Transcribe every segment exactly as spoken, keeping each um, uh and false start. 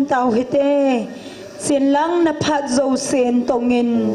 tau hite. Chenlang na phat jousen tongin.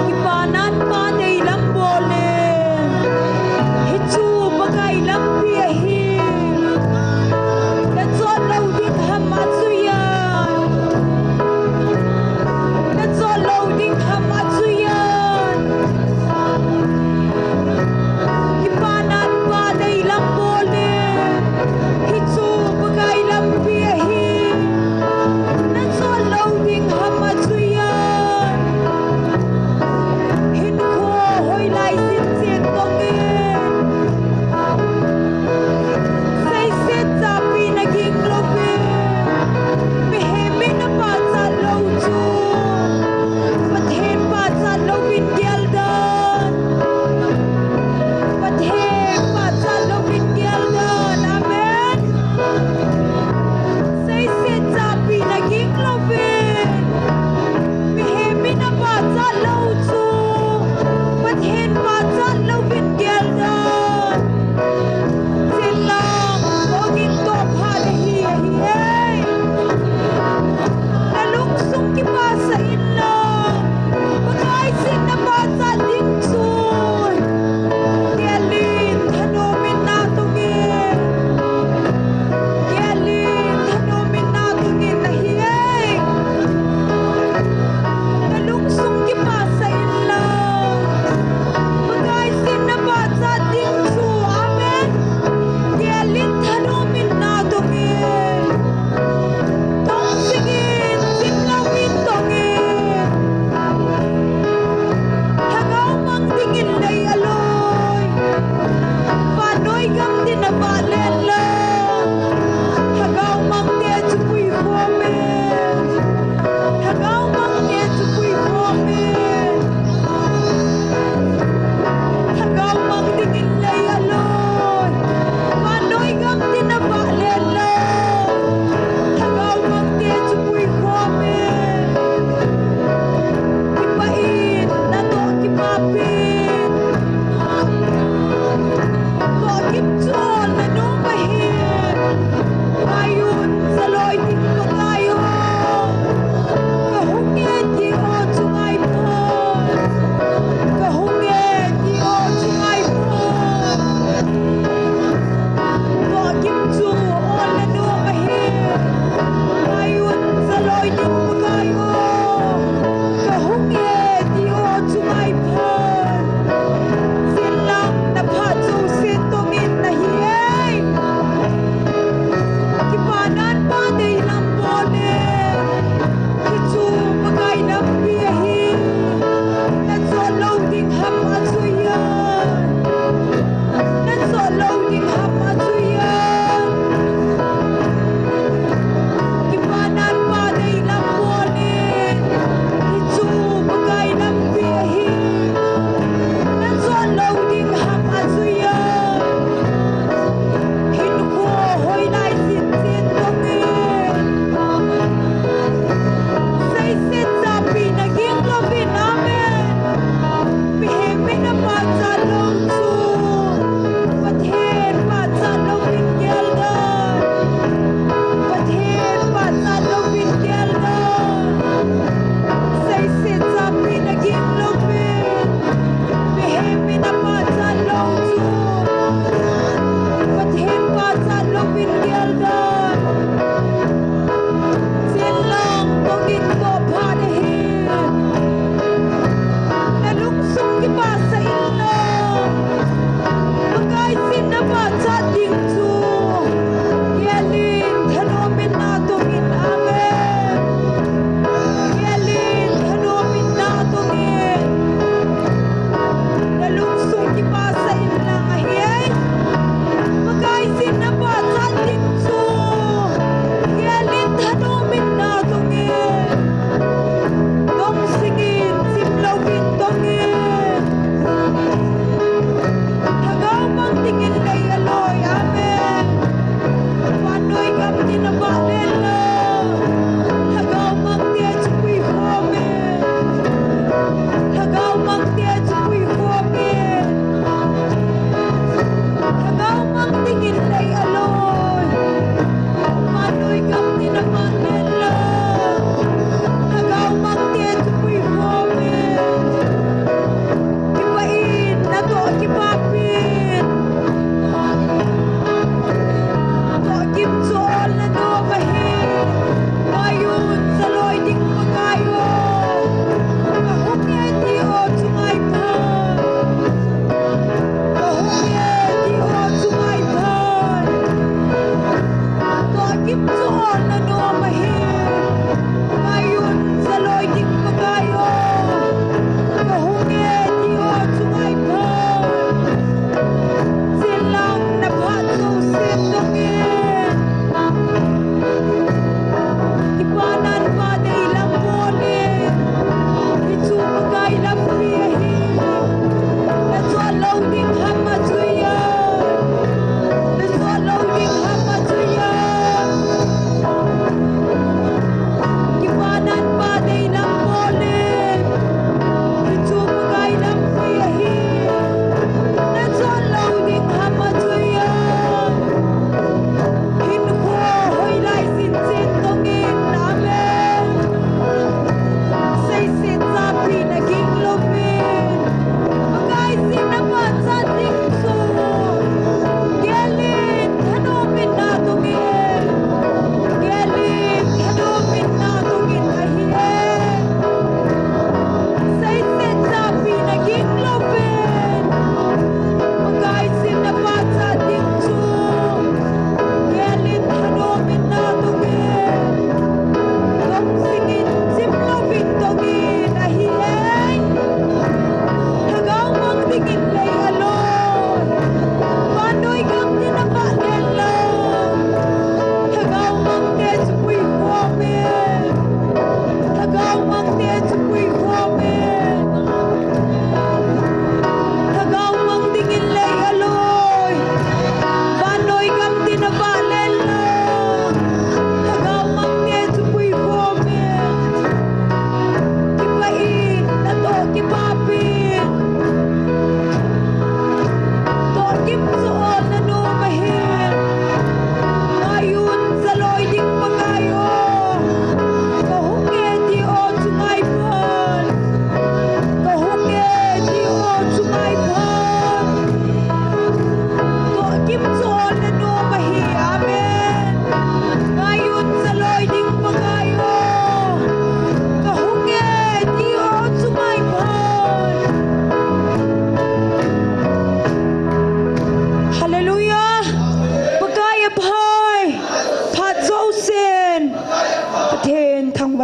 Kipana pa deilam bol le. Hichu Pakai lampi ahi. Na chot lou ding ham a chuyan. Na chot lou ding ham a chuyan. Kipana pa deilam bol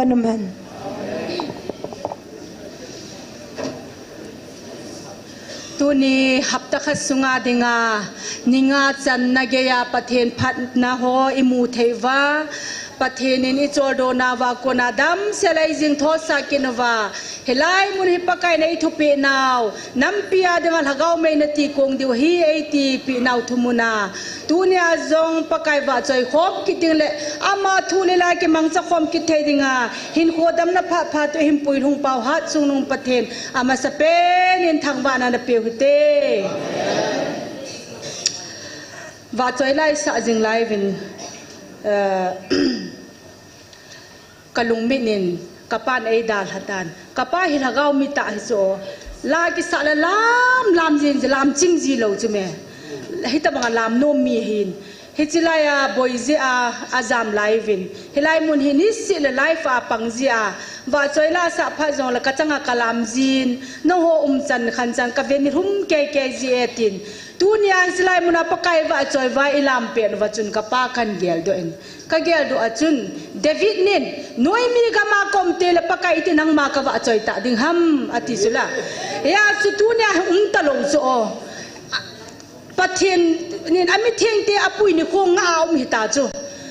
Amen. Tuni hapta khat sunga dinga, ni nga channa geiya Pathen phatna ho imu thei uva, Pathen in icholdo nauva kona damsel a ijing thosah kit nauva, hilai mun hi Pakai in eithupeh nau, nampi a dinga lhagao mei nati kong diu ahi eiti peh nau thumuna. Tunia jong Pakai vahchoi khom kit ding le, ama thu le la kimangcha khom kit thei dinga, hinkho damna phat phat toh ihin puilhung pau Hatchungnung Pathen, amasapen in thangvahna napeu hite. Vahchoi la isah jing lai uvin, eh, kalungmit in, kapan eidalha tan. Kapa hi lhagao mi tah ahi chu. La kisah le lam, lam jin, lam ching ji lou chu me. Hitobanga lam nom mi ahin. Hiche laiya boi jeh a, ajam lai uvin. Hilai mun hi niseh le live a pang jeh a. Vahchoi la asah phat jongle kachanga kalam jin. Nangho umchan khanchan kaven nilhum keikei ji e tin. Tunia hiche lai muna Pakai vahchoi uva ilam pet uva chun kapa kahin geldoh in. Kageldoh a chun, David nin, noimi gama kaum teng le Pakai iti nangma kavahchoi ta ding ham, ati chu la. Hia chu tunia hi um talou chu o. Pathen in amithengte apui nikho nga a um hita chu.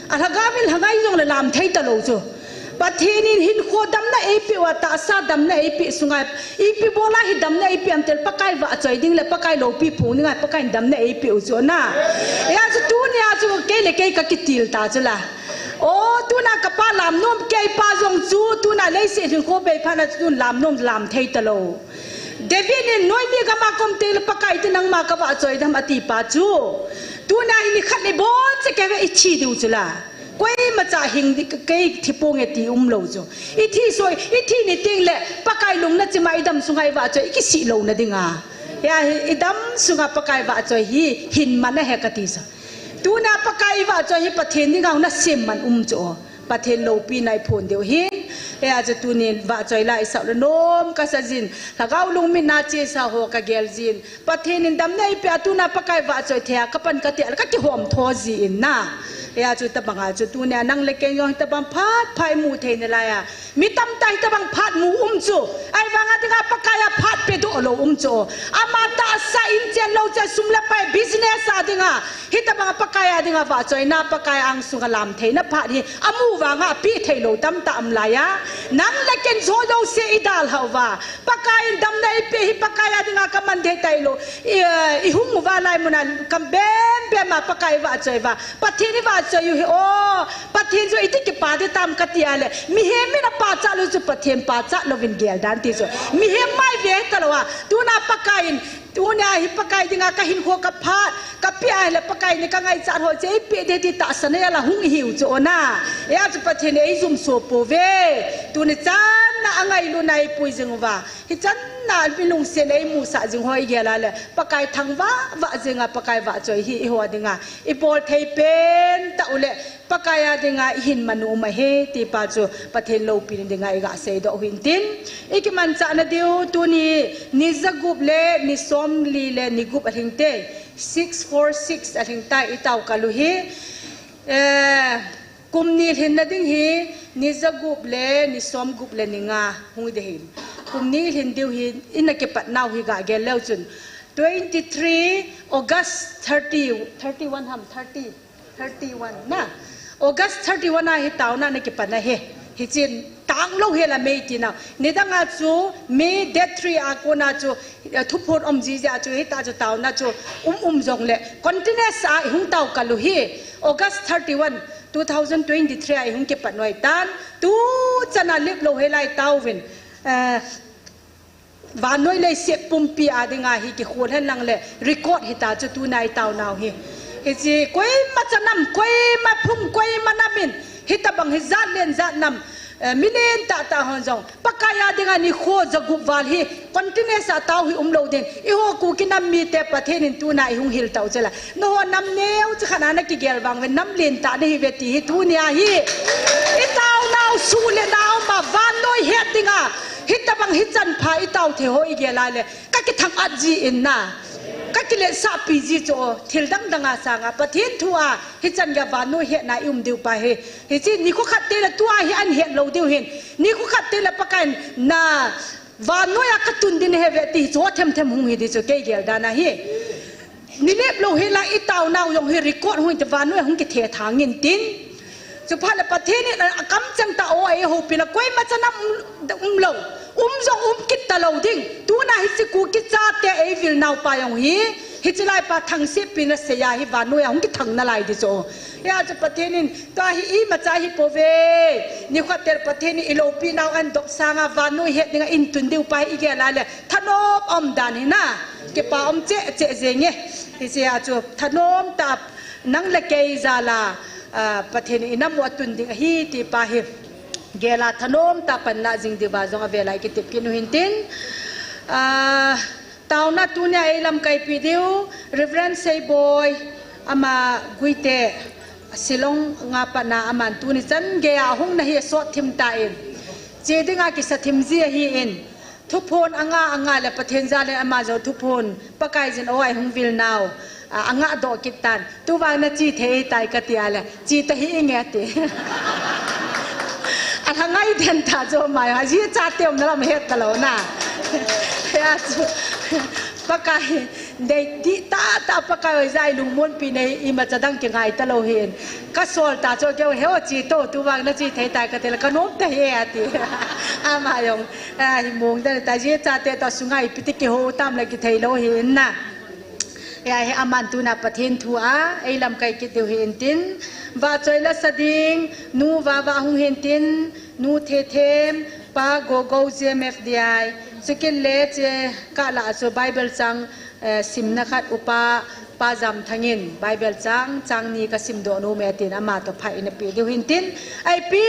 Alhagao in lhangai jongle lam thei talou chu. Pathen in hinkho damna eipeh uva, tahsa damna eipeh sunga, ipi bola hi damna eipeh ham tile Pakai vahchoi ding le Pakai loupi phong dinga Pakai in damna eipeh u chu na. Hia chu tunia chu kei le kei kakitil ta chu la. O, tuna kapa lam nom, keipa jong chu tuna leiset hinkho bei phat na chu tun lam nom lam thei talou. David in noimi gama kaum teng le Pakai iti nangma kavahchoi ding ham ati pa chu. Tuna hi nikhat le ibon cheh kei ve ithi diu chu la. Koimacha hing di, kei thi ponge ti umlou chu. Ithi soi, ithi ni teng le Pakai lungna chima idam sunga ivahchoi ikisih louna dinga. Hia hi idam sunga Pakai vahchoi hi hin man ahi kati sa. Tuna Pakai ivahchoi hi Pathen dinga hung nasem man um chu o. Pathen loupina iphon diu ahin. Hia chu tuni vahchoi la isah le nom kasa jin. Lhagao lungmit na chesa ho kagel jin. Pathen in damna eipeh a tuna Pakai vahchoi thei a kapan kati a le kakihom tho ji in na. Hia chu tobanga chu tunia nang le kei jong hitobang phat phat imu thei nalai a. Mi tamtah hitobang phat mu um chu. Ahivanga dinga Pakai a phat pedoh lou um chu. Ama tahsa in chen lou cheh sum le pai business a dinga. Hitobanga Pakai a dinga vahchoina Pakai angsunga lam theina phat hi. Amu vanga apeh thei lou tamtah um laiya. Nang le ken jouse idalha uva. Pakai in damna eipeh hi Pakai a dinga kaman ding tailou. I, ihung uva lai muna kam bem bem a Pakai ivahchoi uva. Pathen ivahchoi u hi o. Pathen chu iti kipa ding tam kati a le. Mihem in apachat lou chu Pathen pachat louvin gel dan ti chu. Mihem mai ve talou a. Tuna Pakai in, tunia hi Pakai dinga kahinkho kaphat, kapeh a le Pakai in kangaichat ho chu eipeh ding ti tahsa nei a la hung ihiu chu o na. Hia chu Pathen in eijumso pouve. Tuni channa angailutna eipui jing uva. Hichanna mi lungset eimusah jing ho igel a le Pakai thangvah vah jinga Pakai vahchoi hi eiho dinga ibol thei pen tah u le Pakai a dinga ihin man u um ahi ti pa chu Pathen loupina dinga iga seidoh u hin tin. Ikimanchah na diu tuni ni jagup le ni somli le ni gup alhing te six four six alhing tai itao kal u hi. Eh, Kum ni lhinna ding hi, ni jagup le, ni somgup le, ni nga hung ding ahin. Kum ni lhin diu hi, ina kipat nau hi ga gel leu chun. Twenty-three August thirty, thirty-one ham, thirty, thirty-one na. August thirty-one a hi taona na kipat na hi. Hichin tang lou hi la mei ti nau. Nidang a chu, May date three a kona chu, eh, thuphon um jiji a chu, hita chu taona chu, um um jong le. Continuous a i hung tao kal u hi. August thirty-one, two thousand twenty-three a i hung kipat noi tan, tu chana lip lou helai tauvin, eh, vannoi leiset pumpi a dinga hi kikhol hen lang le record hita chu tuna i tao nau hi. Hichi koima chanam, koima phung, koima nam in, hitabang hi jat len jat nam, eh, mi len tah tah hon jong, Pakai a dinga nikho jagup val hi, continuous a tao hi um lou ding. Eiho Kuki nam mite Pathen in tuna i hung hil tau chela. Nangho nam neo chi khat a na kigel vang ve, nam len tah na hi ve ti hi tunia hi. I tao nau su le nau ma vannoi het dinga. Hitabang hichan pha i tao thei ho i gel a le. Ka kithang at ji in na. Ka Kiletsahpi ji chu thil dang dang a sanga Pathen thu a hichan geiya vannoi hetna i um diu pa hi. Hiche nikho khat teng le tua hi ahin het lou diu hin. Nikho khat teng le Pakaiyin na vannoi a katun ding nahi ve ti chu them them hung hi ding chu kei gel dan ahi. Nilep lou hela i taonau jong hi record hung hinte, vannoi a hung kithe thang intin. Chuphat le Pathen in akamcheng tah a eihoupina koima cha nam um, um lou. Um jong um kit talou ding. Tuna hiche Kuki chate eivilnau pa jong hi, hiche lai pa thangsetpi nasei a hi vannoi a hung kithang nalai ding chu. Hijeh chun Pathen in tua hi imacha hi pouve. Nikho teng le Pathen in iloupinau ahin dop sanga vannoi het dinga i tun diu pa hi igel a le thanom um dan hi na. Kipa um cheh cheh jenge. Hijeh chun thanom tah a nang le kei jal a, ah, Pathen in inam u atun ding ahi ti pa hi gel a thanom tah a panla jing diuva jong avel a i kitep kit u hintin. Ah, taona tunia eilamkaipi diu Reverend Seiboi, ama Guite, Shillong a patna aman tuni chan geiya ahung na hi asot thim tan. Che dinga kisa thim ji ahin. Thuphon anga anga le Pathen jal in ama jong thuphon Pakaiyin o a eihung vilnau, a, angah doh kit tan. Tuvang nache thei tai kati a le, che tahih inge ati. Alha ngai den tah chu ama jong, ajeh chate umna lam het talou na. Hijeh chun Pakai deidih tah tah Pakai oi jeh a ilungmonpi nei imacha dang kingai talou hin. Kasol tah chu keiho che to, tuvang nache thei tai kati le kanom tahih e ati. Ama jong, ah, hi mong dan ta, ajeh chate toh sunga ipi ti kihou tam le kithei lou hi in na. Hijeh hin aman tuna Pathen thu a eilamkai kit diu hintin. Vahchoi la sa ding, nu Vava hung hintin, nu Thethem, pa Gogo J M F D I. Chukit le che kah lah a chu Bible chang, eh, simna khat upa, pa Jamthang in Bible chang, chang ni kasim doh nom e tin ama toh phat eina pe diu hintin. Ipi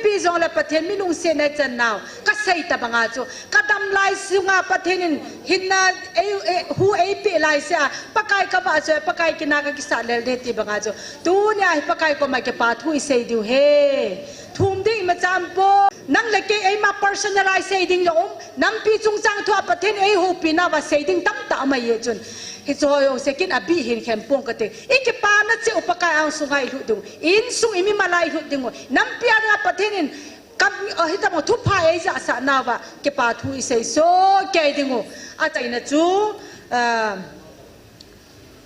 pi jong le Pathen mi lungsetna ichan nau. Kasei tabanga chu. Kadam lai sunga Pathen in hinna ei, ei, hu eipeh lai sea, Pakai kavahchoi, Pakai kina kakisah lel ding ti banga chu. Tunia hi Pakai koma kipa thu isei diu ahi. Thum ding imacha umpoi. Nang le kei eima personalize sei ding jong um. Nampi chungchang thua Pathen eihoupina uva sei ding tamtah um ahi chun. Hicheho jouse kin abih hin khen pong kate. Ikipana cheh u Pakai angsunga ilut diu. Insung imimal a ilut diu. Nampi a dinga Pathen in Kam, eh, hitamo thupha eijahsah nauva kipa thu isei soh kei ding u. Achaina chu, eh,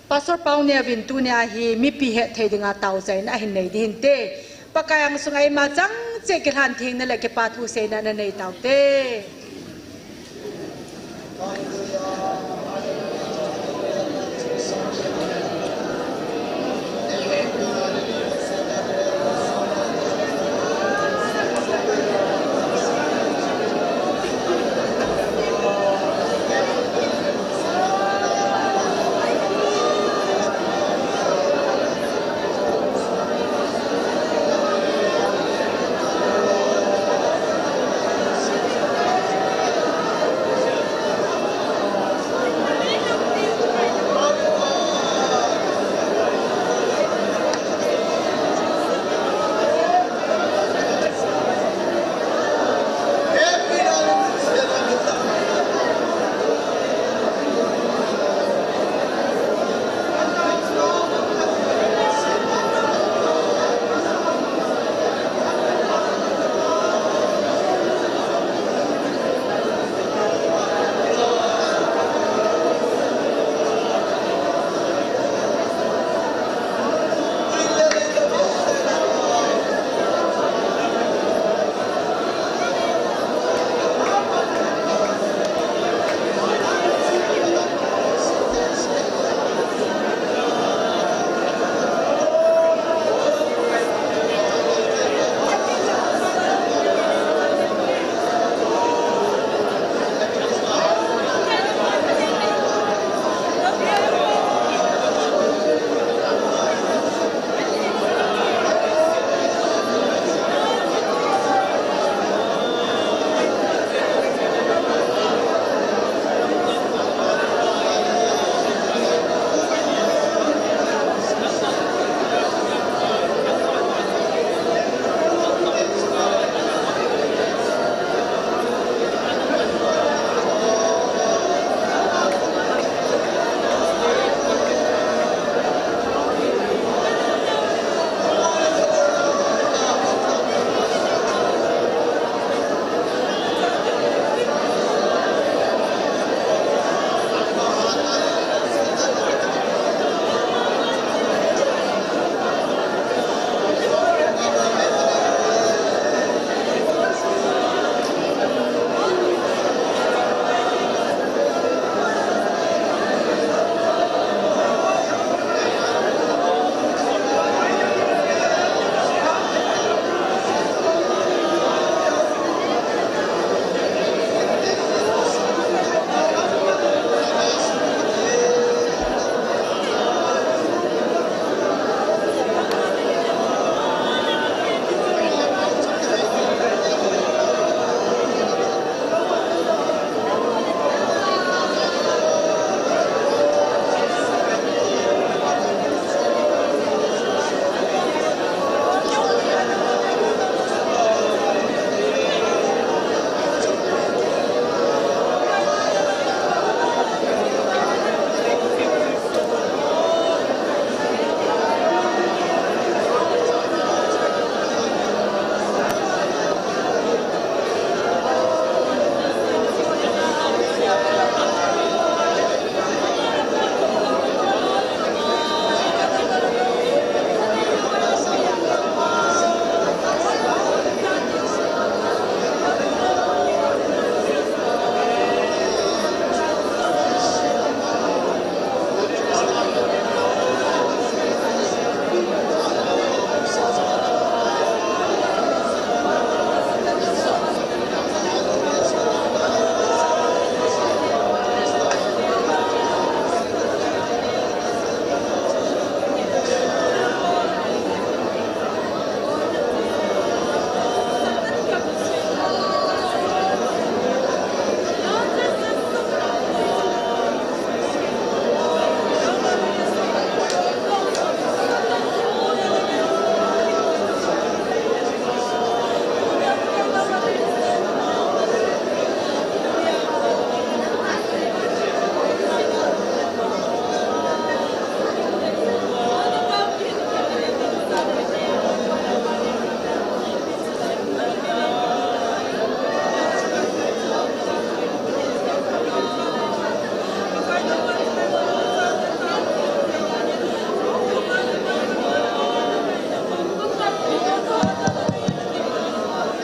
Pastor Pauneo vin tunia hi mipi hetthei dinga taochaina ahin nei ding hinte. Pakai angsunga eima chang cheh kilhan thengna le kipa thu seina nanei taute.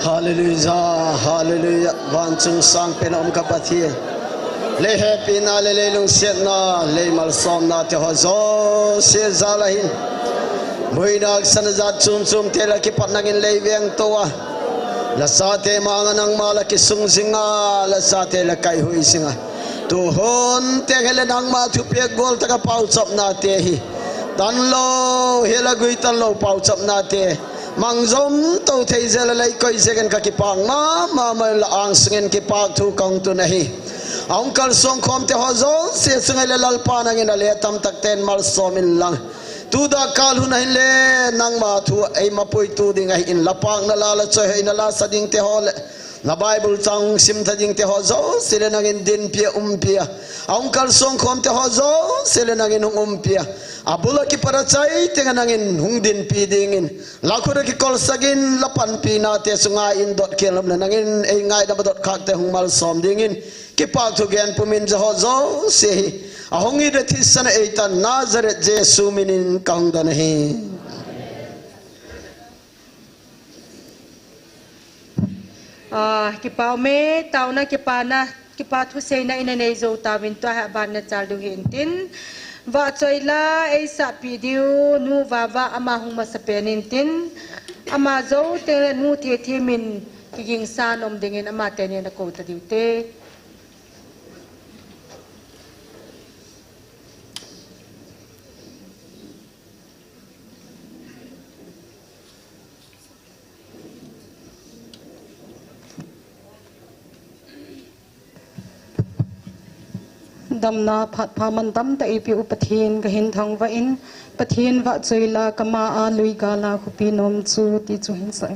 Hallelujah, hallelujah. Vanchung sangpen a um ka Pathen, lei hepina le lei lungsetna, lei malsomna te ho jouse jal a hin, boina haksatna jat chom chom te la kipat nangin lei vengtou a, la chate manga nangma la kisung jinga, la chate la kaihui jinga, tuhon teng hile nangma thupeh gol taka pauchapna te hi, tanlou hila gui tanlou pauchapna te, mangjom tou thei jel a lei koi jeh in ka kipak mama, mama la angsungin kipahthu kahung tun ahi. Ahung kalsong khom te ho jouse chunga le Lalpa nangin ale tamtak ten malsom inlang, tu dakkal hun a hin le nangma thu eima puitu ding ahin, la pakna la, la choihoina la sa ding te ho le, la Bible chang sim tha ding te ho jouse le nangin dinpi a umpi a, ahung kalsong khom te ho jouse le nangin hung umpi a, abul a kipat a chai tenga nangin hung dinpi dingin, la khut a kikolsah in la panpina te sunga in dot khel lom le nangin ei ngaidam a dot khak te hung malsom dingin, kipahthu gen pumin ja ho jouse hi, ahung it a thisan a eitan Nazareth Jesu minin kahung don ahi. Ah, kipa ume, taona kipana, kipa thuseina ina nei jou tauvin tua hi aban na chal diu hi intin. Vahchoila eisahpi diu, nu Vava ama hung masapen intin. Ama jou teng le nu Thethem in kigingsa nom dingin ama teni ana kou ta diu te. Damna phat pha mantam tah eipeh u Pathen kahin thangvah in, Pathen vahchoila kama a lui gal a khopi nom chu ti chu hin sa.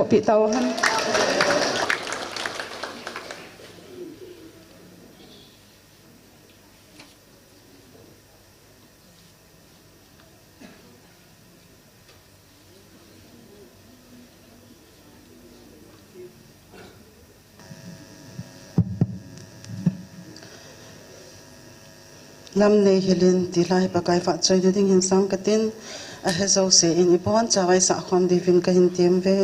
Pi tau hen. Lam nei hilin ti lai Pakai vahchoina ding hin sang katin, ahe jouse in ibonchauvin sakhom diuvin kahin tem uve.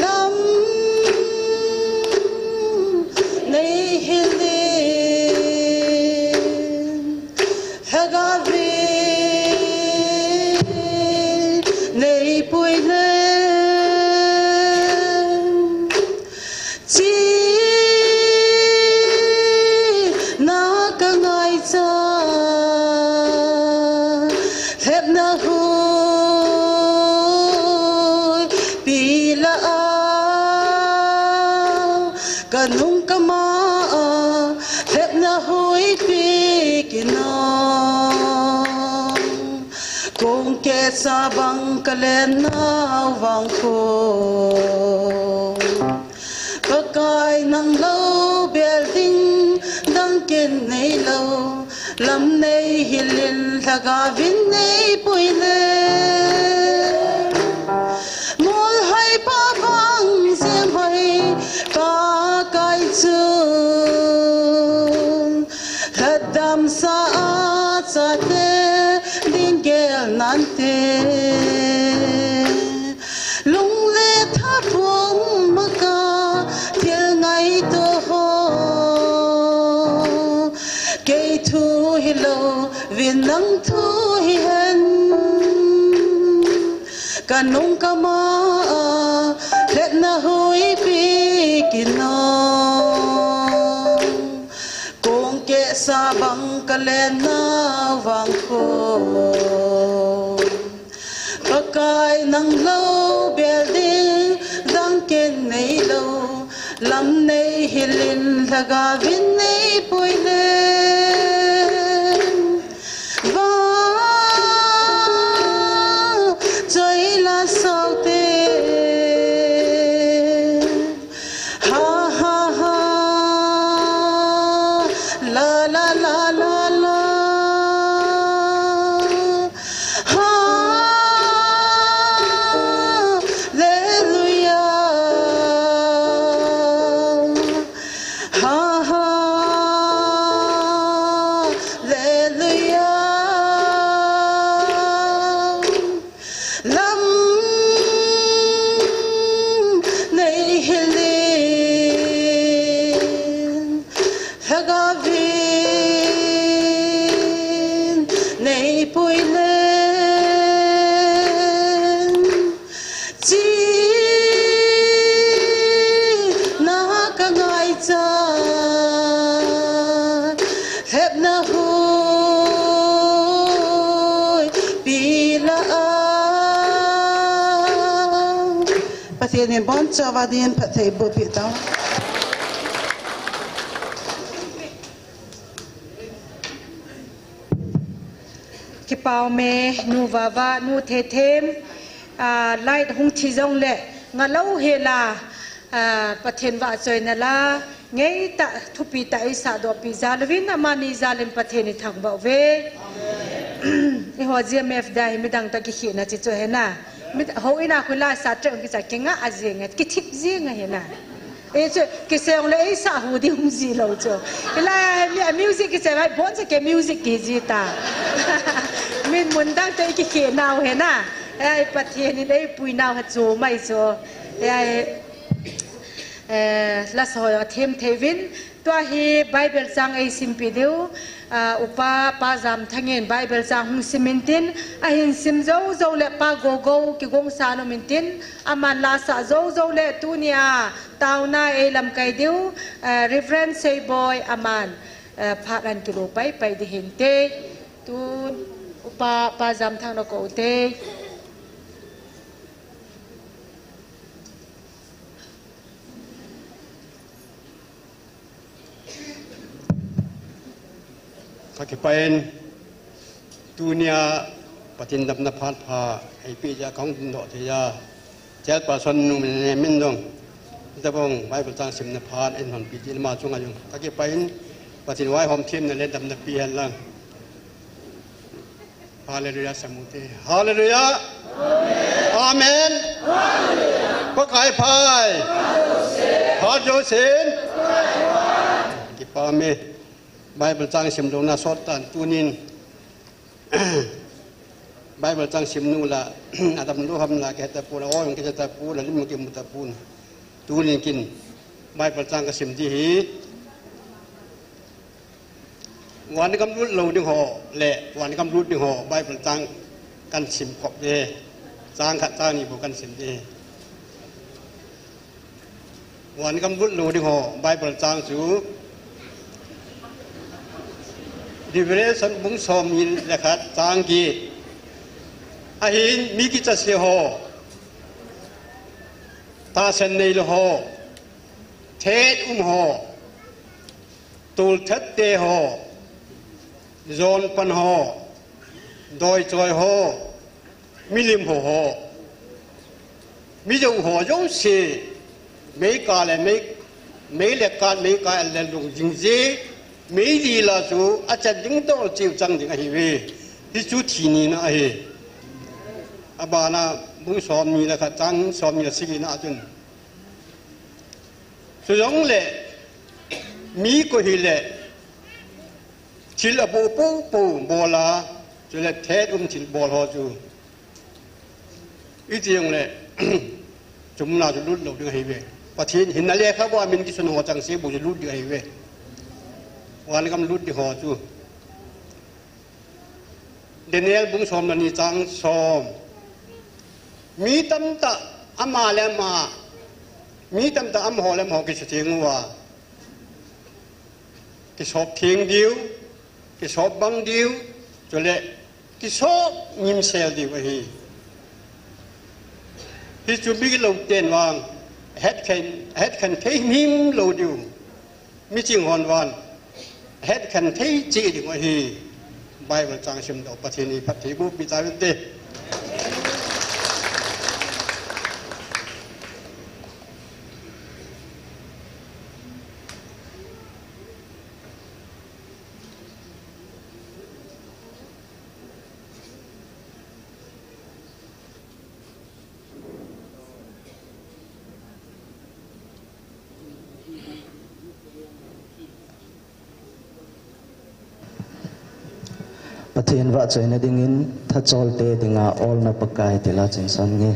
Lam nei hilin, Lhagao vin nei puilen, china ka ngaicha, lhepna huipi lah a, ka nung ka ma a, lhepna huipi kinong. Kong kehsa bang ka lenna vang kong. Pakai nang lou bel ding dang ken neilou, lam nei hilin Lhagao vin nei puilen. Molhoi pa vang Semhoi Pakai chun, lhatdamsa a chate ding gel nante. Lung le tha pum maka thil ngaito ho. Kei thu hilou vin nang thu hihen. Ka nung ka ma a lhepna huipi kinong. Kong kehsa bang ka lenna vang kong. Pakai nang lou Lam nei hilin lhagavin nei puilen, va choi la saute. Ha, ha, ha. La, la, la, la, la. Hallelujah. Ha, ha. Hallelujah. Lam nei hilin, lhagavin nei puilen, china ka ngaichat, lhepna huipi lah a. Pathen in bonchauva din phatthei bohpeh tao. Kipah ume, nu Vava, nu Thethem, ah, light hung thi jongle, ngalou hela, ah, Pathen vahchoina la, ngeitah, thupitah eisah dohpeh jal uvin, amani jal in Pathen ithangvah uve. Eiho G M F da hi midang toh kikhehna chi chu hena. Mit, houin a khu la sa trek kicha kinga a jing, kithip jing ahina. Ei chu, kisei jongle eisah hu ding um ji lou chu. Hilai a mi, a music kisei vai, boncha kei music kiji ta. Min mun dang toh kikheh nau hena. Ei, Pathen in eipui nau ha chu mai chu. Ei, eh, la soi a them thei uvin. Tua hi Bible chang eisimpeh diu. Ah, Upa Pa Jamthang in Bible chang hung sim intin, ahin sim jou jou le Pa Gogou kigongsa nom intin, aman la sah jou jou le tunia taona eilamkai diu, eh, Reverend Seiboi aman, eh, phat ahin kilo pai pai ding hinte. Tun Upa Pa Jamthang nakou te. Ka kipah in, tunia Pathen damna phat pha eipeh jeh a kahung dingdoh thei a. Chairperson nu min, min dong. Tabang Bible chang simna phat eihon peh jeh a ama chunga jong ka kipah in, Pathen vaihom themna le damna pe hen lang. Hallelujah, samute. Hallelujah. Amen. Pakai phat. Phat jousen. Kipah me. Bible chang simdouna sot tan tunin. Bible chang simnu la. Adam lou ham la kiheta pon, o jong kiheta pon, lim kimu ta pon. Tunin kin. Bible chang kasim ding ahi. Van gam lut lou ding ho le, van gam lut ding ho, Bible chang kasim khop ding. Chang khat chang ni bou kasim ding. Van gam lut lou ding ho, Bible chang chu Revelation bung somni le khat chang get. Ahin mi kicha se ho, tahsan nei lou ho, thet um ho, tolthat te ho, jon pan ho, doi choi ho, milim ho ho, mi jou ho jouse, mei kah le mei, mei le kah, mei kah le lung jing je, mei li la chu achan ding toh cheu chang ding ahi ve. Hichu thi nina ahi. Abana bung somni le khat chang somni le sagi na chun. Chujongle, mi koi hile, thil aboh popo bol a, chule thet um thil bol ho chu. Iti jongle, chomna chu lut lou ding ahi ve. Pathen hinna lekhabu a min kisun ho chang se bou chu lut ding ahi ve. Van gam lut ding ho chu. Daniel bung som le ni chang som. Mi tamtah ama le ama, mi tamtah amaho le amaho kisutheng uva, kisop theng diu, kisop bang diu, chule kisop ngimsel diu ahi. Hichu mi lou ten vang, Hetkhen, hetkhen thei himhim lou diu. Miching hon vang hetkhen thei cheh ding u ahi. Bible chang simdoh Pathen in phatthei bohpi tauhite. Pathen vahchoina dingin thacholte dinga olna Pakai tila chinsan nge.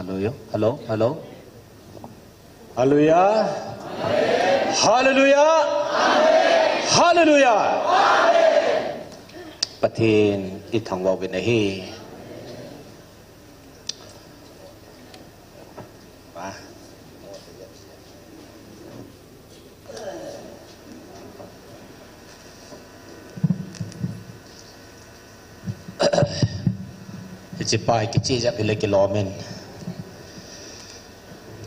Hallelujah. Hallelujah. Hallelujah. Hallelujah. Hallelujah. Pathen i thangvah uvin ahi. Hiche pa hi kichih jep hile kilom in.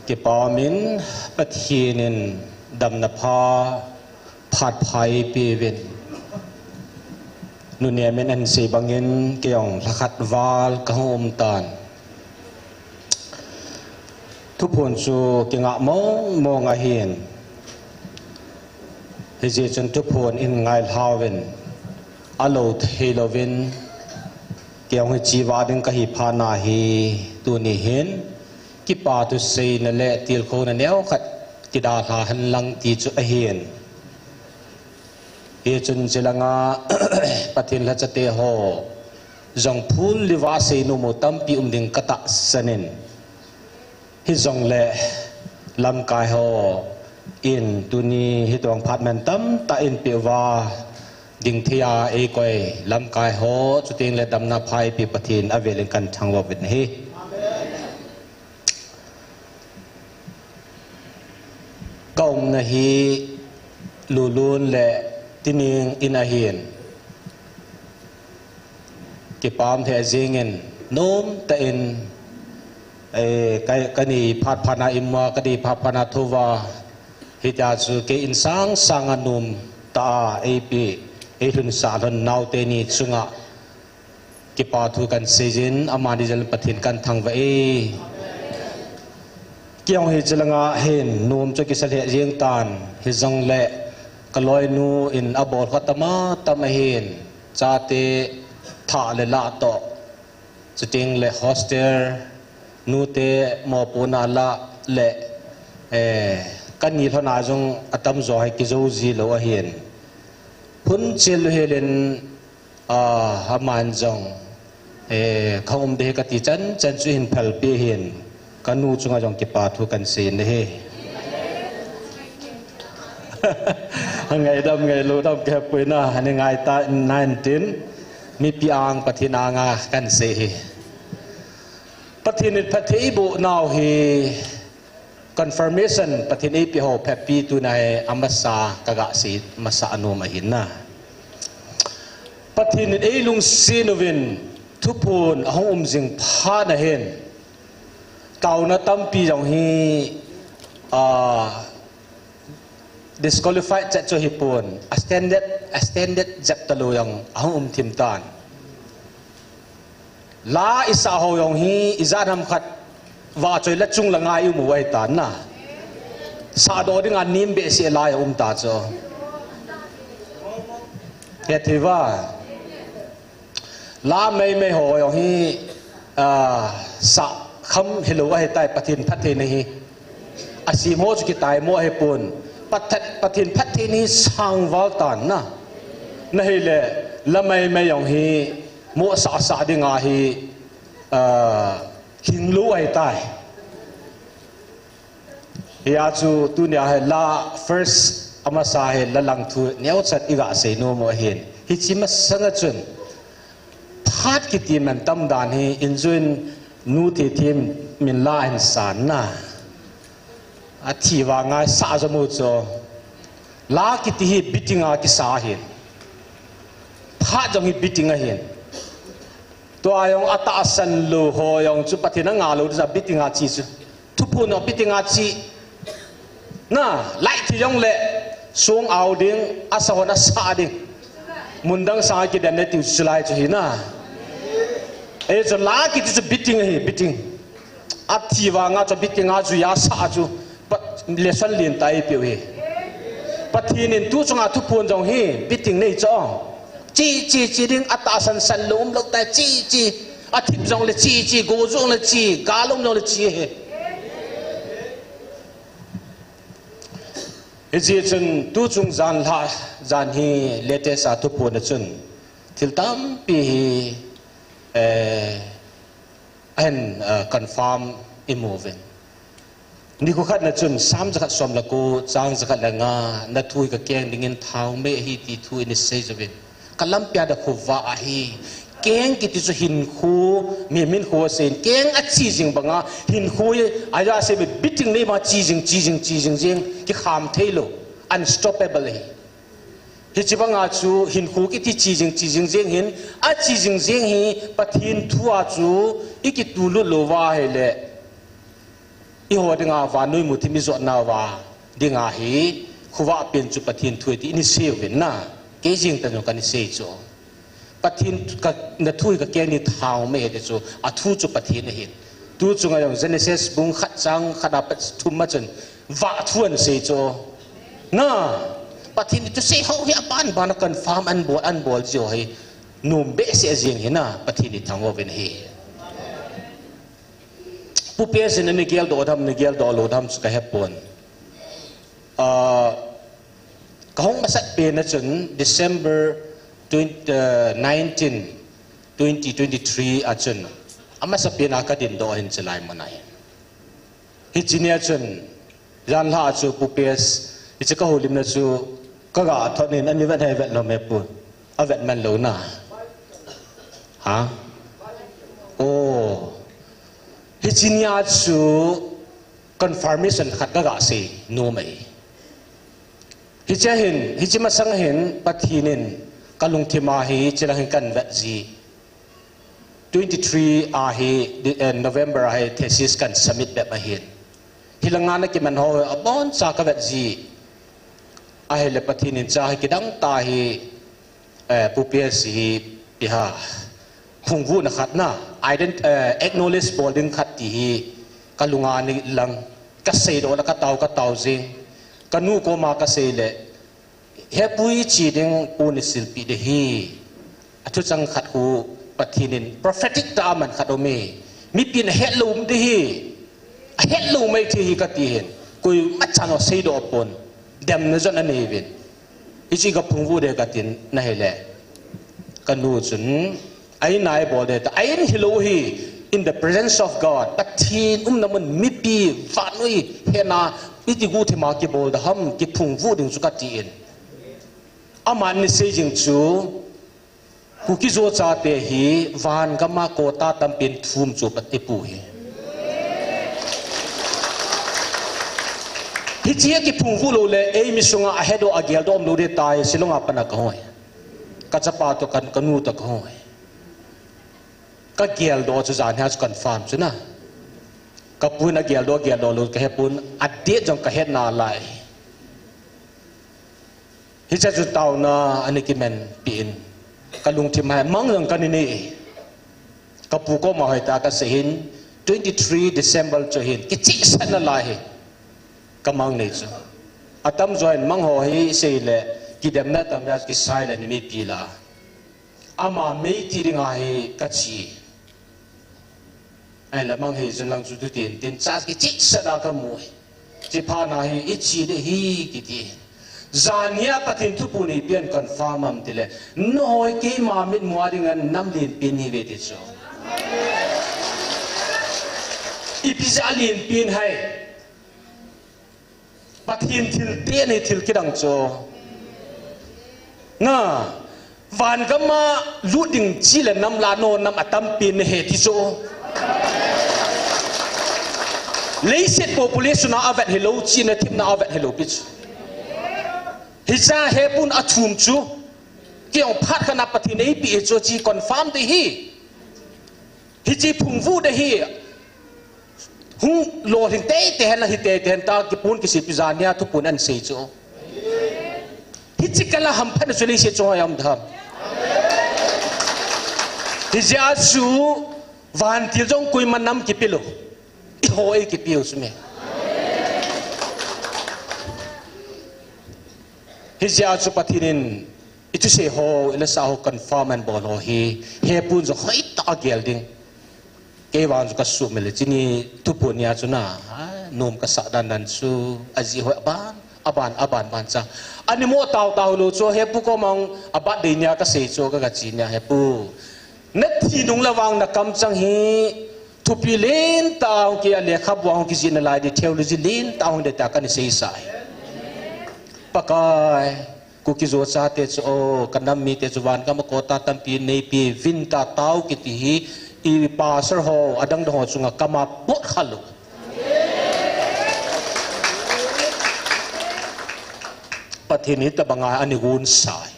Kipah umin Pathen in damna pha phat pha eipeuvin. Nunei min ahin sei bangin kei jong lhakhat val kahung um tan. Thuphon chu kingah mong mong ahin. Hijeh chun thuphon in ngailhauvin, alou thei louvin, kei jong hiche va ding kahi phat nahi, tuni hin kipa thu seina le tilkhouna neokhat kidalha henlang ti chu ahin. Hichun chulanga Pathen lhachate ho jong phul le vah seinom u tampi um ding katahsan in. Hijongle lamkai ho in tuni hitobang phat mantam tah in peh uva ding thei a eikoi lamkai ho, chuteng le damna pha eipeh Pathen avel in kahin thangvah uvin ahi. Ka umna hi Lulun le Tining in ahin. Kipah um lheh jengin, nomtah in, eh, ka, ka nei phat phat na imu a, ka dei phat phat na thou va, hitia chu kei insang sanga nomtah a eipeh, eilhunsah lhon naote ni chunga kipa thu kahin seijin, amani jal in Pathen kahin thangvah e. Kei jong hiche langa hin nom chu kisa lheh jeng tan, hijongle ka loinu in abol kha tam a tam ahin, chate thah le lah toh, chuteng le hostel, nute mopohna lah le, eh, ka ni lhon a jong atamjo hi kijou ji lou ahin. Phunchel u hel in, ah, aman jong, eh, ka um ding ahi kati chan chan chu hin phalpeh ahin, ka nu chunga jong kipa thu kahin sei in ahi. Ngaidam ngailou dam kihepoi na, ani ngai tan tin, mipi ang Pathen anga kahin sei ahi. Pathen in phatthei eiboh nau hi, confirmation Pathen eipeh ho phatpi tuna hi amasa kaga sei masa nom ahin na. Pathen in eilungset uvin thuphon ahung um jing phat na hin, taona tampi jong hi, ah, disqualified chet chu hipon, a standard, a standard jep talou jong ahung um thim tan. La isah ho jong hi ijat ham khat vahchoi la chung la ngai um u ahitan na. Sahdoh dinga nem behseh lai a um ta chu. Hethei uva. La meimei ho jong hi, ah, sah kham hilou ahitai, Pathen phattheina hi. Asem ho chu kitaimo ahipon. Pathen, Pathen phattheina hi sangval tan na. Nahile, la meimei jong hi, mo sah sah dinga hi, ah, hinglou ahitai. Hia chu tunia hi la first amasa hi la lang thu neocha iga sei nom u ahin. Hiche masanga chun phat kiti mantam dan hi injun nu thithem min la hin san na. Athi vanga sah jom u chu. La kiti hi beating a kisa ahin. Phat jong hi beating ahin. Tua jong atahsan lou ho jong chu Pathen anga lou ding a beating a che chu. Thuphon jong beating a che. Na, light thi jongle song au ding, asa hon asah ding. Mundang sanga kiden le tiu chu lai chu hi na. Ei chu la kiti chu beating ahi, beating. Athi vanga chu beating a chu asah chu. Pa, lesson lentah eipeh u hi. Pathen in tu chunga thuphon jong hi beating nei chu. Che, che, che ding, atahsan san lou umlou tai, che, che. Athip jongle che, che, go jongle che, ga lou jongle che hi. Hijeh chun tuchung jan lha, jan hi latest a thuphon a chun thil tampi hi, eh, ahin, eh, confirm imu uvin. Nikho khat na chun, Sam jakhat som le ko, chang jakhat le nga, na thu hi kakeng dingin thao mei ahi ti thu eina sei jouvin. Ka lampi a da khovah ahi. Keng kiti chu hinkho, mihem hinkho asei in, keng achi jing banga, hinkho hi, aja sei mi biting nei banga chi jing, chi jing, chi jing jing, kikham thei lou, unstoppable ahi. Hiche banga chu hinkho kiti chi jing, chi jing jing hin, achi jing jing hi Pathen thu a chu ikitu lut lou va ahile, eiho dinga vannoi muthim ijotna uva dinga hi khovah pen chu Pathen thu ahi ti eina sei uvin na. Kei jeng tah jong kana sei chu. Pathen ka, na thu hi kakeng dingin thao mei ahi ti chu, athu chu Pathen ahin. Tu chunga jong Genesis bung khat chang khat apat thum a chun vah thu ana sei chu. Na, Pathen in thusei ho hi aban ban a confirm ana bol, ana bol jiu hi. Nom behseh jeng hi na, Pathen in thangvah uvin ahi. Pu P S in ana geldoh dem, ana geldoh lou dem chu kahepon. Ah, kahung masat pen a chun December twenty, uh, nineteen, twenty twenty-three a chun amasa pen a kadindoh ahin chulai mun ahin. Hiche nia chun, janhi a chu Pu P S, hiche kahoulimna chu kaga thot in, ami vet hai vet lou me pu. Avet man lou na. Ha? Oh. Hiche nia chu confirmation khat kaga sei nom e. Hiche hin, hiche masang hin Pathen in kalungthim a hi, hiche lang hin kahin vet ji. Twenty-three a hi, di-, eh, November a hi thesis kahin submit bep ahin. Hilanga ana kiman ho abonchan kavet ji. Ahile Pathen in cha hi kidang tah hi, eh, Pu P S hi ipi ham, phungvuhna khat na, ident-, eh, acknowledge bol ding khat ti hi kalunga ana lang, kaseidoh le katao, katao jing. Kanu koma kasei le, He pu, ichi ding pon isilpeh ding ahi. Athu chang khat khu Pathen in prophetic tah a aman khat aume. Mipin ahet lou ding ahi. Ahet lou mai thei ahi kati hin. Koima chan aseidoh pon. Demna jong anei uvin. Hiche kaphungvuh ding katin ahile, kanu chun, a-in a ibol ding ta, a-in hilou hi, in the presence of God, Pathen umna mun, mipi, vannoi, hena, iti guhthima kibol ding ham, kiphungvuh ding chu kati in. Aman ana sei jing chu, Kuki-Zo chate hi van gam a quota tampin thum chu pat ipu hi. Hiche a kiphungvuh lou le, eimi sunga ahedoh ageldoh umlou ding tai, Shillong a pat a kahung hi. Kachapa toh, ka, kanu toh kahung hi. Kageldoh chu janhi a chu confirm chu na. Kapun ageldoh, geldoh lou kahepon, adate jong kahet nalai. Hiche chu taona ana kimanpeh in, kalungthim a hi mang jong kana nei. Kapu koma hoitah a kasei hin, twenty-three December chu hin, kichehsahna lai hi. Kamang nei chu. Atamjo hin mang ho hi sei le, kidemna tam le, kisei le ni mipi la. Ama meiti dinga hi kache. Ahile mang hei jun lang chu tu tin, tin cha kichehsahna kamu hi. Chuphat na hi, iche ding ahi kiti. Janhi a Pathen thuphon ipi ahin confirm ham tile, nahoi keima mitmu a dinga nam lenpen nahiuve ti chu. Ipi jeh a lenpen ham. Pathen thil te nei, thil kidang chu. Na, van gam a lut ding chi le nam la, nahon nam atampen nahi ti chu. Leiset population a avet hilou, chihna thepna a avet hilou pi chu. Hiche a hepun athum chu. Kei jong phat khat na Pathen in eipeh hi chu, hiche confirm ding ahi. Hiche phungvuh ding ahi. Hung lolhing teitei hen la, hi teitei hen ta, kipun kisilpi, janhi a thuphon ana sei chu. Hiche kah la hamphatna chu leiset chunga um ding ham. Hijeh a chu vantil jong koima nam kipe lou. Eiho eikipeu chu me. Hijeh a chu Pathen in ithusei ho, ilasa ho confirm ahin bol ho hi, hepun jong hoitah a gel ding. Kei vang chu kasuhmil e, chuni thuphon nia chu na, a, nom kasah dan dan chu, ajeh hoi aban, aban, aban, ban cha. Ani mo tao tao lou chu, hepu koma, a birthday nia kasei chu, ka, kache nia, hepu. Nathi nung le vang nakamchang hi, Thupi lentah hung ki, a lekhabu a hung kijih nalai ding, theology lentah hung ding tia kana seisa ahi. Pakai, Kuki-Zo chate chu, o, ka nam mite chu van gam a quota tampi neipi, vin ta tao kiti hi, i pastor ho, adang dang ho chunga kama pot khalou. Pathen in hitabanga ana gonsa ahi.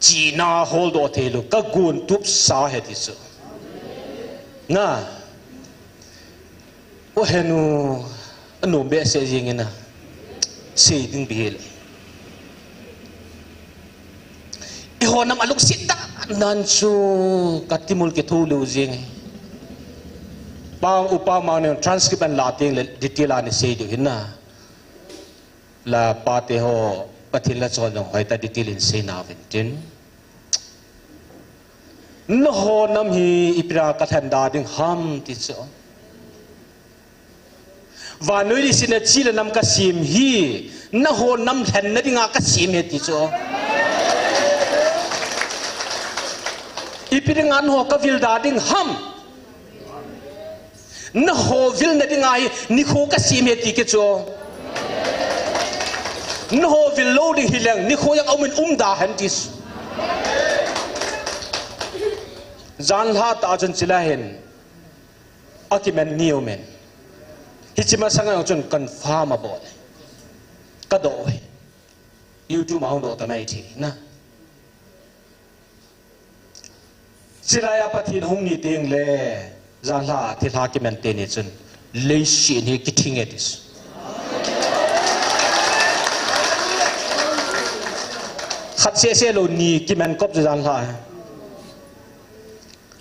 Chihna holdoh theilou, ka gontup sa ahi ti chu. Na. O henu, anom behseh jing in a. Sei ding bihil. Eiho nam alungset dan chu ka timul kitho lou jing. Pang upa mang ne transcript ana la teng le detail a ana sei diu hin na. La pate ho, Pathen la chon jong hoitah detail in sei nauvin tin. Nangho nam hi ipi dinga ka lhen da ding ham ti chu. Vannoi leiset a chi le nam ka sem hi, nangho nam lhenna dinga ka sem ahi ti chu. Ipi dinga nangho ka vil da ding ham. Nangho vilna dinga hi nikho ka sem ahi ti kit chu. Nangho vil lou ding hileng nikho jong aum in um da hen ti chu. Janhi tah chun chilai hin akiman ni um in. Hiche masanga jong chun confirm abol. Ka doh uve. YouTube a hung doh ta nai thei na. Chilai a Pathen hung ni teng le, janhi thilha kiman teni chun, leiset hi kithing e ti chu. Khat seh seh lou ni kiman kop chu janhi.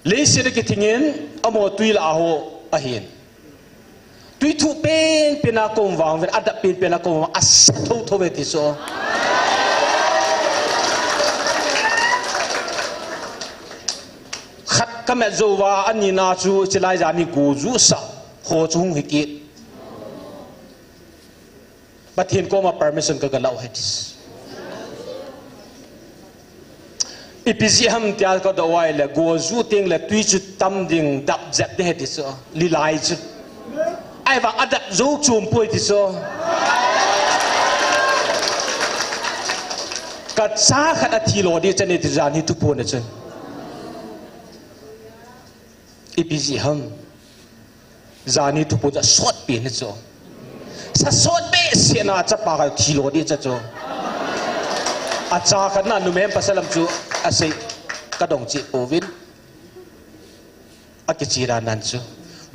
Leiset hi kithing in, amaho tui lah a ho ahin. Tui thuh penpen a ka um vang uvin, adap penpen a ka um vang, asa thotho ve ti chu. Khat ka met jou uva, anina chu chilai jan hi go juh sa ho chu hung hi kit. Pathen koma permission ka ga lah u ahi ti chu. Ipi jeh ham tia ka doh uva ahile, go juh teng le tui chu tam ding, dap jep ding ahi ti chu, lilai chu. Ahivang adap jou chom poi ti chu. Ka cha khat athi lo ding chan e ti chu janhi thuphon a chun. Ipi jeh ham. Janhi thuphon chu asot pen ahi chu. Sa sot behseh na chapa khat thi lo ding ahi chu. Acha khat na numei pasal lam chu asei ka dong cheh pouvin. Akichira nan chu.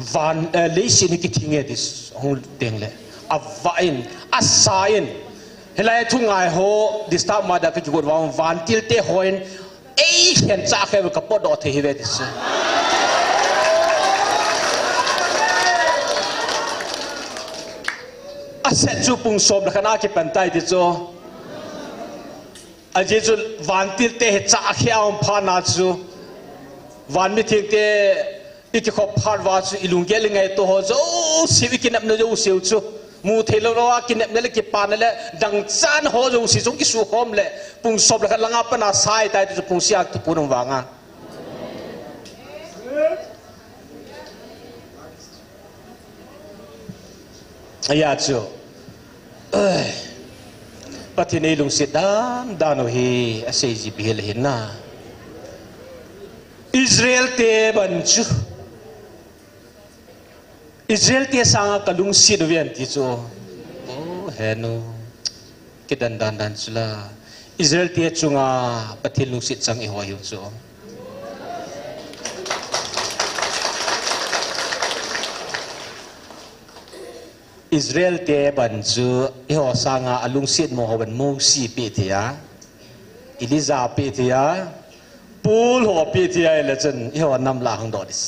Van, eh, leiset hi kithing e ti hung teng le. Avah in, asa in. Hilai thu ngai ho, disturb ma da ka kigot vang, vantil te hon, Ei, khen cha khe ka potdoh thei hi ve ti chu. Aset chu pung som le khat a kipan tai ti chu. Ajeh chu vantil te hi cha khe a um phat na chu. Van mitheng te i kikhop phat uva chu i lunggel i ngaito ho jouse, i kinepna jouse u chu. Mu thei lou lou a kinepna le kipana le dangchah ho jouse chu kisukhom le pung som le khat langa pat a sa tai ti chu pung sia thuphon um vang a. Ahi chu. Ai. Pathen in eilungset dan dan u hi asei ji bihil ahi na. Israel te ban chu. Israel te sanga ka lungset uve ati chu. O, henu. Kidan dan dan chu la. Israel te chunga Pathen lungset chang eiho hiu chu. Israel te ban chu eiho sanga alungset mo ho ban Mosi pe thei a. Elijah pe thei a. Paul ho pe thei a le chun eiho nam la hung doh ding.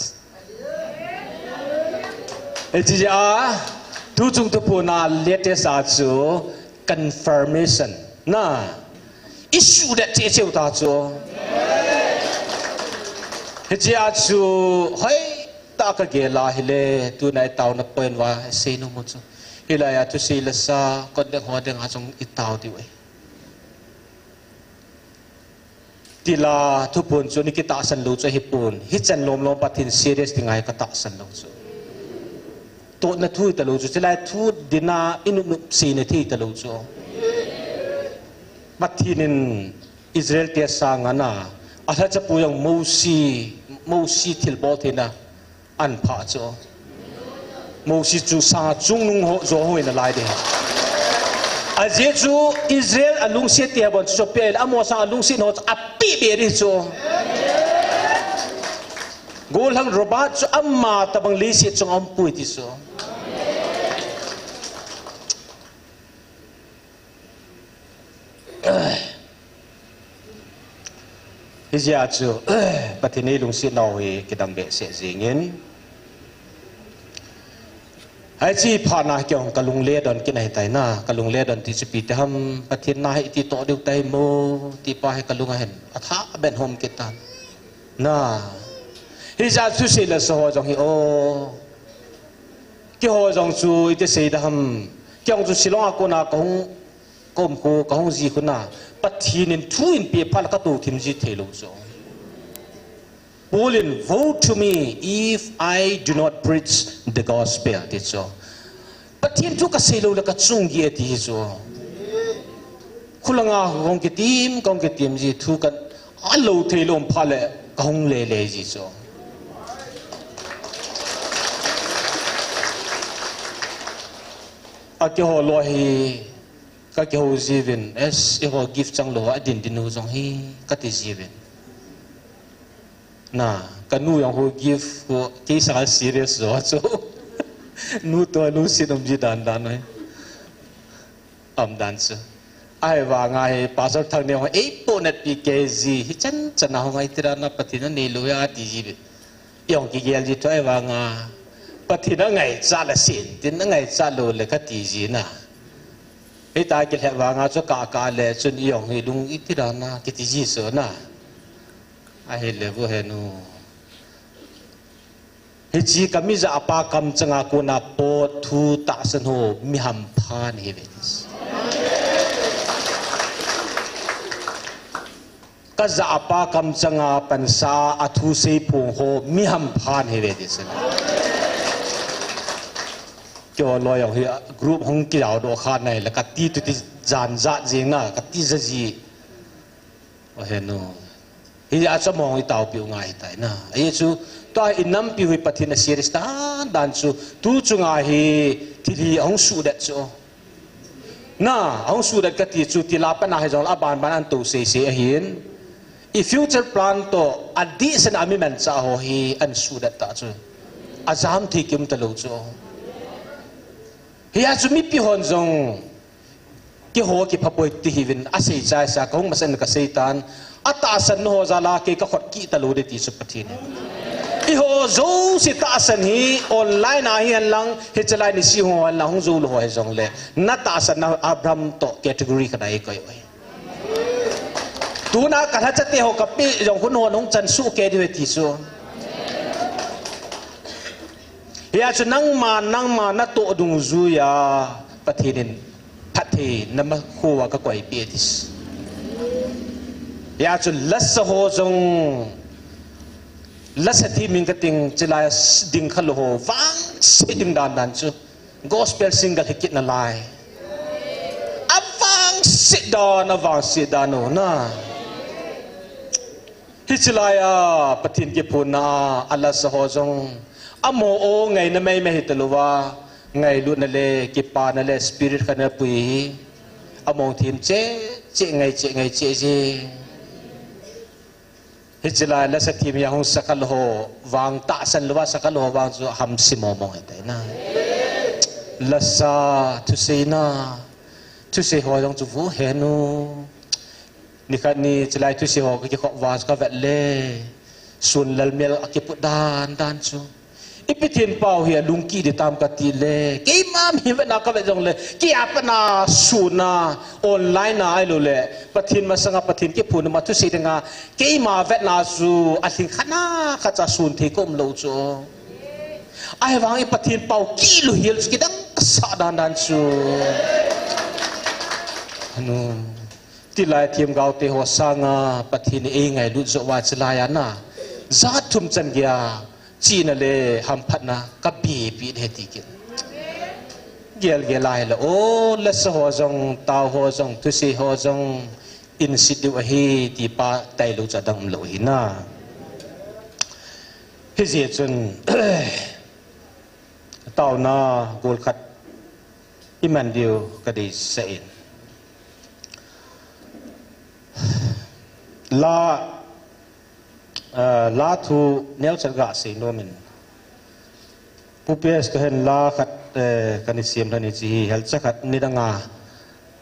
Hiche a, tuchung thuphon a latest a chu confirmation. Na, issue de che cheu ta chu. Hiche a chu, hoi, ta ka gel a hile, tuna i taona point uva, sei nom u chu. Hilai a chu sei le sa, kot le ho ding a chung i tao diu ahi. Tila thuphon chu ni kitahsan lou chu ahipon. Hichan lomlom Pathen serious ti ngai katahsan lou chu. Tohna thu talou chu. Chilai thu dina inupnup seina thei talou chu. Pathen in Israel te sanga na, alhachapu jong Mosi, Mosi thilbol theina anphah chu. Mosi chu sanga chungnung ho jo ho in alai ding. Ajeh chu Israel alungset te bon chu pe, amo sanga alungset ho chu api be ding chu. Gollhang Robert chu ama tabang leiset chunga umpoi ti chu. Hijeh a chu, Pathen in eilungset nau hi kidang behseh jingin. Hiche phat na keiho kalung le don kit ahitai na, kalung le don ti chu ipi ti ham, Pathen na hi iti toh diu tai mo, ti pa hi kalung a hin athah ben hom kit tan. Na, hijeh a chu seilasa ho jong hi o, keiho jong chu iti sei ding ham, keiho jong chu Shillong a kona kahung Kaum khu, kahung ji khu na, Pathen in thu eipeh phat le katou thim ji thei lou chu. Paul in, "Woe to me if I do not preach the gospel," ti chu. Pathen thu kasei lou le kachung gih e ti hi chu. Khulanga kahung kitim, kahung kitim ji thu kalou thei lou phat le kahung lele ji chu. Akeiho loi hi, kakihou jiuvin, es, eiho gift chang lou, adin din u jong hi, kati jiuvin. Na, kanu jong ho gift ho, kei sanga serious jo chu. Nu toh nu sin um ji dan dan noi. Um dan chu. Ahivanga hi, Pastor Thangneo, eipohnatpi kei ji, hichan chan a hung ngai tira na Pathen anei lou ya ti jiuvin. Jong kigel ji thoi vanga, Pathen angaichat le sin, tin angaichat lou le kati ji na. Hita kilhep vanga chu kaka le chun jong hi lung iti dan na, kiti ji chu na. Ahile vo henu. Hiche kami japa kamchanga kona pot thu tahsan ho mi hampha nahi ve. Kajapa kamchanga pansa a thu seiphong ho mi hampha nahi ve ti chu. Keiho loi jong hi group hung kijao doh kha nai le kati tu ti jan jat jing na, kati ja ji. O henu. Hijeh a chu amahon itaopiu ngai tai na. Ajeh chu, tua inampiu hi Pathen a serious dan dan chu, tu chunga hi thil hi ahung suhdet chu. Na, ahung suhdet kati chu, tila pana hijongle aban ban anto seisei ahin. I future plan toh, adehset a mi manchah ho hi ansuhdet ta chu. Ajam thei kium talou chu. Hijeh a chu mipi hon jong, keiho kipha poi ti hiuvin asei chai sa, kahung masan kasei tan. Atahsan nau ho jal a kei kakhut kit talou ding ti chu Pathen in. Eiho jouse tahsan hi online a hihen lang, hichelai ni si ho hen lang hung jou lou ho hijongle, natahsan na Abraham toh category khat a ikoi uve. Tuna kalhacha te ho kapeh jong hun hon hung chan soh kei diu ve ti chu. Hijeh a chu nangma, nangma natoh dungjuiya Pathen in phatthei nama khouva kakoipeh e ti chu. Hijeh a chu lasa ho jong, lasa thim in kating, chulai ding khalou ho, vangset ding dan dan chu. Gospel single hi kit nalai. Avangset dan, avangset dan u na. Hichelai a, Pathen kiphonna a, alasa ho jong. Amaho o ngaina maimai hitalouva, ngailutna le, kipana le, spirit khat napui hi. Amaho thim cheh, cheh ngai, cheh ngai, cheh je. Hichelai lasa thim hi ahung sakha lou ho vang tahsan louva sakha lou ho vang chu hamse mong mong hitai na. Lasa thusei na. Thusei ho jong chu vo henu. Nikhat ni chulai thusei ho kakikhop uva chu kavet le. Sun lalmel akiput dan dan chu. Ipi thin pau hi alungkit ding tam kati le. Keima mi vetna kavet jongle. Kei a pat na sun a online a ahilou le. Pathen masanga Pathen kiphonna ma thusei dinga. Keima vetna chu alhing khat na khat cha sun thei kaum lou chu. Ahivang i Pathen pau kilou hel chu kidang kasah dan dan chu. Hanu. Tilai themgao te ho sanga Pathen in eingailut joh uva chilai a na, jat thum chan geiya chihna le hamphatna kabepi e ti kit. Gelgel a hile, o, lasa ho jong, tao ho jong, thusei ho jong, in sit diu ahi, ti pa tailou chu adang umlou ahi na. Hijeh chun, taona gol khat iman diu kadeisah in. La, ah, la thu neocha gasei nom in. Pu P S toh hin la khat, eh, kana sem lhon e hiche hi, helcha khat nidanga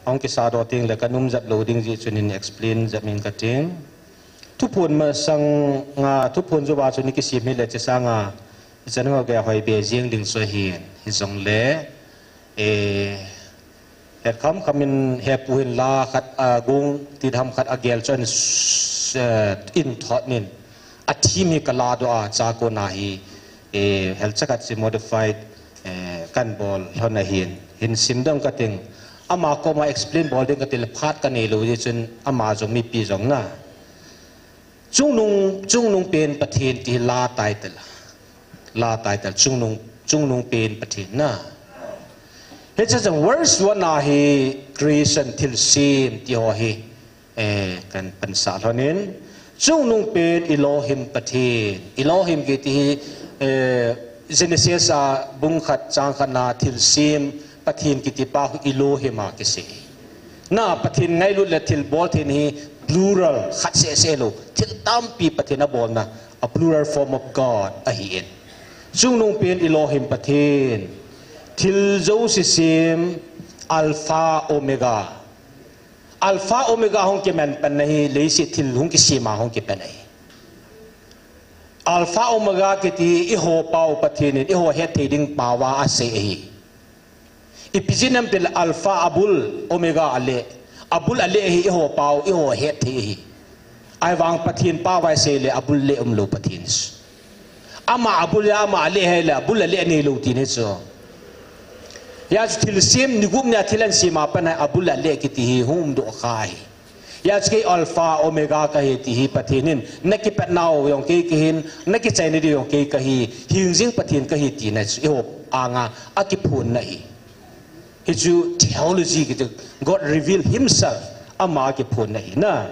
ahung kisa doh teng le kanum jep lou ding jeh chun hin explain jep in kating. Thuphon masanga, thuphon jouva chu nei kisem hile hiche sanga, hichan ho geiya hoi be jeng ding chu ahin, hijongle, eh, het khamkham in hepu hin la khat, ah, gong tidam khat agel chu ahin, eh, in thot in. Athim hi kala doh a, chua kona hi, eh, helcha khat chu modified, eh, kahin bol lhon ahin, hin sim ding kating. Ama koma explain bol ding kati le phat kanei lou jeh chun ama jong mipi jong na. Chungnung, chungnung pen Pathen ti la title. La title, chungnung, chungnung pen Pathen na. Hiche chun verse one a hi creation thilsem ti ho hi, eh, kahin pansah lhon in. Chungnung pen Elohim Pathen. Elohim kiti hi, eh, Genesis a bung khat chang khat na thilsem Pathen kiti pa hi Elohim a kisei. Na, Pathen ngailut le thil bol theina hi plural, khat seh seh lou. Thil tampi Pathen abolna, a plural form of God ahi in. Chungnung pen Elohim Pathen. Thil jouse sem, Alpha Omega. Alpha Omega hung kiman panna hi, leiset thil hung kisem a hung kipan ahi. Alpha Omega kiti hi eiho pau Pathen in, eiho hetthei ding pau a asei ahi. Ipi jeh ham itile Alpha abul, Omega ale. Abul ale hi eiho pau, eiho hetthei ahi. Ahivang Pathen pau a isei le abul le umlou Pathen chu. Ama abul a, ama ale hile abul ale neilou tina chu. Hijeh chun thilsem, nigup nia thil ahin sem a pat a abul ale kiti hi hung umdoh kha ahi. Hijeh chun kei Alpha Omega kahi ti hi Pathen in, nakipatnau jong kei kahin, nakichaina diu jong kei kahi, hing jing Pathen kahi tina chu eiho anga akiphonna ahi. Hichu theology kiti, God reveal himself, ama akiphonna ahi na.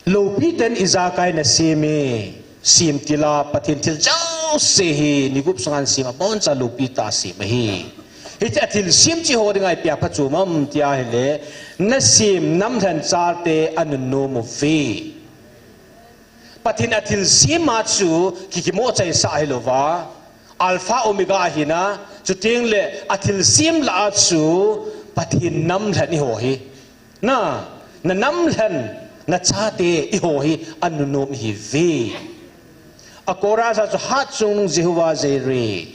Loupitah in ijakai nasem e, sem tila Pathen thil jouse hi nigup sunga asem, aboncha loupitah a asem ahi. Hiche athilsem chu eiho dinga ipi a phachom ham tia ahile, nasem namlhen chate anunnom uve. Pathen athilsem a chu ki, kimoh chaisah ahilouva, Alpha Omega ahina, chuteng le athilsem lah a chu Pathen namlhen eiho hi. Na, nanamlhen, nachate eiho hi anunnom ihiuve. A chorus a chu Hatchungnung Jehovah Jireh.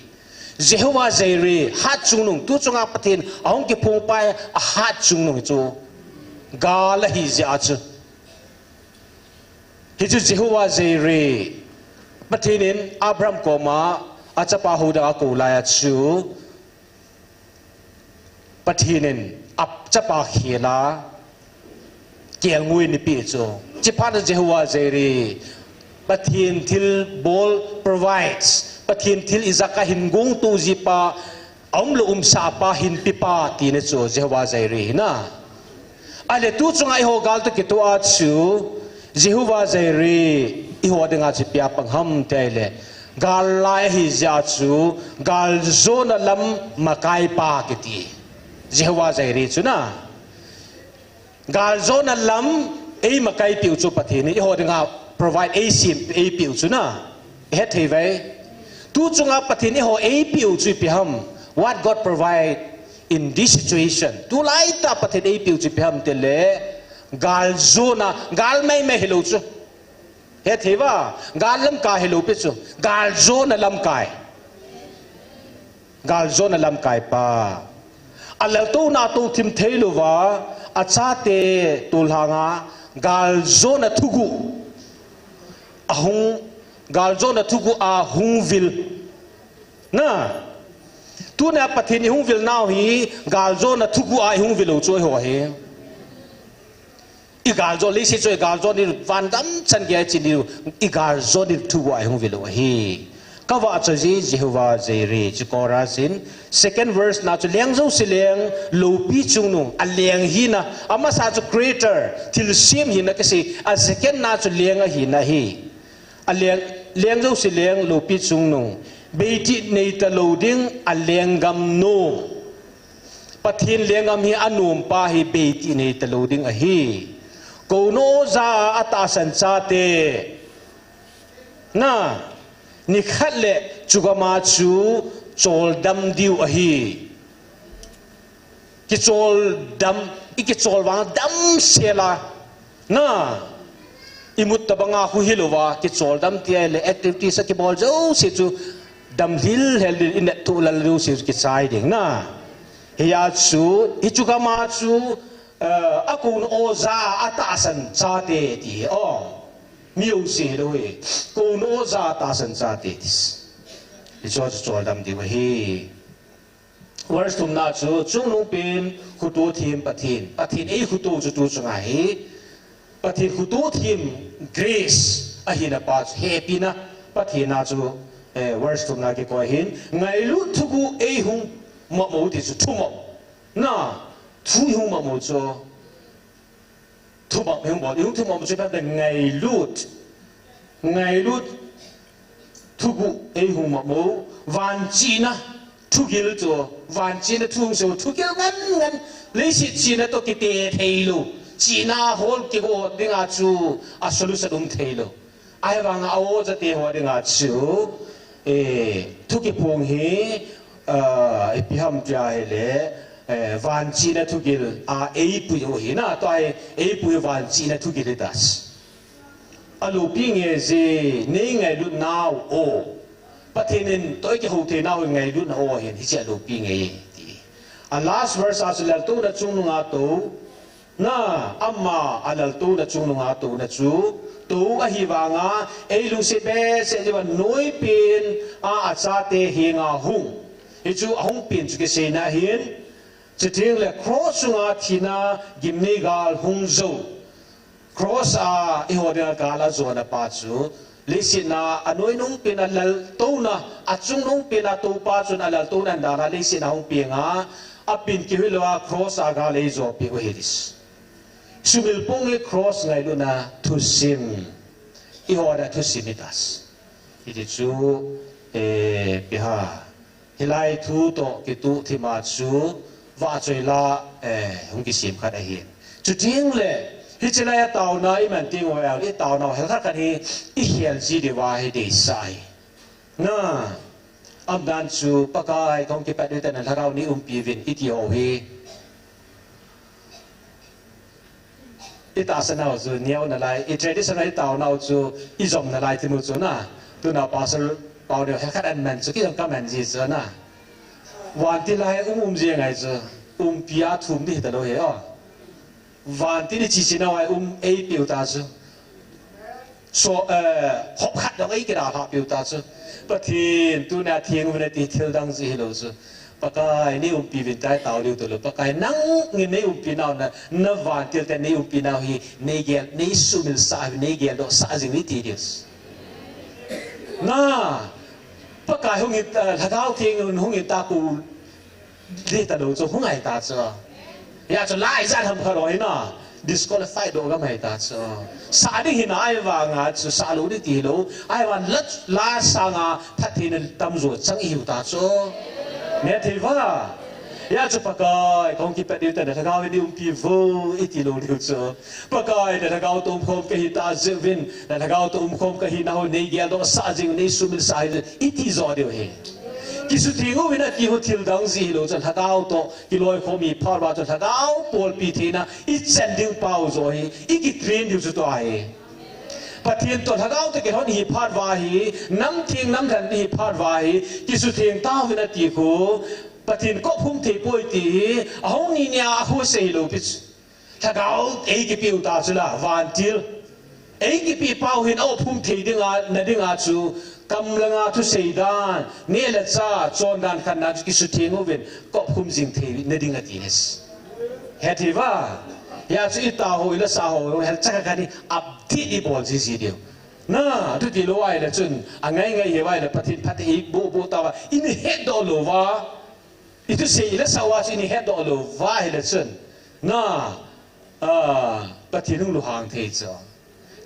Jehovah Jireh, Hatchungnung, tuchunga Pathen ahung kiphong pa hi ahatchungnung chu gal ahi jeh a chu. Hichu Jehovah Jireh, Pathen in Abraham koma achapa hou dinga akou lai a chu, Pathen in achapa khel a kelngoi eipeh chu. Chuphat a Jehovah Jireh, Pathen thilbol, provides, Pathen thil ijakai hin gongtou ji pa, aumlou umsah pa, hinpe pa tina chu Jehovah Jireh ahina. Ahile tuchunga eiho gal toh kitoh a chu Jehovah Jireh eiho dinga chu ipi a pang ham tia ahile, gal lai ahi jeh a chu galjona lam makai pa kiti. Jehovah Jireh chu na. Galjona lam eimakai peh u chu Pathen in eiho dinga provide eisem, eipeh u chu na. Hethei uve. Tuchunga Pathen eiho eipeh u chu ipi ham. What God provide in this situation. Tulaitah Pathen eipeh u chu ipi ham itile, galjona, gal maimai hilou chu. Hethei uva, gal lamkai hilou pi chu. Galjona lamkai. Galjona lamkai pa. Alaltouna tou thim theilouva, achate tolhanga, galjona thuguh. Ahung, galjona thuguh a hung vil. Na, Tuna Pathen ihung vil nau hi, galjona thuguh a ihung vil u chu eiho hi. I galjona leiset chu i galjona ni, van gam chan gei a i che ni, i galjona ni thuguh a ihung vil u ahi. Ka vahchoi ji Jehovah Jireh, chu chorus in, second verse na chu leng jouse leng, loupi chungnung, a leng hina, amasa chu creator, thilsem hina kisei, a second na chu leng ahina ahi. A leng, leng jouse leng, loupi chungnung, beitih nei talou ding, a lenggam nom. Pathen lenggam hi anom pa hi beitih nei talou ding ahi. Kouna aw ja a atahsan chate. Na, nikhat le chugam a chu choldam diu ahi. Kicholdam, i kichol vang damsel a. Na, imut tabang a khu hilouva, kicholdam ti ahile activities a kibol jouse chu damlhil hel ding, i nat tuh lal jouse chu kichai ding na. Hia chu, hichu gam a chu, eh, a kouna aw ja a atahsan chate ti hi, aw. Mi jouse hilou hi. Kouna aw ja a atahsan chate ti. Hichu chu choldam diu ahi. Verse thumna chu, chungnung pen khuto them Pathen. Pathen eikhuto chu tu chunga hi. Pathen khuto them grace ahina pa chu hepina Pathen a chu, eh, verse thumna kikoi hin. Ngailut thuguh eihung mamo ti chu thumop. Na, thu ihung mamo chu. Thumop ihung bol, ihung thumop chu ipi ham itile ngailut. Ngailut thuguh eihung mamo, vanchihna thugil chu, vanchihna thu hung sei, thugil ngan ngan, leiset chihna toh kite theilou, chihna hol kigo dinga chu a solution um theilou. Ahivanga a aw jate ho dinga chu, eh, thu kiphong hi, ah, ipi ham tia ahile, eh, vanchihna thugil a eipui u hi na, tua hi eipui vanchihna thugil hi ta. A loupi nge ji, nei ngailut nau aw. Pathen in toh i kihou thei nau hi ngailutna aw hin, hiche a loupi nge ti. A last verse a chu laltouna chungnunga tou, na, ama a laltouna chungnunga touna chu, tou ahivanga, ei lungset behseh diuva noipen a achate henga hung. Hichu ahung pen chu kiseina ahin, chuteng le cross chunga thina gimnei gal hung jou. Cross a eiho dinga gal ajona pa chu, leiset a anoinung pen a laltouna, achungnung pen a toupa chun a laltouna dan a leiset a hung penga, apen kihoi louva cross a gal eijopeh u ahi ti. Sumil pung hi cross ngailutna thusim. Eiho a thusim hi ta. Hiti chu, eh, ipi ham. Hilai thu toh kituh thima chu vahchoi la, eh, hung kisem khat ahi. Chuteng le, hiche lai a taona i man teng uva, i taona hel khat khat hi i hel ji diuva hi deisah ahi. Na, aman chu Pakai kahung kipat diu tah in na lhagao nei umpi uvin i ti ho hi. I tahsan nau chu neo nalai, i traditional i tao nau chu i jom nalai ti mu chu na. Tuna pastor pau neo he khat an man chu kei jong ka man ji chu na. Vantil a um um ji ngai chu. Umpi a thum di ta lou he o. Vantil i chi chi nau a um ei piu ta chu. So, eh, hop khat dong ei kidalha piu ta chu. Pathen, tuna theng uvin ati thil dang ji hilou chu. Pakai, nei umpi uvin tai tao diu tolou. Pakai, nangin nei umpi nau na, na vantil te nei umpi nau hi, nei gel, nei sumil sah, nei geldoh sah jing uvin ti diu. Na, Pakai hung in, eh, Lhagao Theng in hung in ta ku Di ta lou chu hung ai ta chu. Hia chu lai jan ham kha lou hi na. Disqualify doh gam ai ta chu. Sah ding hi na ahivanga chu sah lou ding ti lou. Ahivang la, la sanga phattheina tamjo chang i hiu ta chu. Ne thei va. Hia chu Pakai, kahung kipat diu tah in na lhagao hi nei umpi vo i ti lou diu chu. Pakai, na lhagao toh umkhom kahi ta jeh uvin, na lhagao toh umkhom kahi nau nei geldoh sah jing, nei sumil sah jing, i ti jo diu hi. Kisutheng uvin ati ho thil dang ji hilou chu lhagao toh kiloikhom hi phat uva chu lhagao bolpi theina i chan ding pau jo hi, i kitrain diu chu tua hi. Pathen toh lhagao toh kilhon hi phat uva hi, nam theng nam lhen hi phat uva hi, kisutheng tauvin ati khu, Pathen kop hum thei poi ti hi, ahung ni nia a khu sei lou pi chu. Lhagao ei kipiu ta chu la, vantil. Ei kipe pau hin a opkhum thei dinga, na dinga chu, kam langa thusei dan, neh le chah, chondan khatna chu kisutheng uvin, ka opkhum jing thei na ding ati nis. Hethei va, hia chu i tao ho, i lasa ho, hel chaka kani, update i bol jiji diu. Na, tu ti lou ahile chun, a ngai ngai hi va ahile Pathen phat i bu bu ta va, i ni hetdoh lou va. I thusei i lasa uva chu i ni hetdoh lou va ahile chun. Na, ah, Pathen hung lunghang thei chu.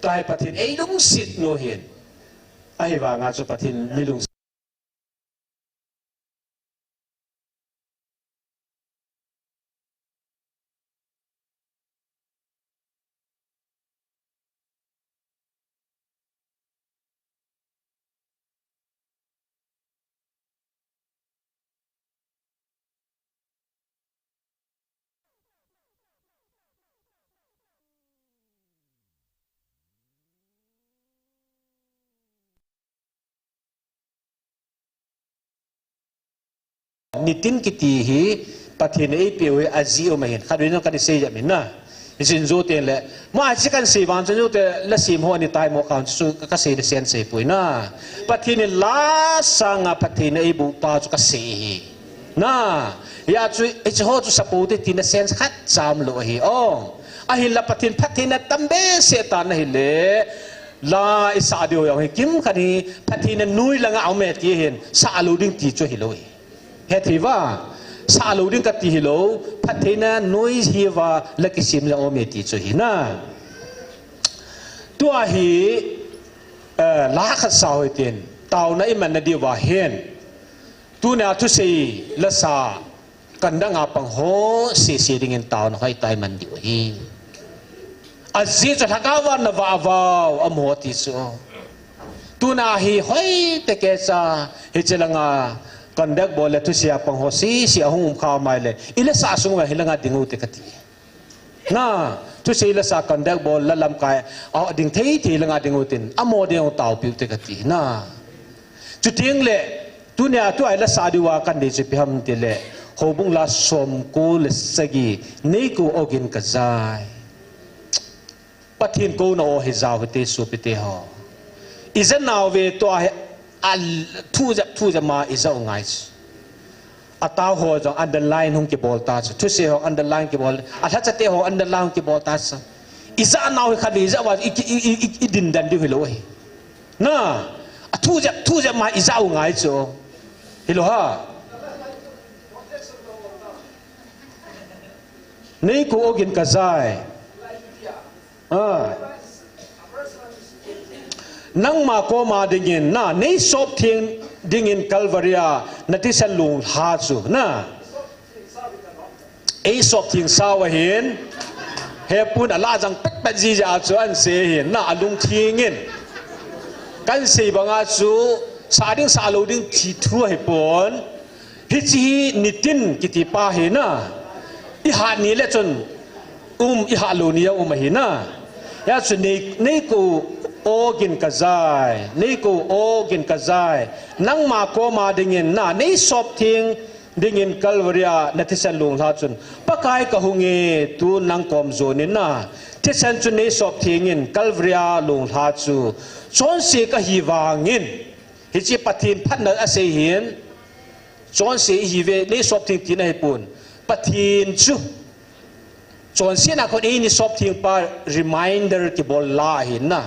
Tua hi Pathen ei lungset nu hin. Ahivanga chu Pathen mi lungset. Nitin kiti hi Pathen in eipeh u hi ajeh um ahin. Khatvei jong kana sei jep in na. Hichun jouse le, ma hiche kana sei vang chun jouse le sem ho ni tai mo kan chu ka, ka sei le sen sei poi na. Pathen in la sanga phattheina eiboh pa chu ka sei ahi. Na, hia chu, hiche ho chu sapote tina sen khat cham lou ahi. Oh, ahinla Pathen phattheina tam behseh tan ahile, la i sah diu jong hi kimkhat hi phattheina noi langa aume ti hin, sah lou ding ti chu hilou hi. Hethei va, sah lou ding kati hilou, phattheina noi hi va la kisem jong aume ti chu hi na. Tua hi, eh, la khat sa hoi tin, taona i manna diuva hin, tunia thusei lasa, Conduct a pang ho sese dingin taona hoitah i man diu ahi. Ajeh chu lhagao a na vah vau, amaho ti chu. Tuna hi hoitah kei cha, hiche langa conduct bol le thusei a pang ho sese ahung um kha mai le, i lasa sung uva hi langa ding u te kati. Na, thusei lasa conduct bol la lamkai a ding thei thei langa ding u tin, amaho ding u taopiu te kati. Na. Chuteng le, tunia tua i lasa diuva kan dei chu ipi ham ti le, Houbung la somko le sagi, Nei kou ogin kajai. Pathen kouna o hi jao hite sopite ho. I ja nauve tua hi a thu jep, thu jep ma i ja u ngai chu. A tao ho jong underline hung kibol ta chu. Thusei ho underline kibol. A lhachate ho underline hung kibol ta chu. I ja nau hi khat i ja uva i, i, i, i, i din dan diu hilou hi. Na, a thu jep, thu jep ma i ja u ngai chu. Hilou ha. Nei kou ogin kajai. Ah. Nangma koma dingin, na, nei sop theng dingin Calvary a na thisan lunglha chu, na. Ei sop theng sau ahin, hepun a la jang pet pet jiji a chu ahin sei ahin, na, alungtheng in. Kan sei banga chu, sa ding sa lou ding ti thu ahipon. Hiche hi nitin kiti pa hi na. I hat ni le chun um, i hat lou ni a um ahi na. Hia chu nei, nei kou ogin kajai, nei kou ogin kajai. Nangma koma dingin na, nei sop theng dingin Calvary a na thisan lunglha chun. Pakai kahung e, tun nang kom jon in na. Thisan chu nei sop theng in Calvary a lunglha chu. Chonse kahi vangin. Hiche Pathen phatna asei hin. Chonse ihiuve, nei sop theng tina ahipon. Pathen chu. Chonsetna khun eini sop theng pa reminder kibol la ahin na.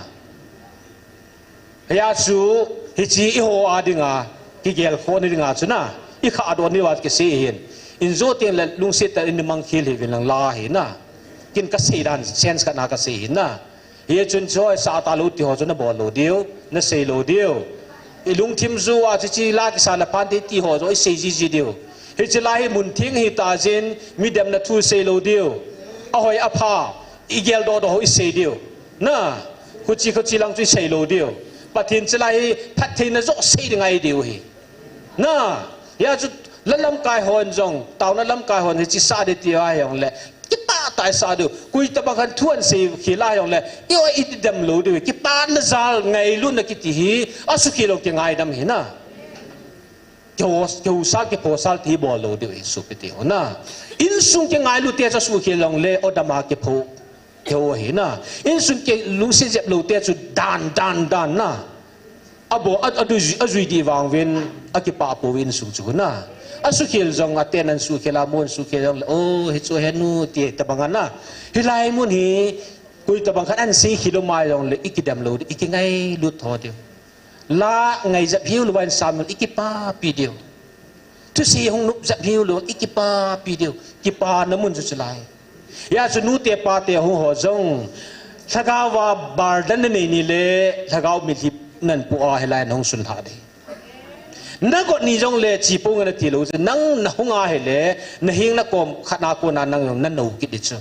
Hia chu, hiche i ho a dinga, kigel khona dinga chu na. I kha adon ni uva kisei ahin. In jo teng le lungset tah in mang khel hih uvin lang la ahi na. Kin kasei dan, sense khat na kasei ahin na. Hichun chu hoi sa ta lou ti ho chu na bol lou diu, na sei lou diu. I lungthim ju a chu hiche la kisa na phan te ti ho chu i sei jiji diu. Hiche la hi mun theng hi ta jin, mi demna thu sei lou diu. Ahoi apha, i geldoh doh ho i sei diu. Na, khuchi khuchi lang chu i sei lou diu. Pathen hiche la hi phattheina joh sei ding ahi diu ahi. Na, hia chu la lamkai hon jong, taona lamkai hon hiche sa ding ti ahi jong le, kipah tah a i sa diu. Koi tobang khat thu ahin sei khel ahi jong le, i oi i dem lou diu. Kipana jal ngailutna kiti hi, asukhel lou kingaidam ahi na. Kihou, kihousal, kiphosal ti bol lou diu ahi sopite ho na. Insung kingailut te chu asukhel jong le, odam a kipho. Theu ahi na. Insung kei lungset jep lou te chu dan, dan, dan na. Abo, a, a, du, a jui di vang vin, a kipa po vin sung chu na. A sukhel jong, a ten an sukhel, a mun sukhel jong le, oh, hi chu he nu, ti tabang na. Hi lai mun hi, koi tabang khan an si khilo mai jong le, i kidem lou, i kingai lut tho diu. La ngai jep hiu lou, vain sam lou, i kipa pi diu. Thusei hung nop jep hiu lou, i kipa pi diu. Kipa na mun chu chu lai. Hia chu nute pate hung ho jong, lhagao a bardan na nei ni le, lhagao mitlhi nan pu a hilai na hung sun lha dei. Na got ni jong le chi po nge na ti lou chu, nang na hung a hile, na hing na kom khat na ko na nang jong na nou kit di chu.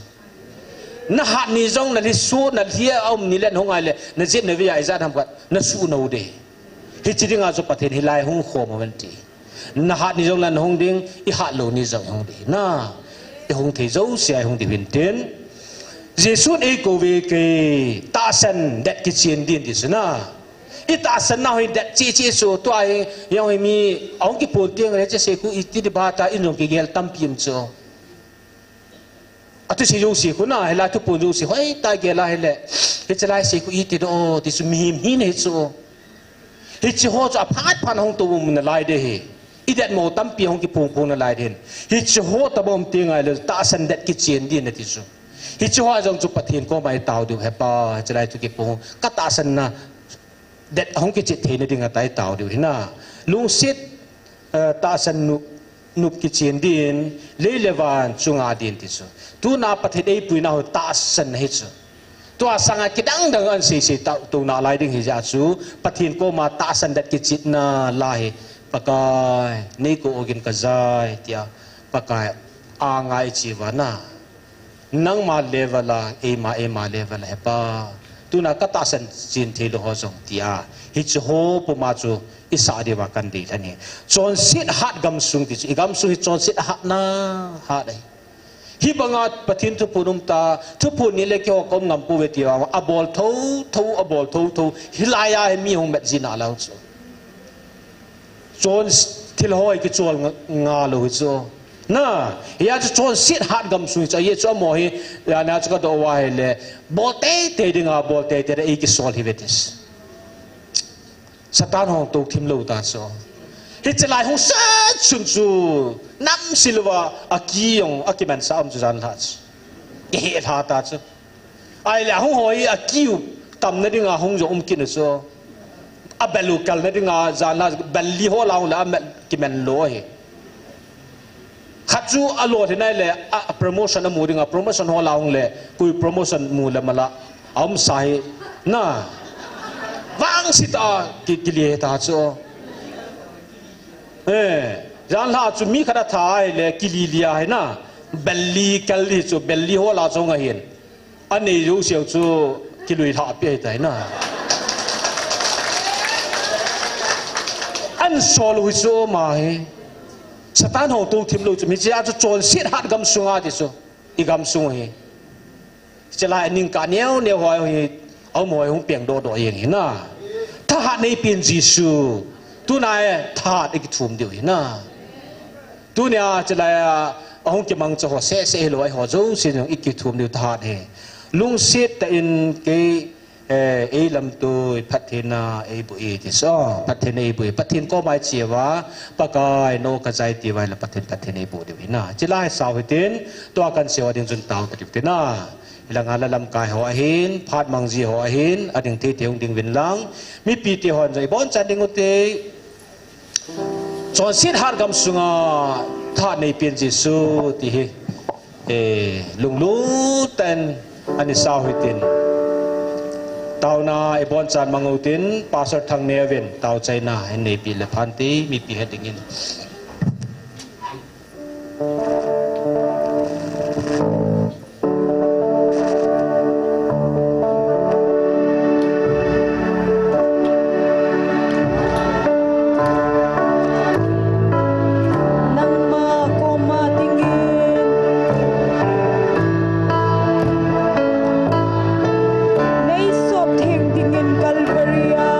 Na hat ni jong na lhi su, na lhi a um ni le na hung a hile, na jep na vei a ijat ham khat, na su nou dei. Hichi dinga chu Pathen hilai hung khom aven ti. Na hat ni jong le na hung ding, i hat lou ni jong hung ding. Na, i hung thei jouse a i hung ding hin tin. Jesun ei kou ve kei, tahsan det kichen din ti chu na. I tahsan nau hi det chi chi chu, tua hi, jong hi mi, ahung kipon tieng le che se khu i ti di ba ta, in jong kigel tampi um chu. A thusei jouse khu na, hilai thupon jouse, hoi ta gel a hile. Hichi lai se khu i ti do, ti chu mihem hi na hi chu. Hichi ho chu aphat phat hung tou um na lai de hi. I det mo tampi hung kipung pung na lai din. Hichi ho tabom ti ngai le tahsan det kichen din na ti chu. Hichi ho jong chu Pathen koma i tao diu he Pa, hichi lai thu kipung. Ka tahsan na det hung kichen thei na ding a tai tao diu hi na. Lungset, eh, tahsan nu, nop kichen din, lei le van chunga din ti chu. Tuna Pathen ei pui na ho tahsan na hi chu. Tua sanga kidang dang an sei sei tao, tou na lai ding hi ja chu, Pathen koma tahsan det kichen na la hi, Pakai, nei kou ogin ka jai, tia, Pakai, a ngai chi va na. Nangma level a, eima, eima level a, he Pa. Tuna ka tahsan chen thei lou ho jong tia. Hichi ho puma chu, i sa di va kan dei thani. Chonset hat gamsung ti chu, i gamsung hi chonset hat na, hat ai. Hi banga Pathen thuphon um ta, thuphon ni le keiho ka um ngam pou ve ti vang, a bol tho tho, a bol tho tho, hilai a hi mi hung met ji na lou chu. Chon thil hoi kichol nga, nga lou hi chu. Na, hia chu chonset hat gamsung hi chu, a ye chu amo hi, ya na chu ka do va hi le, bol tei tei dinga, bol tei tei de, ei kisol hi ve tis. Satan hung tou thim lou ta chu. Hichi lai hung sat sun chu, nam silva a ki jong a kiman sa um chu jan lha chu. I he lha ta chu. Ai le hung hoi a ki u tam na dinga hung jong um kin chu. A belu kal na dinga jan lha bel li ho la hung le a mel kiman lou hi. Khat chu a lolhin nai le, a, a promotion a mu dinga, promotion ho la hung le, koi promotion mu le mala, a um sa hi, na, vangset a, ki, kili ta chu. Eh, jan lha chu mi khat a tha hi le, kili li a hi na, bel li kal li chu, bel li ho la chu nga hin. A nei jouse chu kilui lha pi ahi tai na. An sol u hi chu ma hi. Satan hung tou thim lou chu mi chia chu chonset hat gamsung a ti chu. I gamsung hi. Chilai ning ka neo neo hoi hi. Aum hoi hung peng do do jeng hi na. Thahat nei pen Jesu. Tuna e thahat i kithum diu hi na. Tunia chilai a, ahung kimangcha ho seh seh hilou, eiho jouse jong i kithum diu thahat hi. Lungset tah in kei, eh, ei lamtui phattheina ei boh e ti so, phattheina ei boh e. Pathen koma i che uva, Pakai, nangho ka jai ti uva ahile Pathen, phattheina ei boh diu hi na. Chilai sao hitin, tua kan sei ho ding chun tao ta diu ti na. Hilanga la lamkai ho ahin, phat mang ji ho ahin, ading thei thei hung ding uvin lang. Mipi te hon jong i bonchan ding u te. Chonset hat gamsunga thahat nei pen Jesu ti hi, eh, lunglut tah in ana sao hitin. Taona i bonchan mang u tin, Pastor Thangneo vin tao chaina hin neipi le phan te, mipi het dingin. Nangma koma dingin, nei sop theng dingin Calvary a.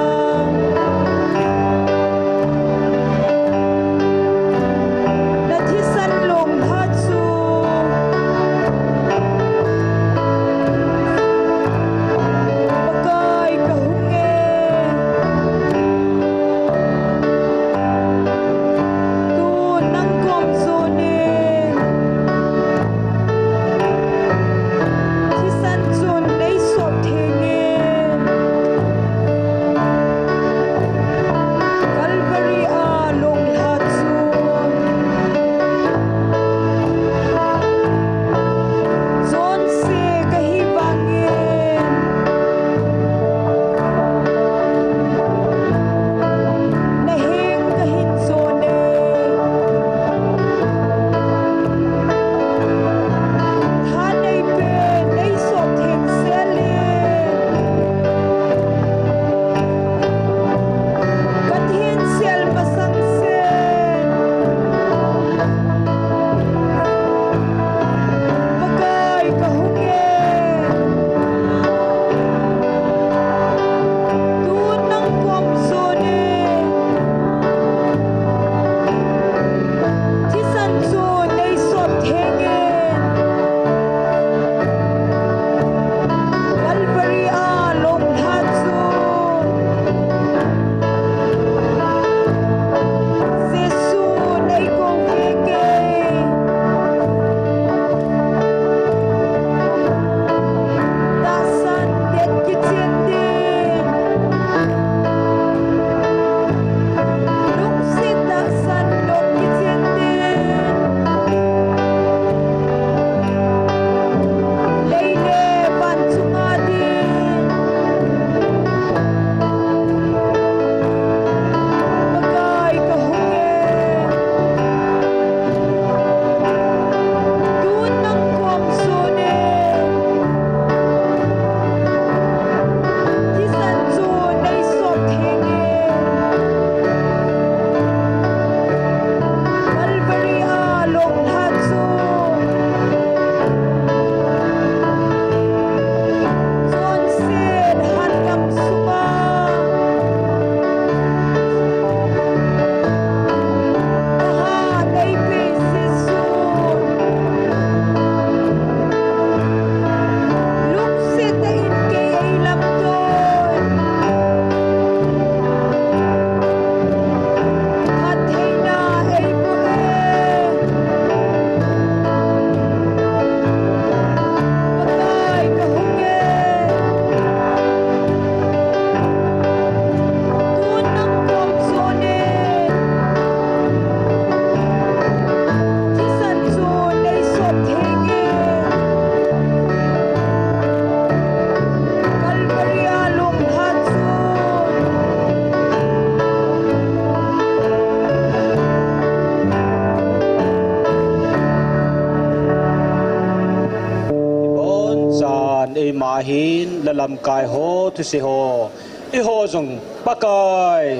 Ama hin la lamkai ho thusei ho, eiho jong Pakai,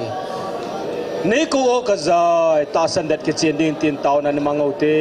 nei kou o kajai, tahsan det kichen ding tin taona nei mang u hite.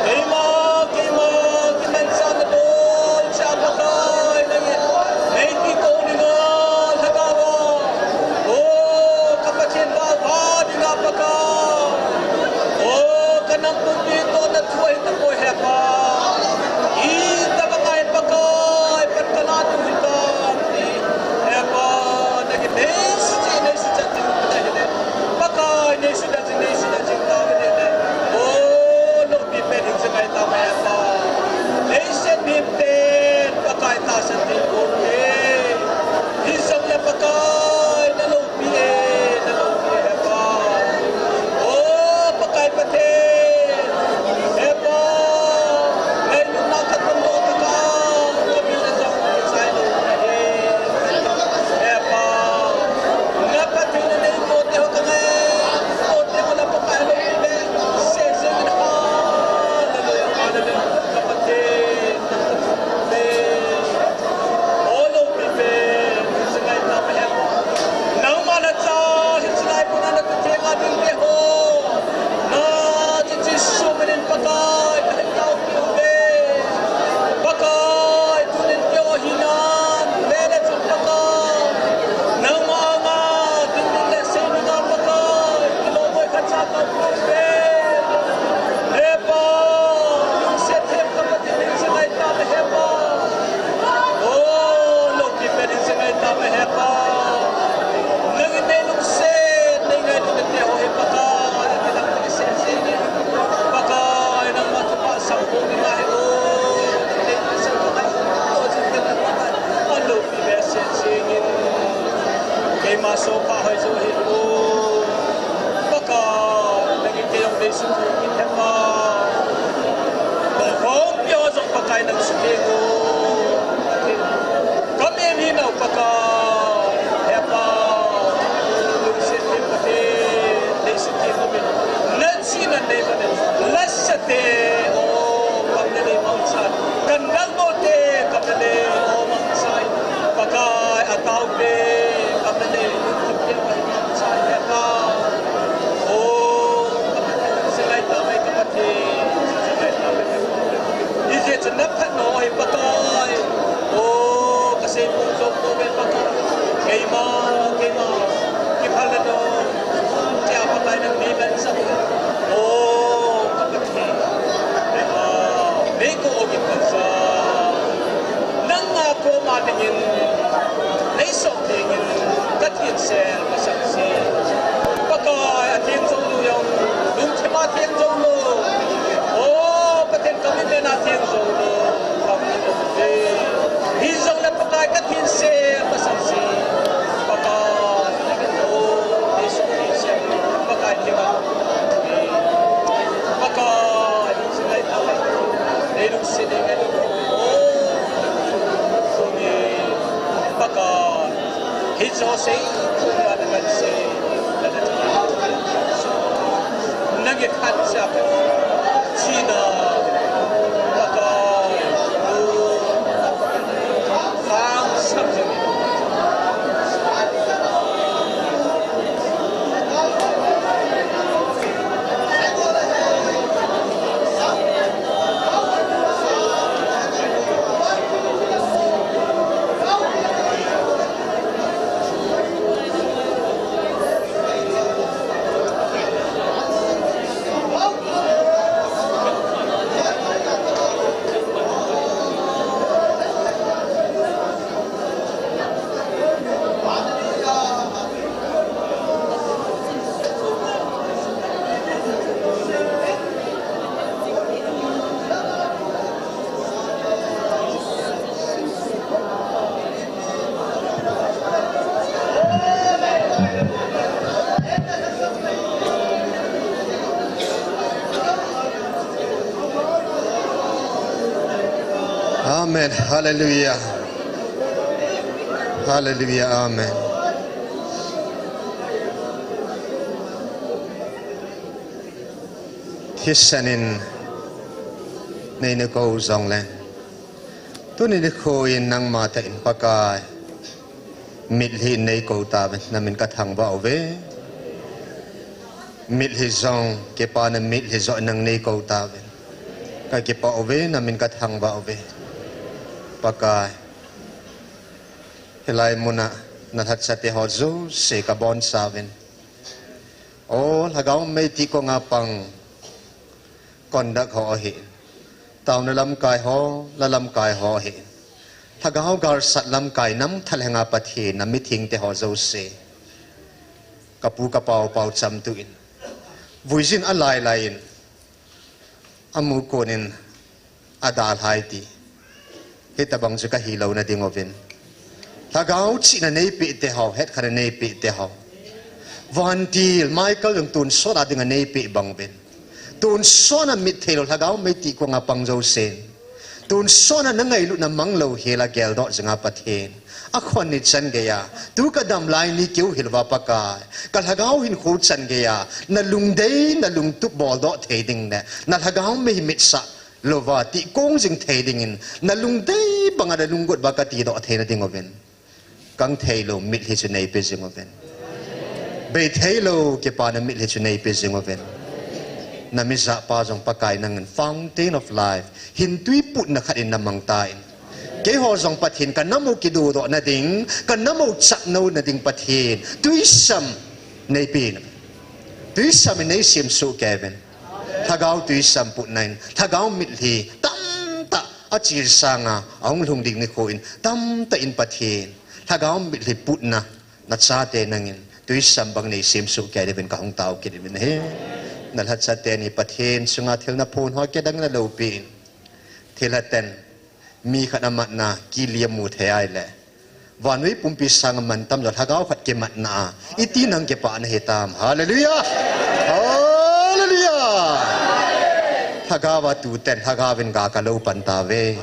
Keima, keima, kimanchahna dol cha Pakai, nangin nei kiko dinga, Lhagao a. O, ka Pathen, vahva dinga Pakai. O, ka nam pumpi tohna thu ahi tapoi he Pa. Itobang a hi Pakai, pan kana ding hitam ti. He Pa, nangin nei suchet, nei suchet ding na hile. Pakai, nei suchet Nei suchet jing tauve. O, loupi pen in jing ngai tauve he Pa. Nei sen mite Pakai tahsan ding bou e. Hijongle Pakai na loupi e, na loupi e he Pa. O, Pakai Pathen. He Pa. Ngailutna ka tungdoh tah a, ka min a jong ka chai lou ahi. He Pa. Na Pathen in nei mo te ho ka ngai. Mo te ho na Pakai lo ni be. Se se ni ha. Hallelujah, hallelujah. Ka Pathen. Amen. O loupi pen, hiche ngai tauve he Pa. Nangma nacha, hiche lai puna na Pathen a ding te ho. Na, Jesu min in Pakai, ka hin tao piu ve. Pakai, tunin keiho hinam, le le chun Pakai. Nangma anga, ding ding le sei ding a Pakai, kilom boi khat cha tao piu ve. He Pa, lungset them ka Pathen in hiche ngai tauve he Pa. O, loupi pen in hiche ngai tauve he Pa. Nangin nei lungset, nei ngailutna te ho hi Pakai, nang kidang kise jing in. Pakai, nangma thupha sang bou ding ahi o. Nei lungset Pakai, o jing pen Pakai. Aloupi behseh jing in. Keima soh pha hoi jo hi o. Pakai, nangin kei jong nei sukha in he Pa. Kong khompi ho jong Pakai nang sukha in o. Ka min hi nau Pakai, he Pa. Lungset in Pakai, nei sukha in o min. Nang Sina nei bane, lasa te, o, kam le le mangcha. Kan dang mo te, kam le le, o, mangcha. Pakai, atao te, kam le le, te, mangcha, ya ka. O, kam le le, singai ta mai ka Pathen, singai ta mai ka Pathen. Ije chun na phat no, hi Pakai. O, ka sei pu jo ko be Pakai. Keima, keima, kiphala no. Tia Pakai nang nei ban sa. O, ka Pathen. Nei ko o ki pasa. Nang a ko ma dingin. Nei so dingin. Ka thingsel masang si. Pakai a theng jong nu jong. Lungthim a theng jong nu. O, Pathen ka min a theng jong nu. Ka min a theng. Hijongle Pakai ka thingsel masang si. Pakai, o, Jesu Christ, Pakai, Pakai, Pakai, Pakai, Pakai, Pakai, Hiche ho sei, thum a na kan sei, na na thum. Na nge khat sa, sina, Pakai, lu, khang sam jing. Hallelujah. Hallelujah. Amen. Thisan in nei na kou jongle, tuni nikho in nangma tah in Pakai mitlhi in nei kou tauve, na min ka thangvah uve. Mitlhi jong, kipana mitlhi jong nang nei kou tauve. Ka kipah uve, na min ka thangvah uve. Pakai, hilai muna na lhacha te ho jouse ka bonchauvin. O, Lhagao mei ti konga pang conduct ho ahi. Taona lamkai ho, la lamkai ho ahi. Lhagao galsat lamkai nam thalhenga Pathen, na mithengte ho jouse. Ka pu ka pau pau chamtuh in. Vuijin alailai in. Amu konin adalhai ti. Hitabang chu ka hilou na ding uvin. Lhagao chihna neipeh te ho, hetkhenna neipeh te ho. Vantil, Michael jong tonsot a dinga neipeh bang uvin. Tonsot a mit theilou, Lhagao mei ti konga pang jousen. Tonsot a na ngailutna manglou hela geldoh jinga Pathen. Akhon ni chan geiya, tu ka damlai ni keu hilouva Pakai. Ka Lhagao hinkho chan geiya, na lungdei, na lungtup boldoh thei ding le, na Lhagao mei mitsah louva, tihkong jing thei dingin, na lungdei banga na lunggel uva ka tidoh theina ding uvin. Kang theilou mitlhi chu neipe jing uvin. Bei theilou kipana mitlhi chu neipe jing uvin. Na mijahpa jong Pakai nangin fountain of life, hintui putna khat in na mangtan. Keiho jong Pathen ka nam u kidudoh na ding, ka nam u chapnou na ding Pathen. Twisam neipen. Twisam in nei semsuh kei uvin. Lhagao twisam putna in, Lhagao mitlhi tamtah a chil sanga ahung lhung ding nikho in, tamtah in Pathen. Lhagao mitlhi putna, na chate nangin, twisam bang nei semsuh kei diuvin ka hung tao kit uvin ahi. Na lhacha teni Pathen chunga thil na phon ho kidang na loupin. Thilha ten, mi khat amatna, kiliam mu thei ahile. Vannoi pumpi sanga mantam jo Lhagao khat kimatna a. Iti nang kipana hitam. Hallelujah. Hallelujah. Lhagao a tuten, Lhagao in ga ka lou pan tauve.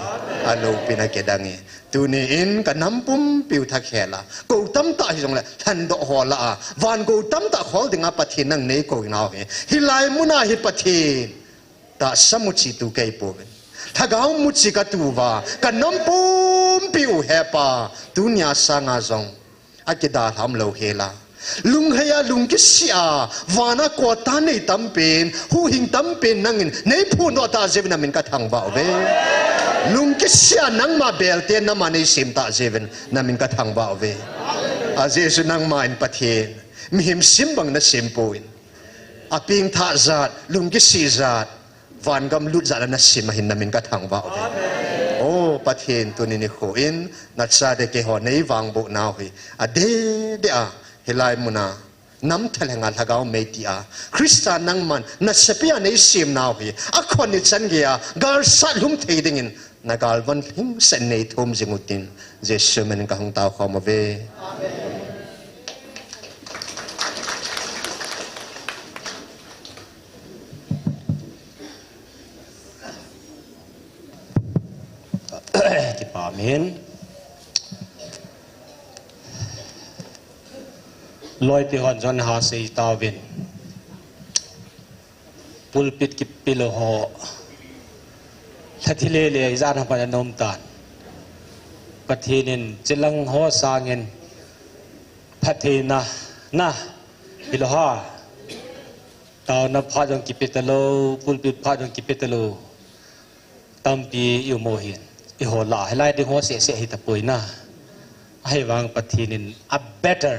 Aloupina kidang e. Tuni in ka nam pumpiu thakhel a. Kou tamtah hijongle, lhandoh ho lah a. Van kou tamtah khol dinga Pathen nang nei kou nau hi. Hilai muna hi Pathen. Tahsa muchi tu kei pouvin. Lhagao muchi ka tu uva, ka nam pumpiu hepa, tunia sanga jong. Akidalha umlou hela. Lunghei a, lungkisih a, vana kota nei tampen, huhhing tampen nangin, nei phondoh tah jeh uvin na min ka thangvah uve. Lungkisih a nangma belte, nama nei sem tah jeh uvin na min ka thangvah uve. Ajeh chu nangma in Pathen, mihem sim bang na sem poi. Apengthah jat, lungkisih jat, vangam lut jat a na sem ahin na min ka thangvah uve. O Pathen, tuni nikho in, na chate keiho nei vangboh nau hi. Adeh deh a, hilai muna, nam thalhenga Lhagao mei ti a. Christa nangman, na sepi a nei sem nau hi. Akhon ni chan geiya, galsat lhum thei dingin, na galvan lhingset nei thum jing utin. Jesu min in ka hung tao khom uve. Amen. Kipa min. Loipi hon jon ha sei tauvin. Pulpit kipilou ho. Lhathi lele ijat ham pan anom tan. Pathen in chilang ho sangin phattheina na hilou ha. Taona phat jong kipe talou, pulpit phat jong kipe talou. Tampi i um u hin. Eiho lah a, hilai ding ho seh seh hi tapoi na. Ahivang Pathen in a better,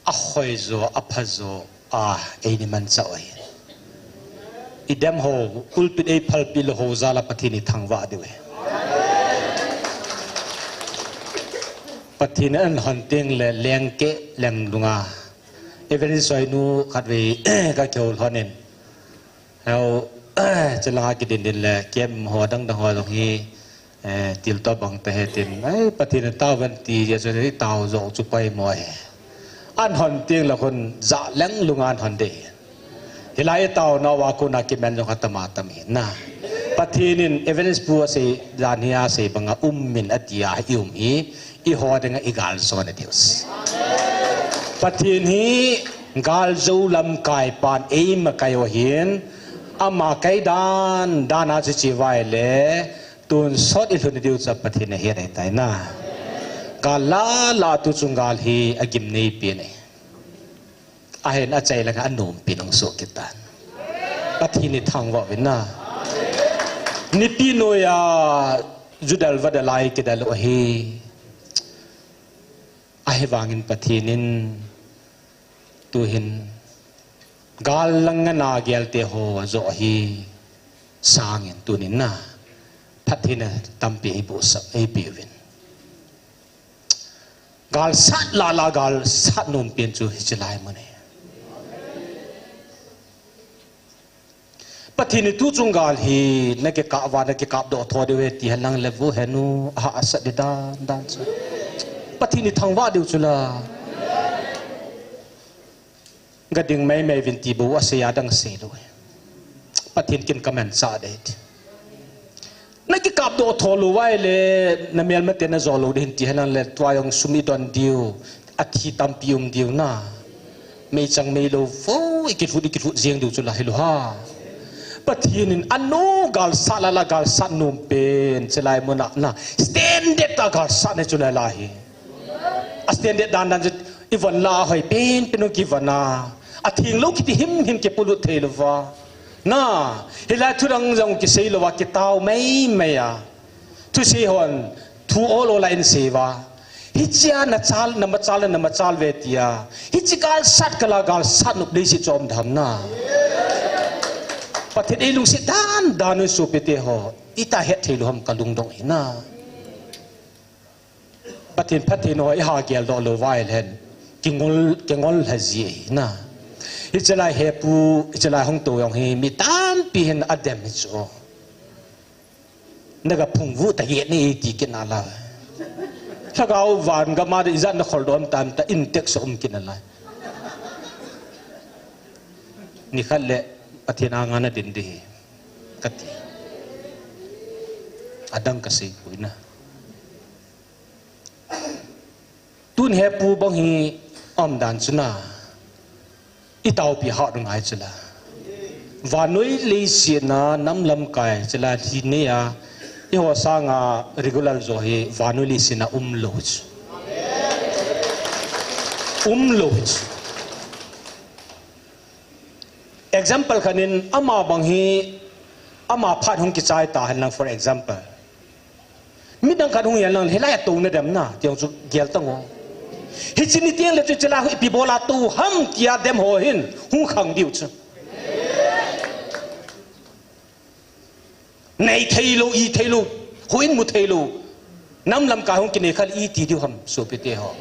a hoijo, a phajo, a eini manchah u ahi. I dem ho, pulpit ei phalpi lou ho jal a Pathen i thangvah diu ahi. Pathen in an hon teng le leng keh leng lunga. Evangelist Soinu khatvei ka kihou lhon in. Heo, chilanga kidin din le, kem ho dang dang ho jong hi, eh, til to bang te he tin. Ai, Pathen in tao van ti, ya chu tao jo chu pai mo he. An hon ting la khun ja leng lunga an hon de. Hilai tao na wa ko na kimen jong kha tama tam hi na. Pathen in Evangelist Pu asei dan hi asei banga um in ati a i um hi, eiho dinga i gal son a diu. Pathen hi gal jou lamkai pan eima kai u ahin, ama kai dan dan a chu chi vai le, tun sot i lhun diu chu Pathen ahet ahi tai na. Gal la la tu chung gal hi agim nei pen e. Ahin achai langa anom pen ong so kitan. Pathen i thangvah uvin na. Nipi noiya judal vadal a i kidal u ahi. Ahivangin Pathen in tuhin gal lang ngana gelte ho ajo ahi sangin tunin na phattheina tampi eibohsah, eipeuvin. Gal sat la la gal sat nom pen chu hiche lai mun e. Pathen in tu chung gal hi na kikap uva, na kikap doh tho diu ahi ti hen lang le vo henu, aha, asat di dan dan chu. Pathen i thangvah diu chu la. Ga ding mai mai uvin ti bou asei a dang sei lou. Pathen kin ka manchah ding. Na kikap doh tho lou vai le, na melmate na jo lou ding ti hen lang le, tua jong sum i don diu, athi tampi um diu na. Meichang meilou vo, i kilhut, i kilhut jeng diu chu la hilou ha. Pathen in anu gal sat la la gal sat nom pen, hiche lai mun a na. Standard a gal sat ne chu la la hi. A standard dan dan chu i von la hoi pen pen u kivon a. Atheng lou kiti him him kipolut thei lou va. Na, hilai thu dang jong kisei lou va, kitao mai mai a. Thusei hon, thu ol ol a in sei va. Hichea na chal, na machal, na machal ve tia. Hiche gal sat kala gal sat nop dei si chom dam na. Pathen ei lungset dan dan u sopite ho. Ita het thei lou ham ka lungdong hi na. Pathen phattheina ho i ha gel doh lou vai le hen. Kingol, kingol lha ji ahi na. Hiche lai hepu, hiche lai hung tou jong hi mi tampi hin adem hi chu. Na ga phung vu ta ye ni ti kina la. Lhagao van gam a ijat na khol dom tam ta in tek so um kina la. Nikhat le Pathen anga na din ding hi. Kati. Adang kasei poi na. Tun hepu bang hi um dan chu na. I taopi hah ngai chu la. Vannoi leiset a nam lamkai chu la thi nei a. Eiho sanga regular jo hi vannoi leiset a um lou chu. Um lou chu. Example khat in ama bang hi ama phat hung kichai ta hen lang, for example. Midang khat hung hi hen lang, hilai a tou na dem na, ti jong chu gel tang o. Hiche ni teng le chu hiche lai hu ipi bol a tou ham tia dem ho hin, hung khang diu chu. Nei thei lou, i thei lou, houin mu thei lou. Nam lamkai hung kinei kha le iti diu ham, sopite ho.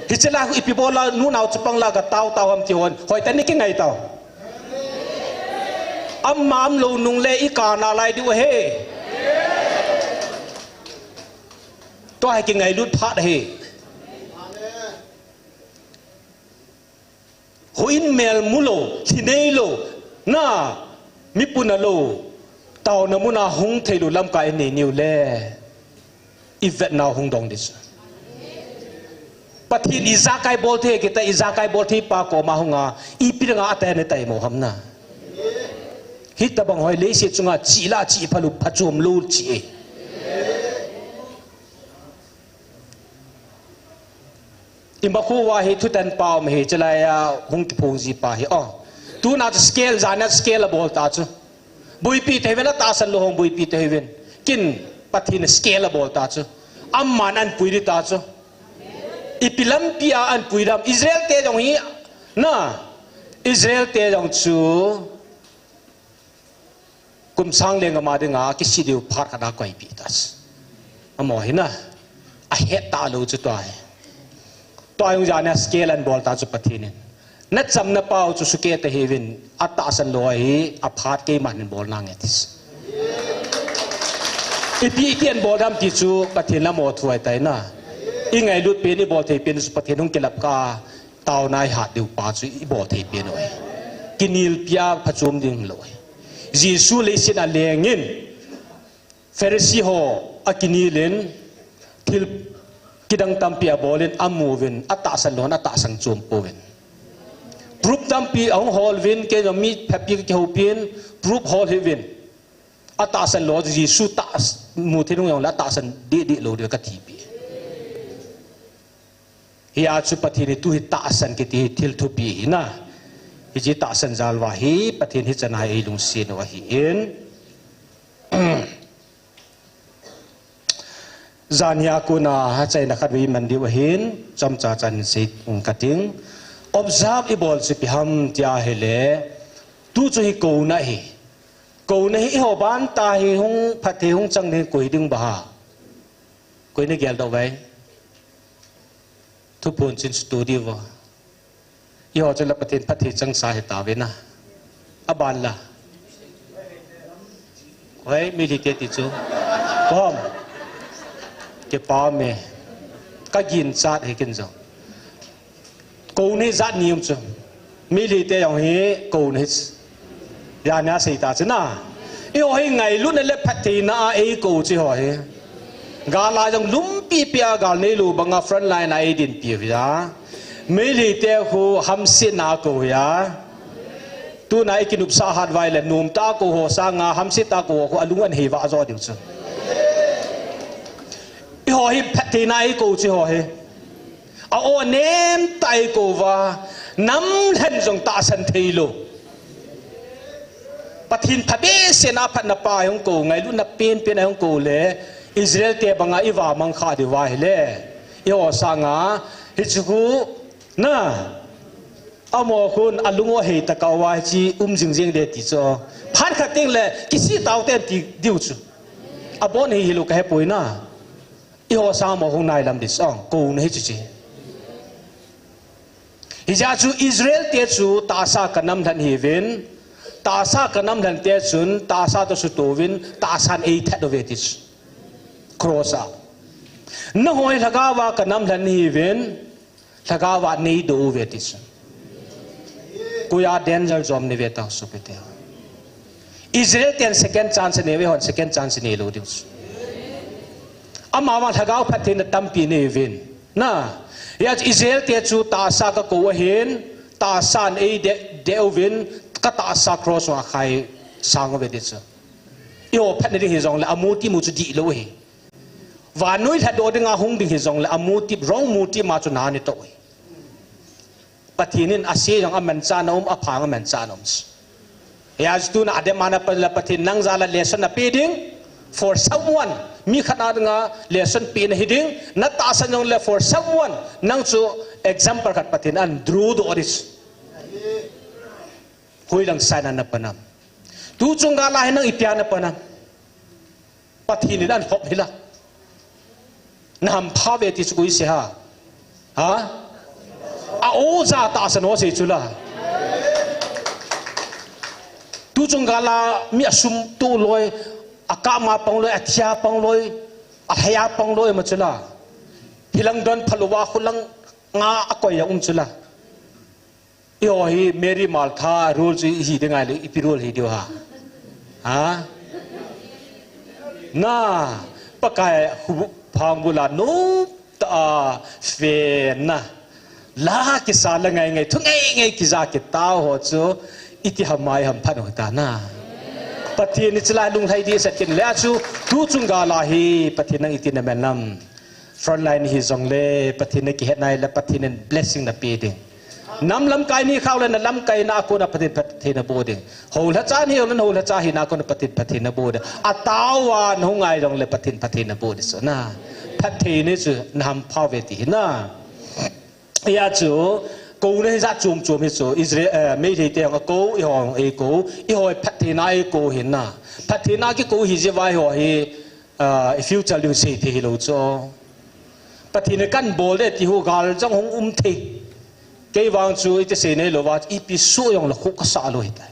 Hiche lai hu ipi bol a, nu nao chapang la ka tao tao ham ti hon, hoitah in i kingai tao. Ama um lou nung le i kana lai diu ahi. Tua hi kingailut phat ahi. Houin mel mu lou, thi nei lou, na, mi puna lou, taona muna hung thei lou lamkai i nei niu le, i vetnau hung dong ding chu. Pathen in ijakai bol thei kiti, ijakai bol thei pa koma hung a, ipi dinga atahna taimo ham na. Hitabang hoi leiset chunga chih la chih phalou phachom lou chih e. Ima khu va hi thutan pa um hi, chulai a hung kiphong ji pa hi, o. Tuna chu scale, jana scale abol ta chu. Boipi te ven, atahsan lou hung boipi te ven. Kin Pathen scale abol ta chu. Aman anpui ding ta chu. Ipi lampi a anpui dam. Israel te jong hi, na. Israel te jong chu. Kum sang leng ama dinga kisih diu phat khat a koipeh ta chu. Amaho hi na, ahet talou chu tua hi. Tua jong jana scale anbol ta chu Pathen in. Na chamna pau chu sukeh ta hiuvin, atahsan lou hi, aphat keiman hin bol nange ti chu. Ipi iti anbol dam ti chu Pathen lam a thu ahitai na. I ngailut pen, i bol thei pen chu Pathen hung kilap kah a, taona i hat diu pa chu i bol thei pen u ahi. Kinelpi a phachom ding lou ahi. Jesu leiset a alengin, Pharisee ho akinelin, thil kidang tampi abolin, amuvin, atahsan lou, atahsan chom pouvin. Proof tampi ahung holvin, kei jong mi phapi kakihoupin, proof hol hih uvin. Atahsan lou, Jesu tah, mu thei nung jongle atahsan deh deh lou diu kati pi. Hia chu Pathen in tu hi tahsan kiti hi thil thupi hi na. Hiche tahsan jal uva hi Pathen hichan a hi eilungset u ahin. Jan hia kona achaina khatvei man diu ahin, chomcha chan sei kating. Observe ibol chu ipi ham tia ahile, tu chu hi kouna hi. Kouna hi eiho banta hi hung phatthei hung chang ding koi ding ba ha. Koi nagel doh uve. Thuphon chun sutu diu va. Eiho chu la Pathen phatthei changsa hitauvin a. Aban la. Hoi, Meitei te ti chu. Pom. Kipah e. Kaginchat hi ken jong. Kouna hi jat ni um chu. Meitei te jong hi kouna hi. Jan a seita chu na. Eiho hi ngailutna le phattheina a eikou chu eiho hi. Gal a jong lumpi pi a gal neilou banga front line a eidinpi u hi a. Meitei te khu hamsetna a kou hi a. Tuna ikinopsah hat uva ahile nomtah a kou ho sanga hamsetna a kou ho khu alung anhei vah jo diu chu. Eiho hi phattheina a eikou chu eiho hi. A-o nemtah a eikou uva, namlhen jong tahsan theilou. Pathen phabehseh a phatna pa a hung kou, ngailutna penpen a hung kou le, Israel te banga iva mang kha diu va ahile. Eiho sanga, hiche khu, na, amaho khun alung u ahei tah uva hiche um jing jing de ti chu. Phat khat teng le, kisih taute ti diu chu. Abon hi hilou kahepoi na. Eiho sang amaho hung nailam ding song, kouna hi chu chu. Hijeh chun Israel te chu tahsa kanamlhen hiuvin, tahsa kanamlhen te chun tahsa toh sutouvin, tahsan eithat uve ti chu. Cross a. Nangho hi lhagao a kanamlhen hiuvin, lhagao a neidoh uve ti chu. Koiya danger jom nei ve tao sopite. Israel ten second chance nei uve, eihon second chance neilou diu chu. Amavang lhagao phattheina tampi nei uvin. Na, hia chu Israel te chu tahsa kakou ahin, tahsan eideh, deh uvin, katahsa cross a khai sang uve ti chu. Eiho phatna ding hijongle, amu timu chu dihlou ahi. Vannoi lhadoh dinga hung ding hijongle, amu tip, wrong mu tip ma chu na nei toh uve. Pathen in ase jong amanchahna um, apha jong amanchahna um. Hia chu tuna adem ana pa la Pathen nang jal a lesson ape ding, for someone, mi khat a dinga lesson pena hi ding, natahsan jongle for someone, nang chu example khat Pathen ahin draw doh ding. Hoilang sign a napan am? Tuchung gal a hi nang ipi a napan am? Pathen in ahin hop hila. Nahampha uve ti chu koi sei ham? Ha? A-o ja tahsan ho sei chu la. Tuchung gal a mi asum toh loi, akap ma pang loi, athi a pang loi, alhai a pang loi ma chu la. Hilang don phalou va khulang nga akoi a um chu la. Eiho hi Mary Martha role chu ihi ding ahile, ipi role hi diu ham? Ha? Na, Pakai huhhing bul a nomtah a, fen na. La kisa la ngai ngai, thu ngai ngai kija kitao ho chu, iti ham mai ham phat u ta na. Pathen in chulai lunglhai ding asat kin le a chu, tuchung gal a hi, Pathen nang iti naman am? Frontline hijongle, Pathen nakihet nai le, Pathen in blessing nape ding. Nam lamkai ni khau le, na lamkaina a kona Pathen phatthei naboh ding. Houlhacha ni, houlhacha hina a kona Pathen phatthei naboh ding. Atao a nahung ngai jongle Pathen phatthei naboh ding chu na. Phatthei nei chu nahampha uve ti hi na. Hia chu, kouna hi jat chom chom hi chu, Israel, eh, Meitei te hung akou, eiho hung eikou, eiho hi phattheina a eikou hi na. Phattheina a kikou hi jeh uva eiho hi, ah, i future ding sei thei hilou chu. Pathen in kahin bol ding ti hi gal jong hung um thei. Kei vang chu iti sei neilou va, ipi soh jongle kho kasah lou hitai.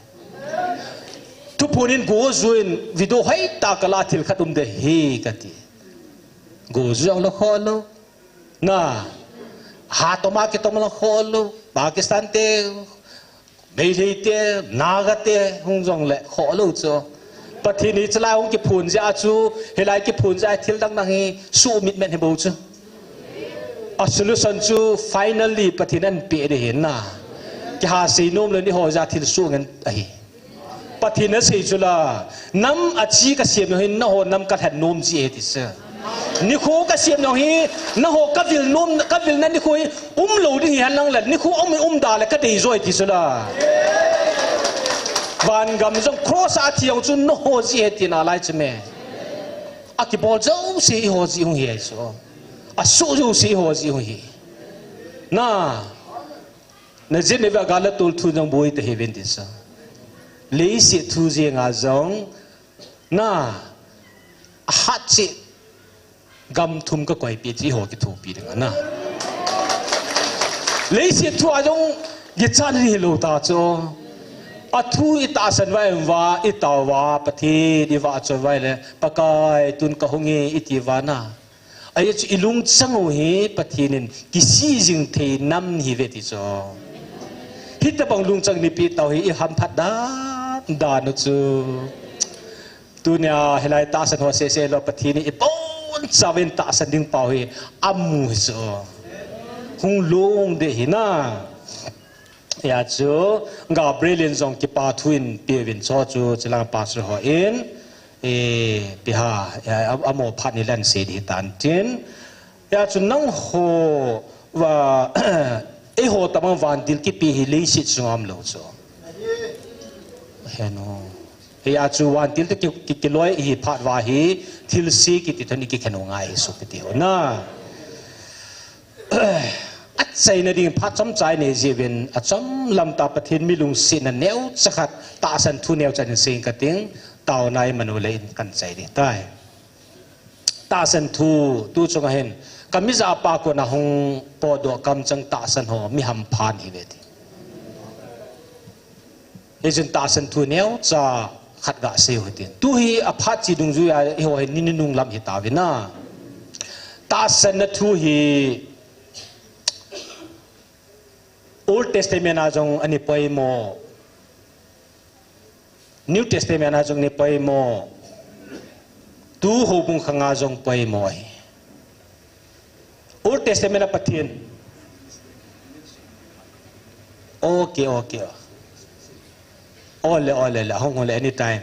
Thuphon in go ju in video hoitah kala thil khat um ding ahi kati. Go ju jongle kho lou. Na, ha toma kitom la kho lou, Pakistan te, Meitei te, Naga te, hung jongle, kholou chu. Pathen in chalai hung kiphun jeh a chu, hilai kiphun jeh a thil dang dang hi, sumit men hi bou chu. A solution chu, finally, Pathen in ahin pe ding ahi na. Kihasei nom le ni ho jeh a thil suh ngen ahi. Pathen in asei chu la, nam achi kasem jong hi, naho nam kalhen nom ji ahi ti chu. Nikho kasem jong hi, naho kavil nom, kavilna nikho hi, umlou ding hi henlang le, nikho um, um da le kadei joi ti chu la. Van gam jong cross a thi jong chu naho ji ahi tina lai chu me. Akibol jouse eiho ji hung hi ahi chu. Asuh jouse eiho ji hung hi. Na, na jin neve a gal a tol thu jong boi ta hi ven ti sa. Leiset thu jeng a jong, na, ahat cheh gam thum kakoi pi ti ho kithopi ding a na. Leiset thu a jong kichat hi lou ta chu. Athu itahsan vai em va, itao va, Pathen ivahchoi vai le, Pakai tun kahung e iti va na. Ahi chu ilungchang u hi Pathen in kisih jing thei nam hi ve ti chu. Hitabang lungchang nipi tao hi ihamphat dan dan u chu. Tunia hilai tahsan ho sese lou Pathen in ibonchauvin tahsan ding pau hi amu hi chu. Hung lung ding hi na. Hia chu Gabriel in jong kipa thu ahin peuvin chu chu chilang pastor ho in, eh, piha, eh, a, amo phat ni lan sei ding tan tin. Hia chu nangho va, eiho tabang vantil kipe hi leiset sunga umlou chu. Henu. Hia chu vantil te ki, ki, kiloi hi phat va hi thilse kiti thon ikikhen u ngai hi sopi teho na. Achaina ding phat chomcha inei jiuvin, achom lam tah Pathen mi lungsetna neocha khat, tahsan thu neocha in sei kating, taona iman uleh in kan chai ding tai. Tahsan thu, tu chunga hin, ka mijah pa kona hung potdoh kamchang tahsan ho, mi hampha ahi ve ti. Hichun tahsan thu neocha khat gasei u hitin. Tu hi aphat cheh dungjuia eiho hi ni nunung lam hitauvin na. Tahsanna thu hi Old Testament a jong ana poimo. New Testament a jong ana poimo. Tu houbung khanga jong poimo ahi. Old Testament a Pathen. Okay, okay. Ole, ole, le, hung, ole, anytime.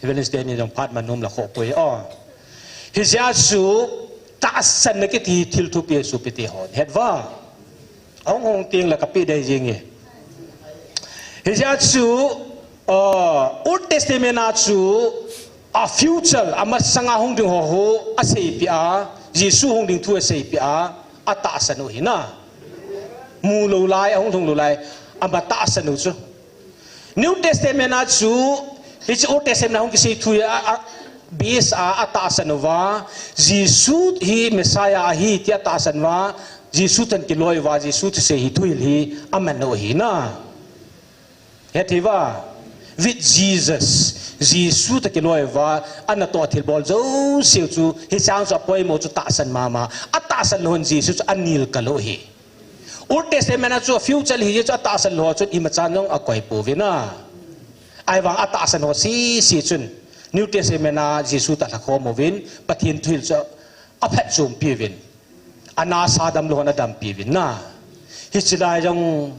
Evangelist Danny jong phat ma nom la kho poi. Oh. Hijeh a chu tahsanna kiti thil thupi sopi teho. Het va. Ahung hung teng le kapeh dei jing e. Hijeh a chu, uh, Old Testament a chu a future, amasanga hung ding ho hu aseipeh a, Jesu hung ding thu aseipeh a, atahsan u hi na. Mu lou lai, ahung lhung lou lai, ama tahsan u chu. New Testament a chu, hiche Old Testament a hung kisei thu hi a, a, base a, atahsan uva, Jesu hi Messiah ahi tia atahsan uva, Jesu toh kiloi uva, Jesu thusei hi thuhil hi aman u ahi na. Hethei va, with Jesus, Jesu toh kiloi uva, anatoh thilbol jouse u chu, hiche a chu apoimo chu tahsan mama, atahsan lou hon Jesu chu anil kal u ahi. Old Testament a chu future hi chu atahsan lou chun imacha jong akoi pouve na. Ahivang atahsan ho sese chun New Testament a Jesu toh lhakhom uvin Pathen thuhil chu aphatchompi uvin. Anasa damlou hon adampi uvin na. Hiche lai jong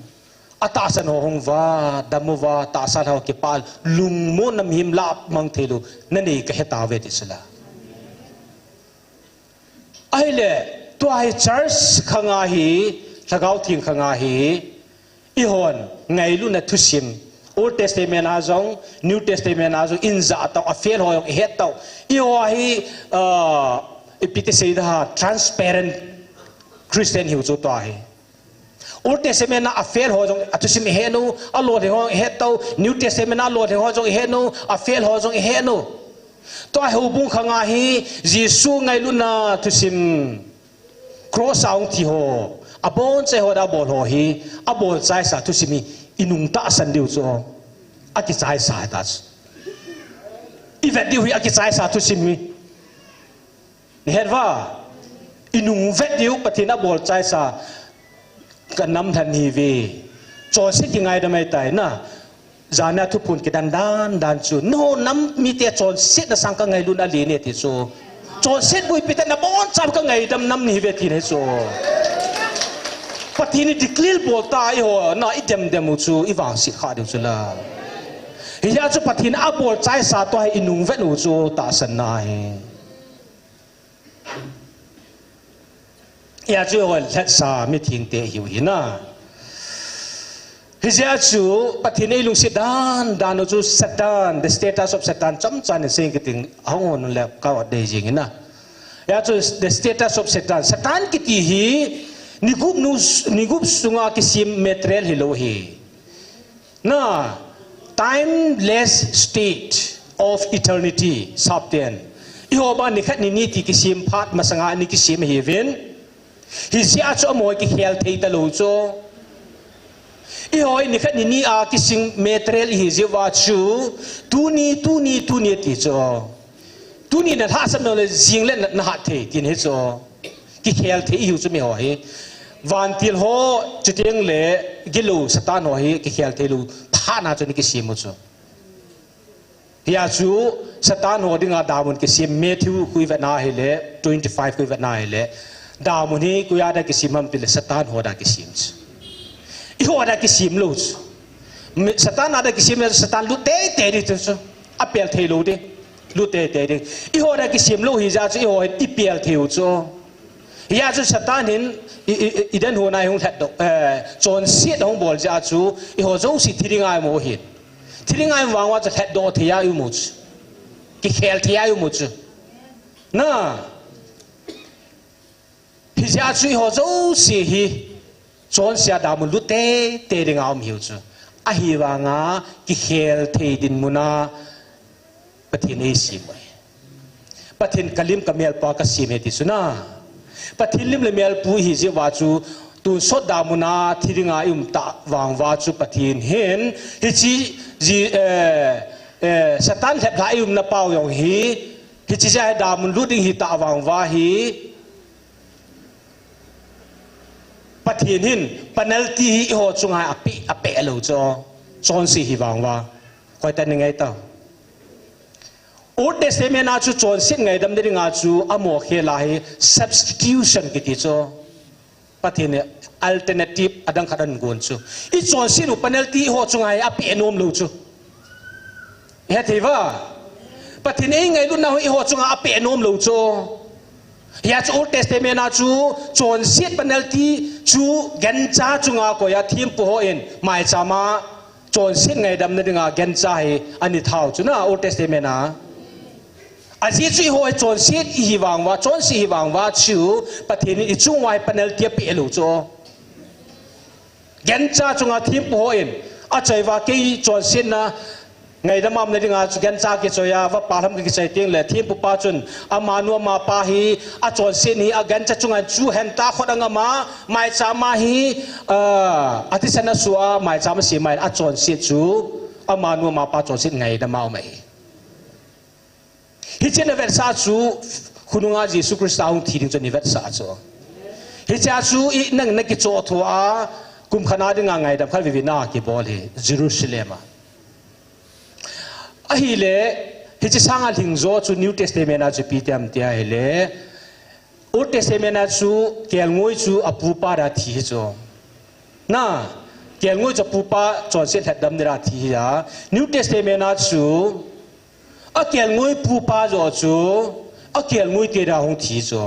atahsan ho hung uva, dam uva, tahsa ho kipah, lungmonna mihem lah mang theilou nanei kahe tauve ti chu la. Ahile, tua hi church khanga hi, Lhagao Theng khanga hi, eihon ngailutna thusim, Old Testament a jong, New Testament a jong, injah tau, afel ho jong ihet tau. Eiho hi, uh, ipi ti sei da, transparent Christian hiu chu tua hi. Old Testament a afel ho jong athusim ihet u, alolhing ho ihet tau, New Testament a alolhing ho jong ihet u, afel ho jong ihet u. Tua houbung khanga hi Jesu ngailutna thusim, cross a hung thi ho, abonchauva abol ho hi, abol chaisa thusim hi, inung tahsan diu chu, akichaisa ta chu. Ivet diu hi akichaisa thusim hi. Nihet va, inung vet diu Pathen abol chaisa kanam lhan hive. Chonset kingaidam ahitai na. Jana thuphon kidan dan dan chu, nangho nam mite chonsetna sang kangailut na alen e ti chu. Chonset boipi te nabonchauva kangaidam nam nahiuve tina ahi chu. Pathen in declare bol ta, eiho na idem dem u chu ivangset kha diu chu la. Hijeh a chu Pathen in abol chaisa toh hi inung vet u chu tahsanna ahi. Hijeh a chu eiho lhahsa mithengte ihiu hi na. Hijeh a chu Pathen in eilungset dan dan u chu Satan, the status of Satan, chomcha in sei kit ding ahung hon le ka dei jing in na. Hijeh a chu the status of Satan, Satan kiti hi nigup nu, nigup sunga kisem material hilou ahi. Na, timeless state of eternity, sapten. Eiho banga nikhat nini ti kisem phat masanga ana kisem ahiuvin. Hijeh a chu amaho kikhel thei talou chu. Eiho hi nikhat nini a kisem material ihi jeh uva chu. Tuni, tuni, tuni ati chu. Tuni nalhahsam le jing le na, nahat thei tina ahi chu. Kikhel thei ihiu chu miho hi. Vantil ho, chuteng le gilou Satan ho hi kikhel theilou phat na chu ana kisem u chu. Hijeh a chu Satan ho dinga damun kisem, Matthew khu ivet na hile, twenty five khu ivet na hile. Damun hi koi a dia kisem ham tile Satan ho dia kisem chu. Eiho dia kisem lou chu. Mi, Satan a dia kisem le Satan lut teitei ding chu. Apel theilou ding. Lut teitei ding. Eiho dia kisem lou hijeh a chu eiho hi ipel thei u chu. Hijeh a chu Satan hin i, i, i, Eden hon a ihung lhatdoh, eh, chonset ahung bol jeh a chu eiho jouse thi dinga imu u ahin. Thi dinga imu vang uva chu lhatdoh thei a imu u chu. Kikhel thei a imu u chu. Na. Hijeh a chu eiho jouse hi chonset a damun lut teitei dinga um ihiu chu. Ahivanga kikhel thei dinmun a Pathen in eisem u ahi. Pathen kalim kamelpa kasem ahi ti chu na. Pathen lim le mel pu ihi jeh uva chu tonsot damun a thi dinga ium tah vang uva chu Pathen hin hiche ji, eh, eh, Satan lhep lha iumna pau jong hi hiche jeh a hi damun lut ding ahi tah vang uva hi Pathen hin penalty hi eiho chunga apeh, apeh lou chu. Chonset hi vang uva. Koi tan ngai ta. Old Testament a chu chonset ngaidam na dinga chu amaho khel a hi substitution kiti chu. Pathen in alternative adang khat agon chu. I chonset u penalty eiho chunga hi apeh nom lou chu. Hethei uva. Pathen in eingailutna u eiho chunga apeh nom lou chu. Hijeh a chu Old Testament a chu chonset penalty chu gancha chunga koi a thempu hon maicham a chonset ngaidam na dinga gancha hi ana thau chu na Old Testament a. Ajeh chu eiho hi chonset ihi vang uva, chonset ihi vang uva chu Pathen in ichung uva hi penalty apeh lou chu. Gancha chunga thempu hon achoi uva kei chonsetna ngaidam a um na dinga chu gancha kichoi a, vapa lam kichoi teng le thempu pa chun amanu amapa hi achonset ni a gancha chunga chu henta khut angam a maicham a hi, ah, athisan aso a maicham a sem a hin achonset chu amanu amapa chonset ngaidam a um ahi. Hiche ana vetsah chu, khonunga Jesu Christa hung thi ding chu ana vetsah chu. Hiche a chu i nang na kichoh tho a, kum khat na dinga ngaidam khat veve na kibol hi, Jerusalem a. Ahile, hiche sanga lhingjo chu New Testament a chu ipi ti ham ti ahile, Old Testament a chu kelngoi chu apupa dia thi hi chu. Na, kelngoi chu apupa chonset lhatdam dia thi hi a. New Testament a chu, akelngoi pupa joh chu, akelngoi te dia hung thi chu.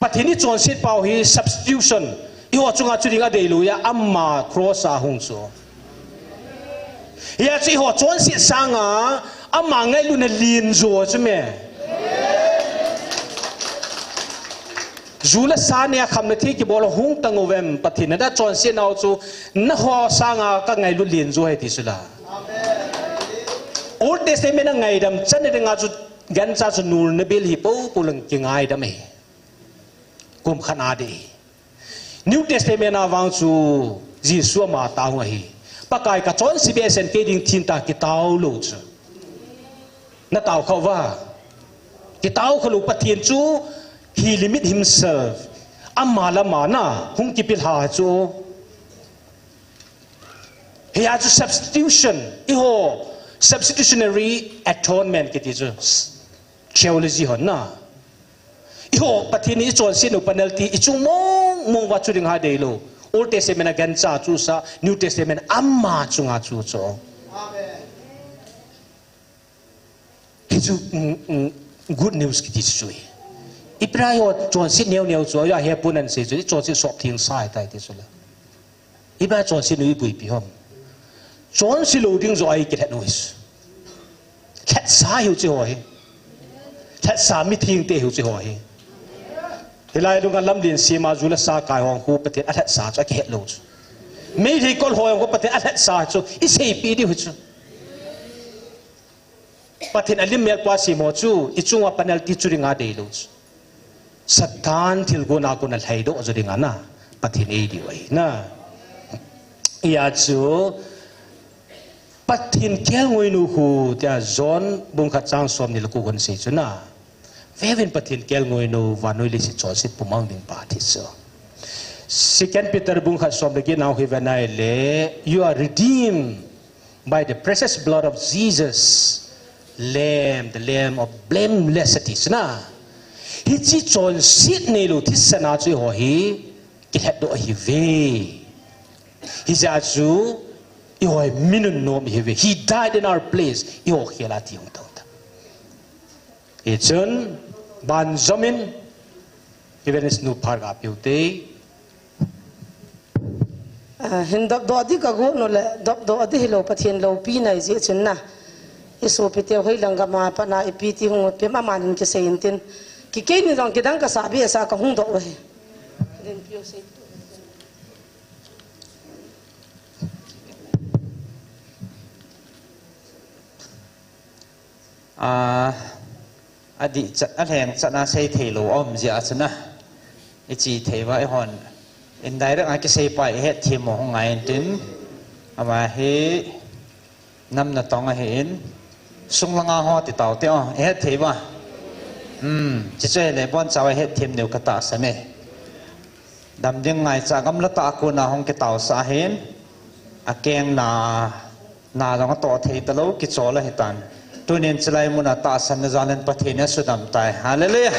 Pathen in ichonset pau hi substitution. Eiho chunga chu ding adeilou a, ama cross a hung chu. Hijeh a chu eiho chonset sanga, ama ngailutna lenjo chu me. Ju le sa nea khamna thei kibol hung tang uvem, Pathen in nachonset nau chu, nangho sanga kangailut lenjo ahi ti chu la. Old Testament a ngaidam channa dinga chu, gancha chu nulna bil hi popo lang kingaidam ahi. Kum khat na ding. New Testament a vang chu Jesu ama tah hung ahi. Pakai kachonse behseh in kei ding thin tah kitao lou chu. Natao khauva. Kitao khalou Pathen chu he limit himself. Ama le ama na, hung kipilha chu. Hia chu substitution, eiho, substitutionary atonement kiti chu. Theology hon na. Eiho, Pathen in ichonset u penalty, ichung mong mong uva chu ding ha deilou. Old Testament a gancha chu sa, New Testament ama chunga chu chu. Amen. Hichu, mm, mm, good news kiti chu hi. Ipi ra eiho chonset neo neo chu, eiho hepon ahin sei chu, ichonset sop theng sa ahitai ti chu la. Ipi ra chonset u iboipi ham. Chonse lou ding joh a ikilhen u hi chu. Lhatsa hiu chu ho hi. Lhatsa mithengte hiu chu ho hi. Hilai lunga lamlen sema ju le sa kai ho khu Pathen alhatsa chu akihet lou chu. Meitei kol ho khu Pathen alhatsa chu. Iseipi diu hi chu. Pathen alim melpa semo chu, ichunga penalty chu ding a deilou chu. Satan thilgon a kona lhaidoh jo ding a na, Pathen eidiu ahi na. Hia chu, Pathen kelngoinu khu, tia John bung khat chang somni le ko kon sei chu na. Veuvin Pathen kelngoinu, vannoi leiset chonset pumang ding pa thi chu. Second Peter bung khat som le get na hi ve nai le, you are redeemed by the precious blood of Jesus, Lamb, the Lamb of blameless it is na. Hiche chonset neilou thisan a chu eiho hi kilhatdoh ahiuve. Hijeh a chu eiho hi mi nunnom ihiuve. He died in our place. Eiho khel a thi hung tau ta. Hichun, ban jomin, Evangelist nu phar ga piu te. Ah, hin dopdoh ding ka got u le, dopdoh ding hilou Pathen loupina ahi jeh chun na. I sopite u hoi lang gam a pat na ipi ti hung ut pem aman hin kisei in tin. Kei keini jong kidang ka sa behseh a ka hung doh u ahi. Din piu sei. Ah, adih chat, alheng chat na sei thei lou aum jeh a chu na. I chi thei uva eihon. Indirect a kisei pa i het them u hung ngai in tin. Ama hi nam natong ahi in. Sung langa ho ti tau te o. I het thei uva. Hmm, chuche chu ahile boncha uva i het them diu ka tahsan e. Dam ding ngaicha gamla tah a kona hung kitaosah ahin. Akeng na. Na jong atoh thei talou, kichol ahitan. Tunin chulai muna tahsan na jal in Pathen in asudam tai. Hallelujah.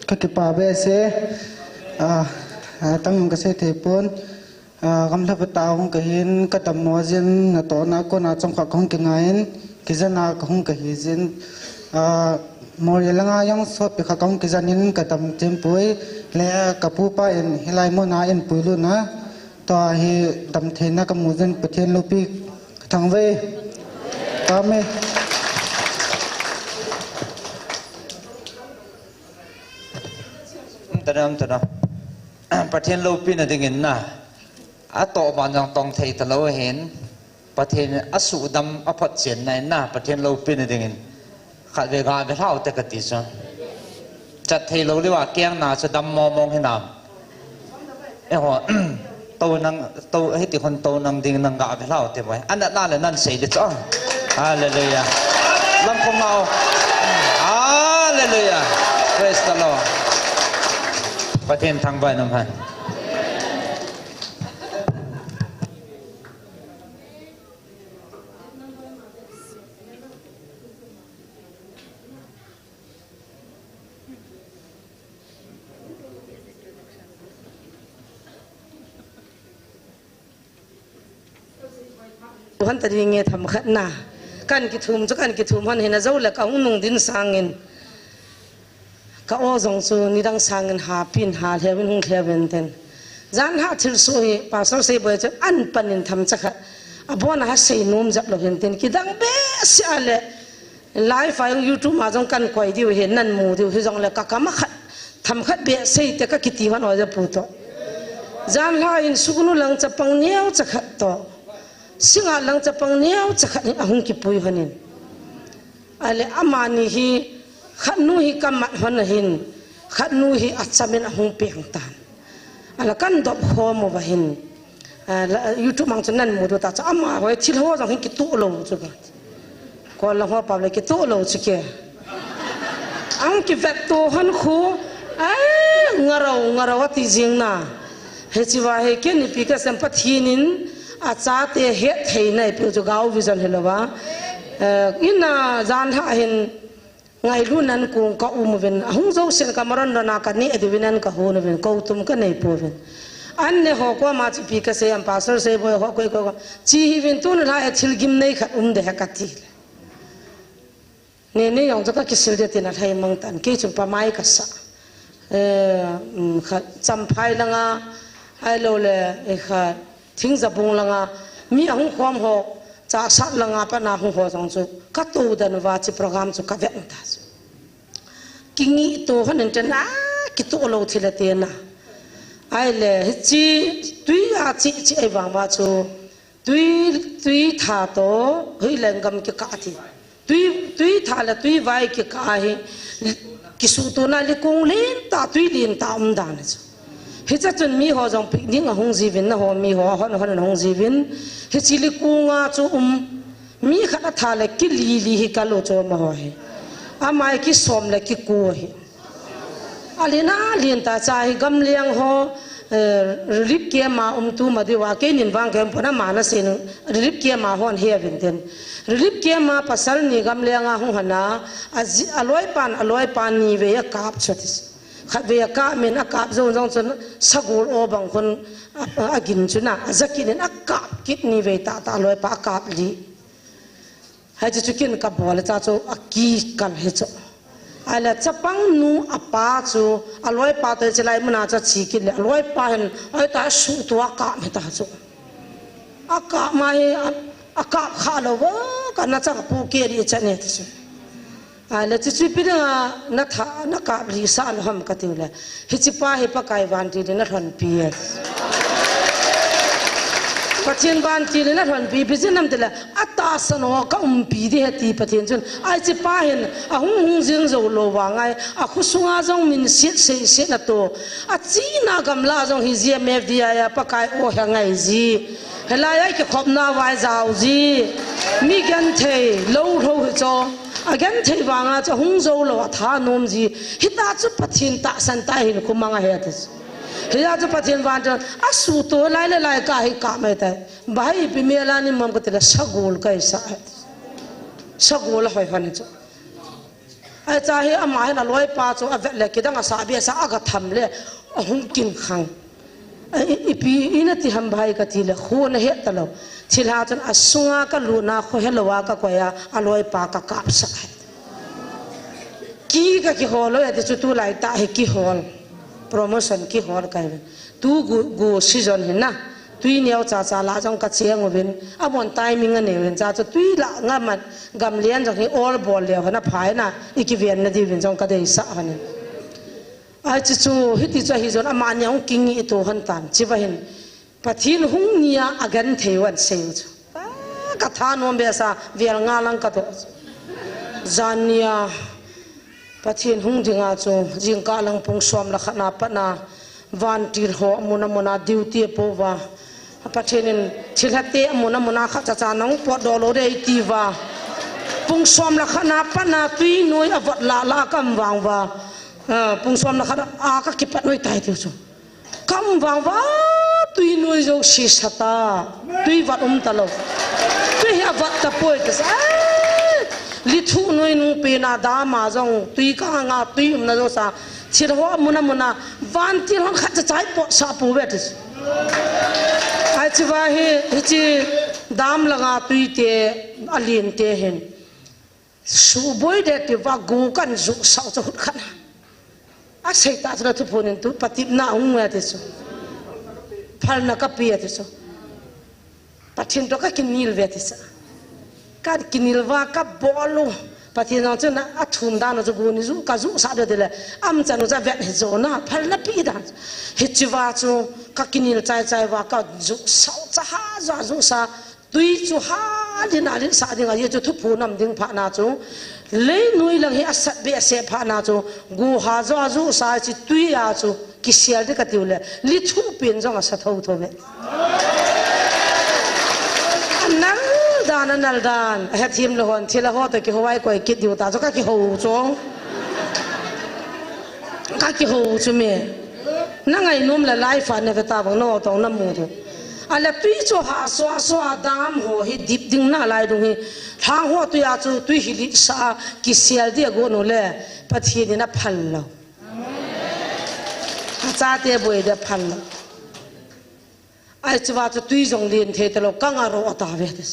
Ka kipah behseh, ah, ah, tang jong ka sei thei pon. Ah, gamla vata hung kahin, ka dammo jin, natohna kona chomkhat kahung kingaiyin, kijana kahung kahi jin. Ah, Moreh langa jong sopi khat kahung kijanin, ka dam tin poi, le ka pupa in hilai muna eipui lutna, tua hi damtheina kamu jin, Pathen loupi kathangvah e. Amen. Umtana, umtana. Pathen loupina dingin na. Atoh ban jong tong thei talou ahin. Pathen asuhdam aphotchenna in na. Pathen loupina dingin. Khatvei gave lhau te kati chu. Chat thei lou liuva keng na chu dam mong mong hinam. Eiho, tou nang, tou, hiti khun tou nang ding nang gave lhau te mai. Anatna le nan sei di chu. Hallelujah. Lamkhum nau. Hallelujah. Praise the Lord. Pathen thangvah in umhen. Hon ta ding nge themkhat na. Kan kithum chu kan kithum hon hin ajou le kahung nung ding sangin. Ka o jong chu nidang sangin hapin halheu in hung lheu in tin. Jan lha thilsoh hi Pastor Seiboi chu an pan in themcha khat. Abon a ha sei nom jep lou hin tin. Kidang behseh a le. Live a jong YouTube a jong kan koi diu hi, nan mu diu hi jong le ka kam a khat, themkhat behseh te ka kiti hon o ja pu toh. Jan lha in suknu lang chapang neocha khat toh. Singa lang chapang neocha khat hi ahung kipui hon in. Ahile amani hi, khatnu hi kamat hon ahin, khatnu hi acham in ahung peng tan. Ahile kan dop khom uva hin. Eh, la- YouTube mang chu nan mu diu ta chu, amaho thil ho jong hi kitoh lou chu ka. Ko la ho pa le kitoh lou chu ke. Ang kivet to han khu, ai, ngarau, ngarau ati jing na. Hiche va hi kei nipi kasem Pathen in achate hetthei na eipe chu gau vision hi lou va. Eh, ina jan ha hin Ngailut nan kong ka um uvin, ahung jousen ka maron lona ka neh diuvin an ka hon uvin, kou tum ka nei pouvin. An ne ho koma chu ipi ka sei am, Pastor Seiboi ho koi koi ko. Chi hiuvin tun la e thil gimnei khat um de he ka ti le. Ne ne jong chu ka kisil de tin alhai mang tan, kei chun pamai ka sa. Eh, um, kha Champhai langa, ahilou le, eh, kha Thingjabung langa, mi ahung khom ho, Chassad langa pat na hung ho jong chu, ka tou dan uva hiche program chu ka vet ta chu. Kingaito hon in ten a, kitoh lou thil ati na. Ahile, hiche, tui a che che ahivang uva chu, tui, tui tha toh, hoilai gam kikah ti. Tui, tui tha le tui vai kikah hi, kisuhto na likong lentah, tui lentah um dan chu. Hiche chun mi ho jong picnic ahung jiuvin, na ho mi ho, hon, hon ahung jiuvin. Hiche likong a chu um, mi khat atha le kili li hi kal u chu amaho hi. Amai kisom le kiko hi. Alen alen ta cha hi gamleng ho, eh, relief camp a um tu ma diu a, keinin vang kem pona ma na sin relief camp a hon he vin tin. Relief camp a pasal ni gamleng a hung hana, a ji, a loipan, a loipan ni vei a kap chu ati. Khat vei a kap min a kap jong jong chun sagol o bang khun a, a, a gin chu na, a jakin in a kap kit ni vei ta ta a loipa a kap li. Hiche chu kin ka bol le cha chu a kikal hi chu. Ahile chapang nu apa chu a loipa toh hiche lai muna chu a che kit le a loipa hin, ai ta suhto a kap hi ta chu. A kap ma hi a, a kap kha lou va, ka na cha ka pu ke ri cha ne ti chu. Ahile chu chu ipi dinga na tha, na kap ri sa lou ham ka tiu le. Hiche pa hi Pakai vantil in alhonpi e. Pathen vantil in alhonpi, ipi jeh ham tile, atahsan ho ka umpi ding ahi ti Pathen chun. Ahi hiche pa hin, ahung hung jing jou lou vang ahi, akhosunga jong minset seiset na toh. Achena gamla jong hi G M F D I a Pakai o he ngai ji. Hilai a kikhopna vai jao ji. Mi genthei, lou lou hi chu. A genthei vanga chu ahung jou lou a thanom ji. Hita chu Pathen tahsan tah hin khu mang ahi ati chu. Hia chu Pathen van chun, asuhto lai le lai ka hi kap mai tai. Bai ipi mel a nei um am ka ti le sagol ka hi sa. Sagol a hoi hon chu. Ahi cha hi ama hin a loipa chu a vet le kidang a sa bia sa a ga tham le ahung kin khang. A, i, ipi ina ti ham bai ka ti le, khu na he ta lou. Thilha chun a sunga ka luna khu he lou a ka koi a, a loipa ka kap sa. Ki ka kihol lou, ati chu tu lai ta hi kihol. Promotion kihol ka hi. Tu gu, gu season hi na. Tui neo cha cha la jong ka cheng uvin. A mon timing a neo in cha chu tui la nga man gam lian jong hi ol bol leo hana phai na. I kiven na diuvin jong ka dei sa hana. Ahi chu chu, hiti chu ahi jong, amani ahung kingaito hon tan, hiche va hin. Pathen hung nia agenthei u ahin sei u chu. Ah, ka thanom behseh, vel nga lang ka toh. Jan nia, Pathen hung dinga chu, jingkah lang pung som le khat na pat na, vantil ho, amun amun a duty apo uva. A Pathen in thilha te amun amun a khat cha cha nahung potdoh lou ding ahi ati uva. Pung som le khat na pat na tui noi a vot la la ka um vang uva. Ah, pung som le khat a ka kipat noi tai tiu chu. Ka um vang uva tui noi jouse sa ta. Tui vot um ta lou. Tui hi a vot ta poi ati sa. Ai, lithuh noi nung pen a dam a jong tui ka nga tui um na jouse. Thil ho amun amun a, vantil hon khat cha cha i pot sa pou ve ati. Ahi hiche va hi, hiche dam langa tui te, alen te hin. Suboi de ti va gu kan ju sau chu hut khat. A sei ta chu la thuphon in tu patepna hung ve ati chu. Phalna ka pe ati chu. Pathen toh ka kinel ve ati sa. Ka kinel va ka bol u. Pathen jong chun a thum dan u chu gu ni ju ka ju sa de ti le. Am chan u cha vet hi jo na phalna pe dan. Hiche va chu ka kinel chai chai va ka ju sau cha ha ja ju sa. Tui chu ha lin a lin sa ding a, hiche chu thuphon um ding phat na chu. Leinoi lang hi a sat behseh phat na chu. Gu ha jo a ju sa hiche tui a chu. Kisel ding ka tiu le, lithuh pen jong a sa thotho ve. Nal dan, a nal dan. A hethem lou hon, thil a ho toh kihou a i koi kit diu ta chu ka kihou chu. Ka kihou chu me. Na ngainom le live a na ve ta vang, na o tong na mu diu. A le tui chu ha sua sua dam ho hi dip ding na lai dung hi. Thang ho tui a chu tui hi lit sa a kisel dia go nu le. Pathen in a phal lou. A chate boi dia phal lou. Ai, chuva chu tui jong len thei talou, ka nga ro ata ve ti.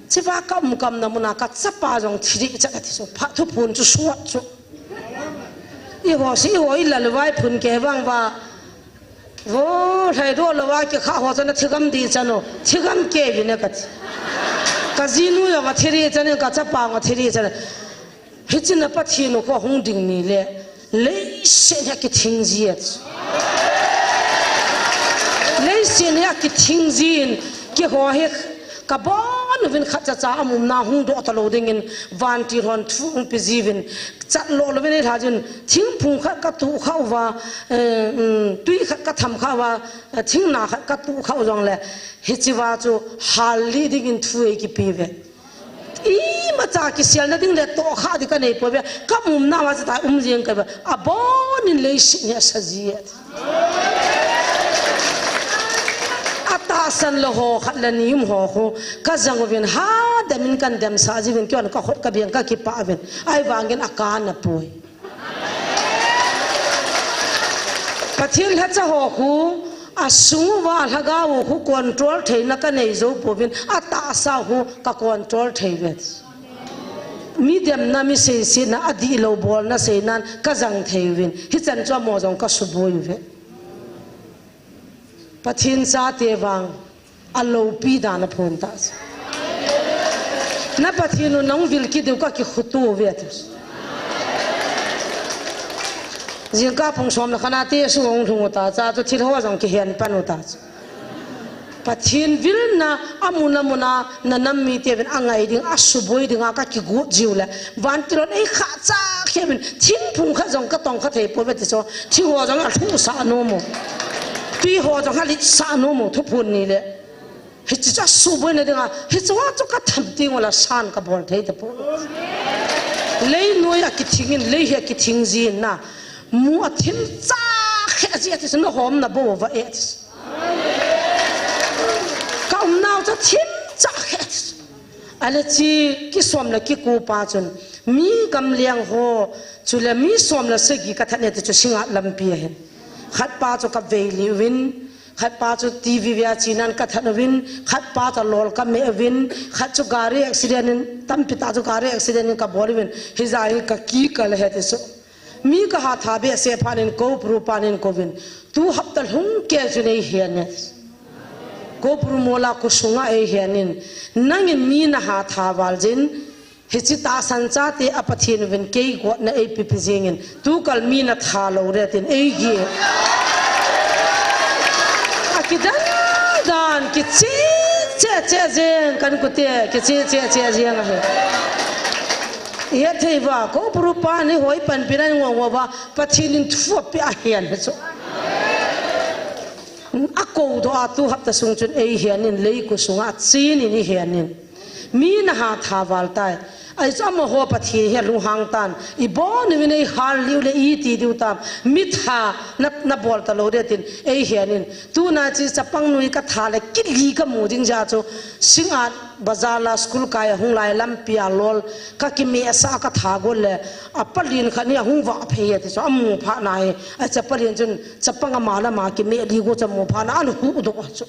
Chuva ka um kam na muna ka chapa jong thi ri cha ka ti chu, pha thuphun chu suat chu. I ho si, i ho i lal vai phun ke vang va. Vo, hlai do lo va ki kha ho chana thigam di chano, thigam ke vi na ka ti. Ka jinu ya va thi ri chana, ka chapa nga thi ri chana. Hichun a Pathen u kho hung ding ni le, leiset hi a kithing ji et. Leiset hi a kithing jin, keiho hi ka bon uvin khat cha cha a mumna hung doh talou dingin, vantil hon thu hung pe jiuvin, chat lo louvin ei lha jin, thingphung khat ka tuh kha uva, eh, um, tui khat ka tham kha uva, eh, thingna khat ka tuh kha u jong le, hichiva chu hal li dingin thu ei kipe ve. Imacha kiselna ding le tohkhah ding ka nei poi ve. Ka mumna ma cha ta um jeng ka ve. Abonin leiset hi a sa ji e. A tahsan lou ho khat le ni um ho khu ka jang uvin ha demin kan demsah jiuvin, keiho ka khut ka beng ka kipah uvin. Ahivangin a kana poi. Pathen lhacha ho khu, a sung uva lhagao u khu control theina ka nei jou pouvin, a tahsa u khu ka control thei uve. Mi demna, mi seisetna, a dihlou bolna seinan ka jang thei uvin, hichan chu amaho jong ka suboi uve. Pathen chate vang, a loupi dan a phon ta chu. Na Pathen u nang vil kit diu ka kikhutu ve tu. Jingkah pung som le khat na te su hung lhung u ta cha chu, thil ho jong kihen pan u ta chu. Pathen vilna a mun a mun a na nam mite uvin a ngai ding, a suboi ding a ka kigot jiu le. Vantil hon ei khah cha khe uvin, thingphung khat jong ka tong kha thei poi ve ti chu. Thing ho jong a lhuh sah nom u. Tui ho jong a lit sah nom u, thuphun ni le. Hichi chu a suboina dinga, hichu a chu ka tham teng ula san ka bol thei tapoi. Lei noi a kithing in, lei hi a kithing jin na. Mu a thim cha khe ji a ti chu, na hom na bo va e ti chu. Ka um nau chu thim cha khe ti chu. Ale chi kisom le kiko pa chun, mi gamleng ho, chule mi som le sagi ka that ne ti chu Singngat lampi a hin. Khat pa chu ka vei li uvin, khat pa chu T V ve a chinan ka that uvin, khat pa chu lol ka me uvin, khat chu gari accident in, tampi ta chu gari accident in ka bol uvin, hijeh in ka kikal he ti chu. Mi ka hatha behseh phat in Kopru pan in kouvin, tu hapta lhung kei chun ei hen e. Kopru mol a ko sunga ei hen in, nangin mi na hatha val jin, hichi tahsan chate a Pathen uvin kei gotna ei pipi jingin, tukal mi na tha lou re tin ei gi. A kidan dan, kiche che che jeng kan kute, kiche che che jeng ahi. I het thei uva, Kopru pa ni hoi panpi nan ngong uva, Pathen in thu ape a hen he chu. A ko doh a tu hapta sung chun ei hen in, lei ko sunga chin in i hen in. Mi na hatha val tai. Ai chu amaho Pathen hi a lunghang tan. I bon uvin ei hal liu le i ti diu tam. Mi tha na, na bol ta lou de tin ei hen in. Tuna chi chapang nui ka tha le kili ka mu ding ja chu. Singngat bazar la school kai a hung lai lampi a lol. Ka kime sa ka tha gol le. A palin khat ni a hung va phei ti chu. A mu pha na hi. Ai chapang lin chun chapang ama lama kime li go cha mu pha na a lu hu do chu.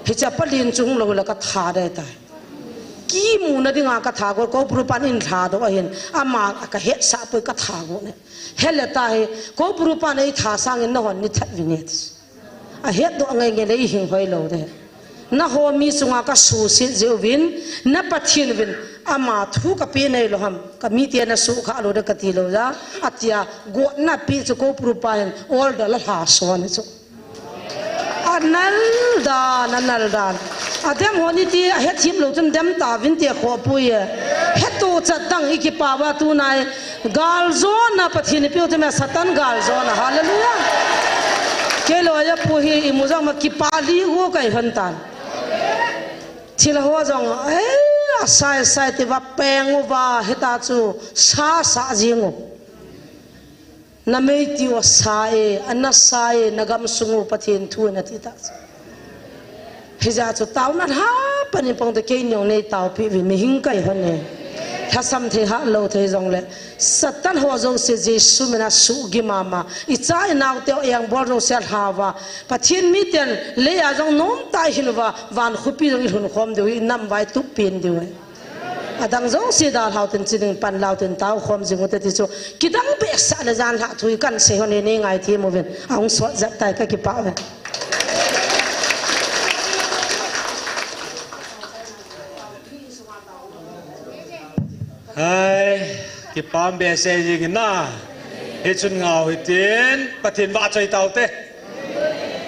Hicha palin chu hung lou le ka tha de tai. Kimu na dinga ka tha go, Kopru pan in tha do ahin. Ama ka het sa poi ka tha go ne. Hele ta hi, Kopru pan ei tha sangin na hon ni that vin e. A het do ngai ngai le i hing hoi lou de. Na ho mi sunga ka su sit jeh uvin, na Pathen uvin, ama thu ka pe nei lou ham, ka mite na su kha lou de ka ti lou ja, a tia, go na pi chu Kopru pa hin, order la hla so ni chu. A nal dan, a nal dan. A dem ho ni ti, a het him lou chun dem ta vin ti a kho pui e. Het tu chat dang i kipa va tu nai. Gal zona Pathen i piu te me Satan gal zona. Hallelujah. Kei lou ya pu hi i mu jang ma kipa li gu kai hon tan. Thil ho jong, eh, asai sai tia peng uva, hita chu sa sa jing u. Na mei tiu asa e, ana sa e, na gamsung u Pathen thu ana ti ta. Hijeh chun taona lha pan in pang te kei nung nei taopi uvin mihing kahi hon e. Lhasam thei hah lou thei jongle. Satan ho jouse Jesu mina suhgim mama. Icha inau teu eng bol jouse alha uva. Pathen miten leiya jong nomtah in hin uva. Van khopi jong ilhun khom diu hi nam vai tup pen diu hi. Adang jouse dalhau tin, chi ding panlou tin, taokhom jing ute ti chu. Kidang behseh le jan lha thu hi kahin sei hon e, nei ngaithem uvin. Ahung sot jep tai, kakipah uve. Hai, kipah behseh jing in na. Hichun ngau hitin, Pathen vahchoi taute.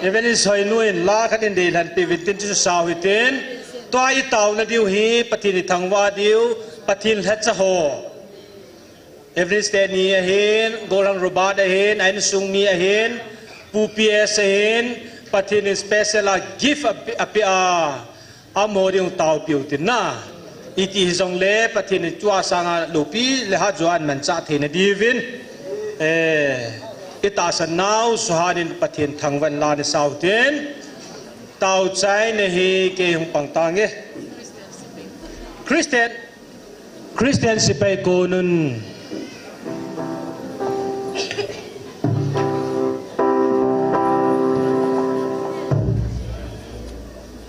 Evangelist Hoinu in la khat in deilhen peh uvin tin chu sao hitin. Tua itaona diu hi, Pathen ithangvah diu, Pathen lhacha ho. Evangelist teni ahin, Gollhang Robert ahin, a insung mi ahin, Pu P S ahin, Pathen in special a gift ape, ape a, amaho ding taopiu tin na. Iti hijongle, Pathen in tua sanga loupi le hajoa ahin manchah theina diuvin. Eh, itahsan nau, Johan in Pathen thangvah in la nei sao tin. Tao chai nei hi kei hung pang tange. Christian, Christian Sepai Konun.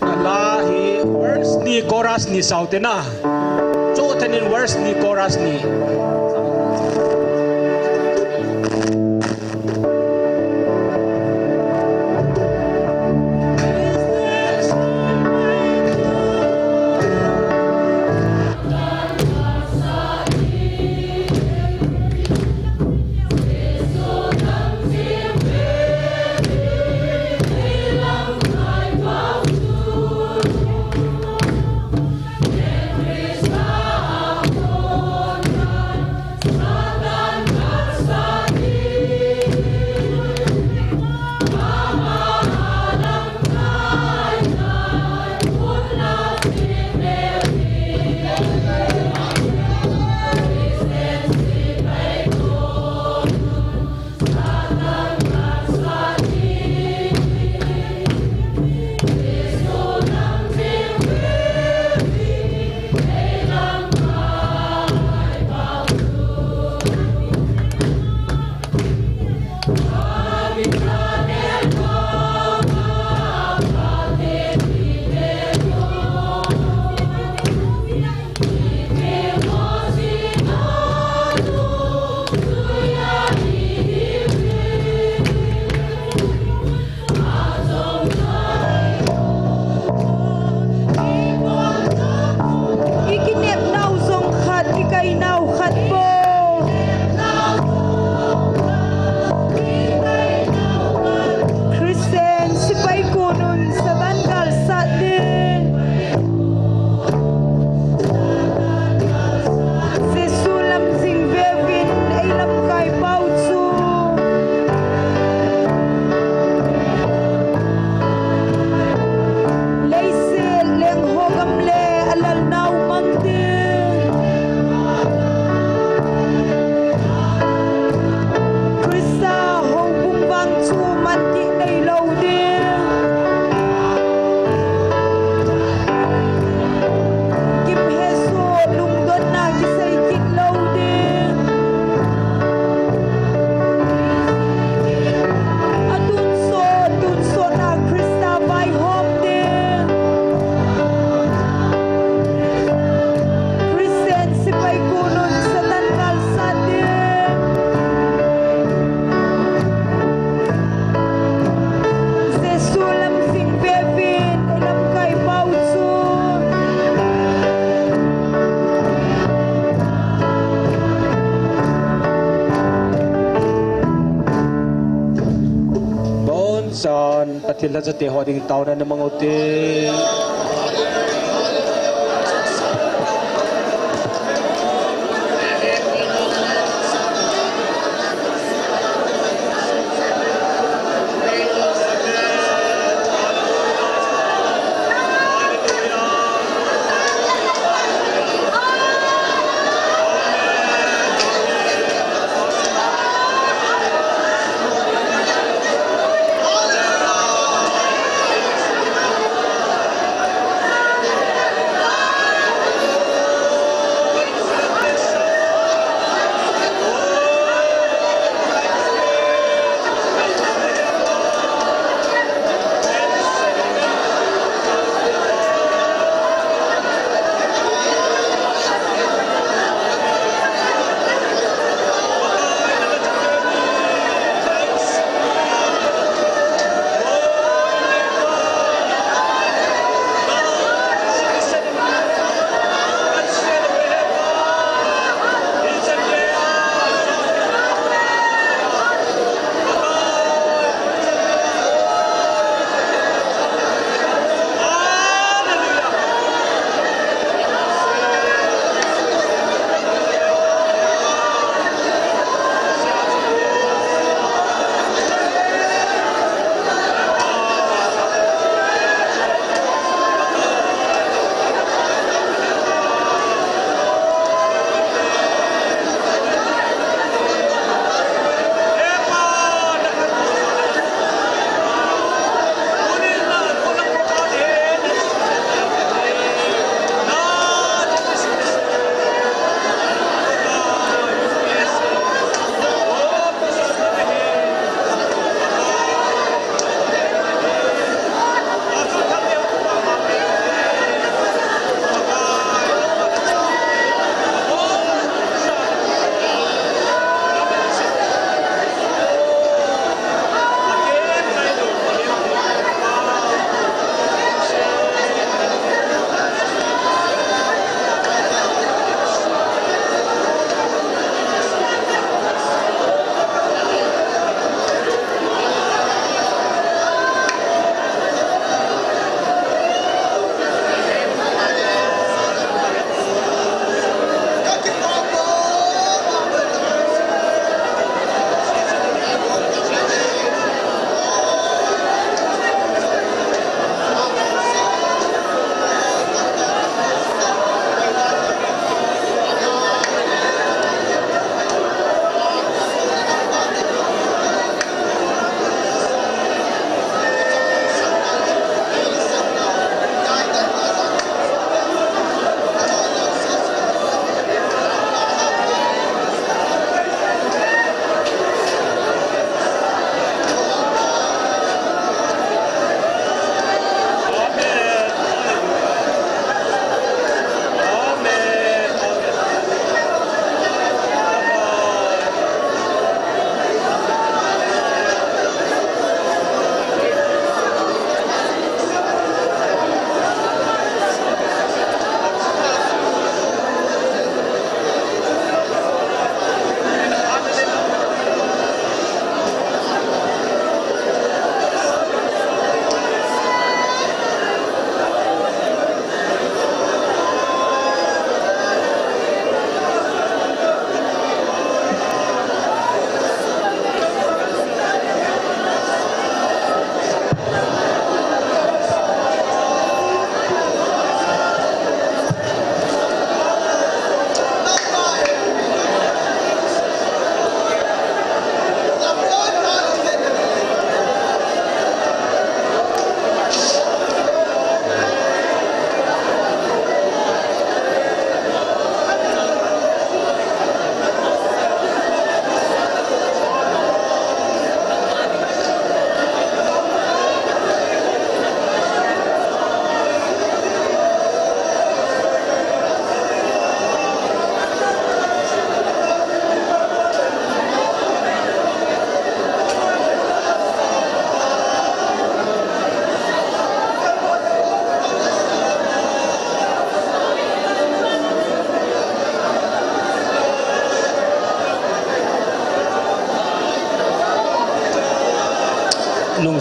Ala hi verse ni chorus ni sao te na. Cho tenin verse ni chorus ni. I kinepnau jong khat, i kainau khat bou. Christian Sepai Konun Satan gal sat ding. Jesu lam jing veuvin ei lamkai pau chu. Leiset leng ho gam le a lalnau mang ding. Christa houbung vang chu man kit nei lou ding. Kim hesoh lungdonna kisei kit lou ding. A tonsot, tonsot a Christa vaihom ding. Christian Sepai Konun Satan gal sat ding. Jesu lam jing veuvin i lamkai pau chu. Bonsan, Pathen lhacha te ho ding taona na mang ute.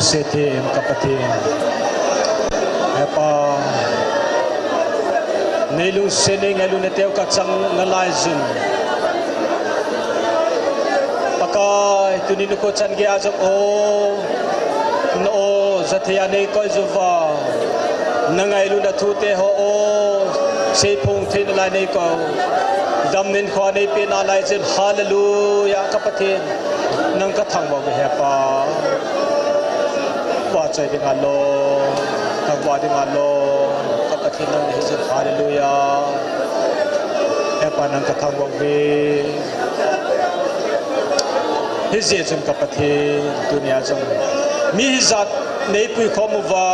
Lungset them ka Pathen. He Pa, nei lungset nei ngailutna teu ka chang nalai jin, Pakai, tuni nikho chan geiya jong o, na o, jathei a nei koi uva, na ngailutna thute ho o, seiphong thei nalai nei koi. Damna hinkho nei pe nalai jin, hallelujah, ka Pathen. Nang ka thangvah uve, He Pa. Vahchoi dinga lom, thangvah dinga lom, ka Pathen nang nahi jin, hallelujah. He Pa, nang ka thangvah uve. Hijeh chun ka Pathen, tunia jong mi hijat nei puikhom uva,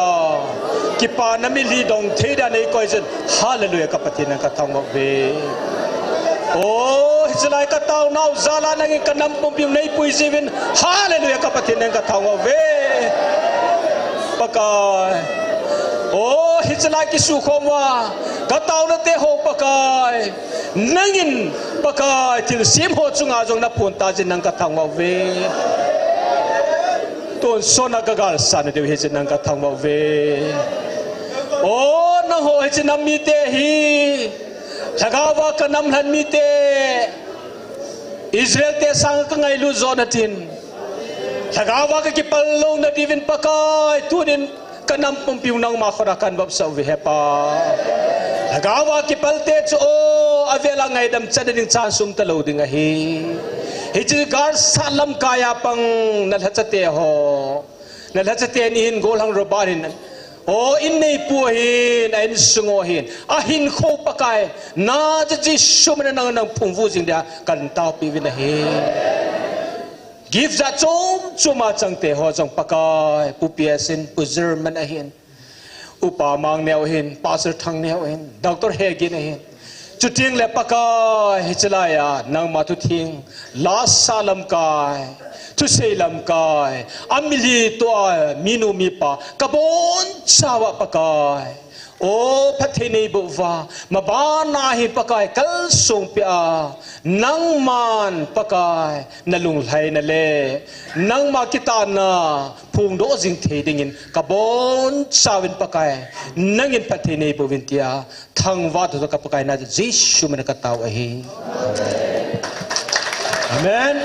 kipana mitlhi dong thei dia nei koi jin, hallelujah, ka Pathen, nang ka thangvah uve. O, hichelai ka taonau jal a nangin ka nam pumpi u nei puiji uvin, hallelujah, ka Pathen, nang ka thangvah uve. Pakai. O, hichelai kisukhom uva ka taona te ho, Pakai, nangin, Pakai, thilsem ho chunga jong na phon ta jin, nang ka thangvah uve. Tonsot a ka galsatna diu hijeh in nang ka thangvah uve. O, nangho hiche nam mite hi, lhagao a ka nam lhen mite, Israel te sanga ka ngailut jo na tin, lhagao a ka kipal louna diuvin, Pakai, tunin ka nam pumpi u nangma khut a kan vopsah uve, He Pa. Lhagao a kipal te chu o, avel a ngaidam chan ding chance um talou ding ahi. Hiche galsat lamkai a pang na lhacha te ho, na lhacha teni hin, gollhang Robert hin, o, in neipu ahin, a insung u ahin, ahinkho, Pakai, na Jesu min a nang, nang phungvuh jing dia kan taopi uvin ahi. Gift jat chom chom a chang te ho jong, Pakai, Pu P S in, Pu German ahin, Upa Mangneo ahin, Pastor Thangneo ahin, Doctor Hegin ahin, chuteng le, Pakai, hichelai a nangma thutheng, lasa lamkai, thusei lamkai a mitlhi toh a minu mipa ka bonchauva, Pakai, o, phatthei neiboh uva, maban a hi, Pakai, kalsong peh a, nangman, Pakai, na lunglhaina le nangma kitahna phongdoh jing thei dingin ka bonchauvin, Pakai, nangin phatthei neiboh uvin tia thangvah toh ka Pakai na Jesu min a ka tao ahi. Amen.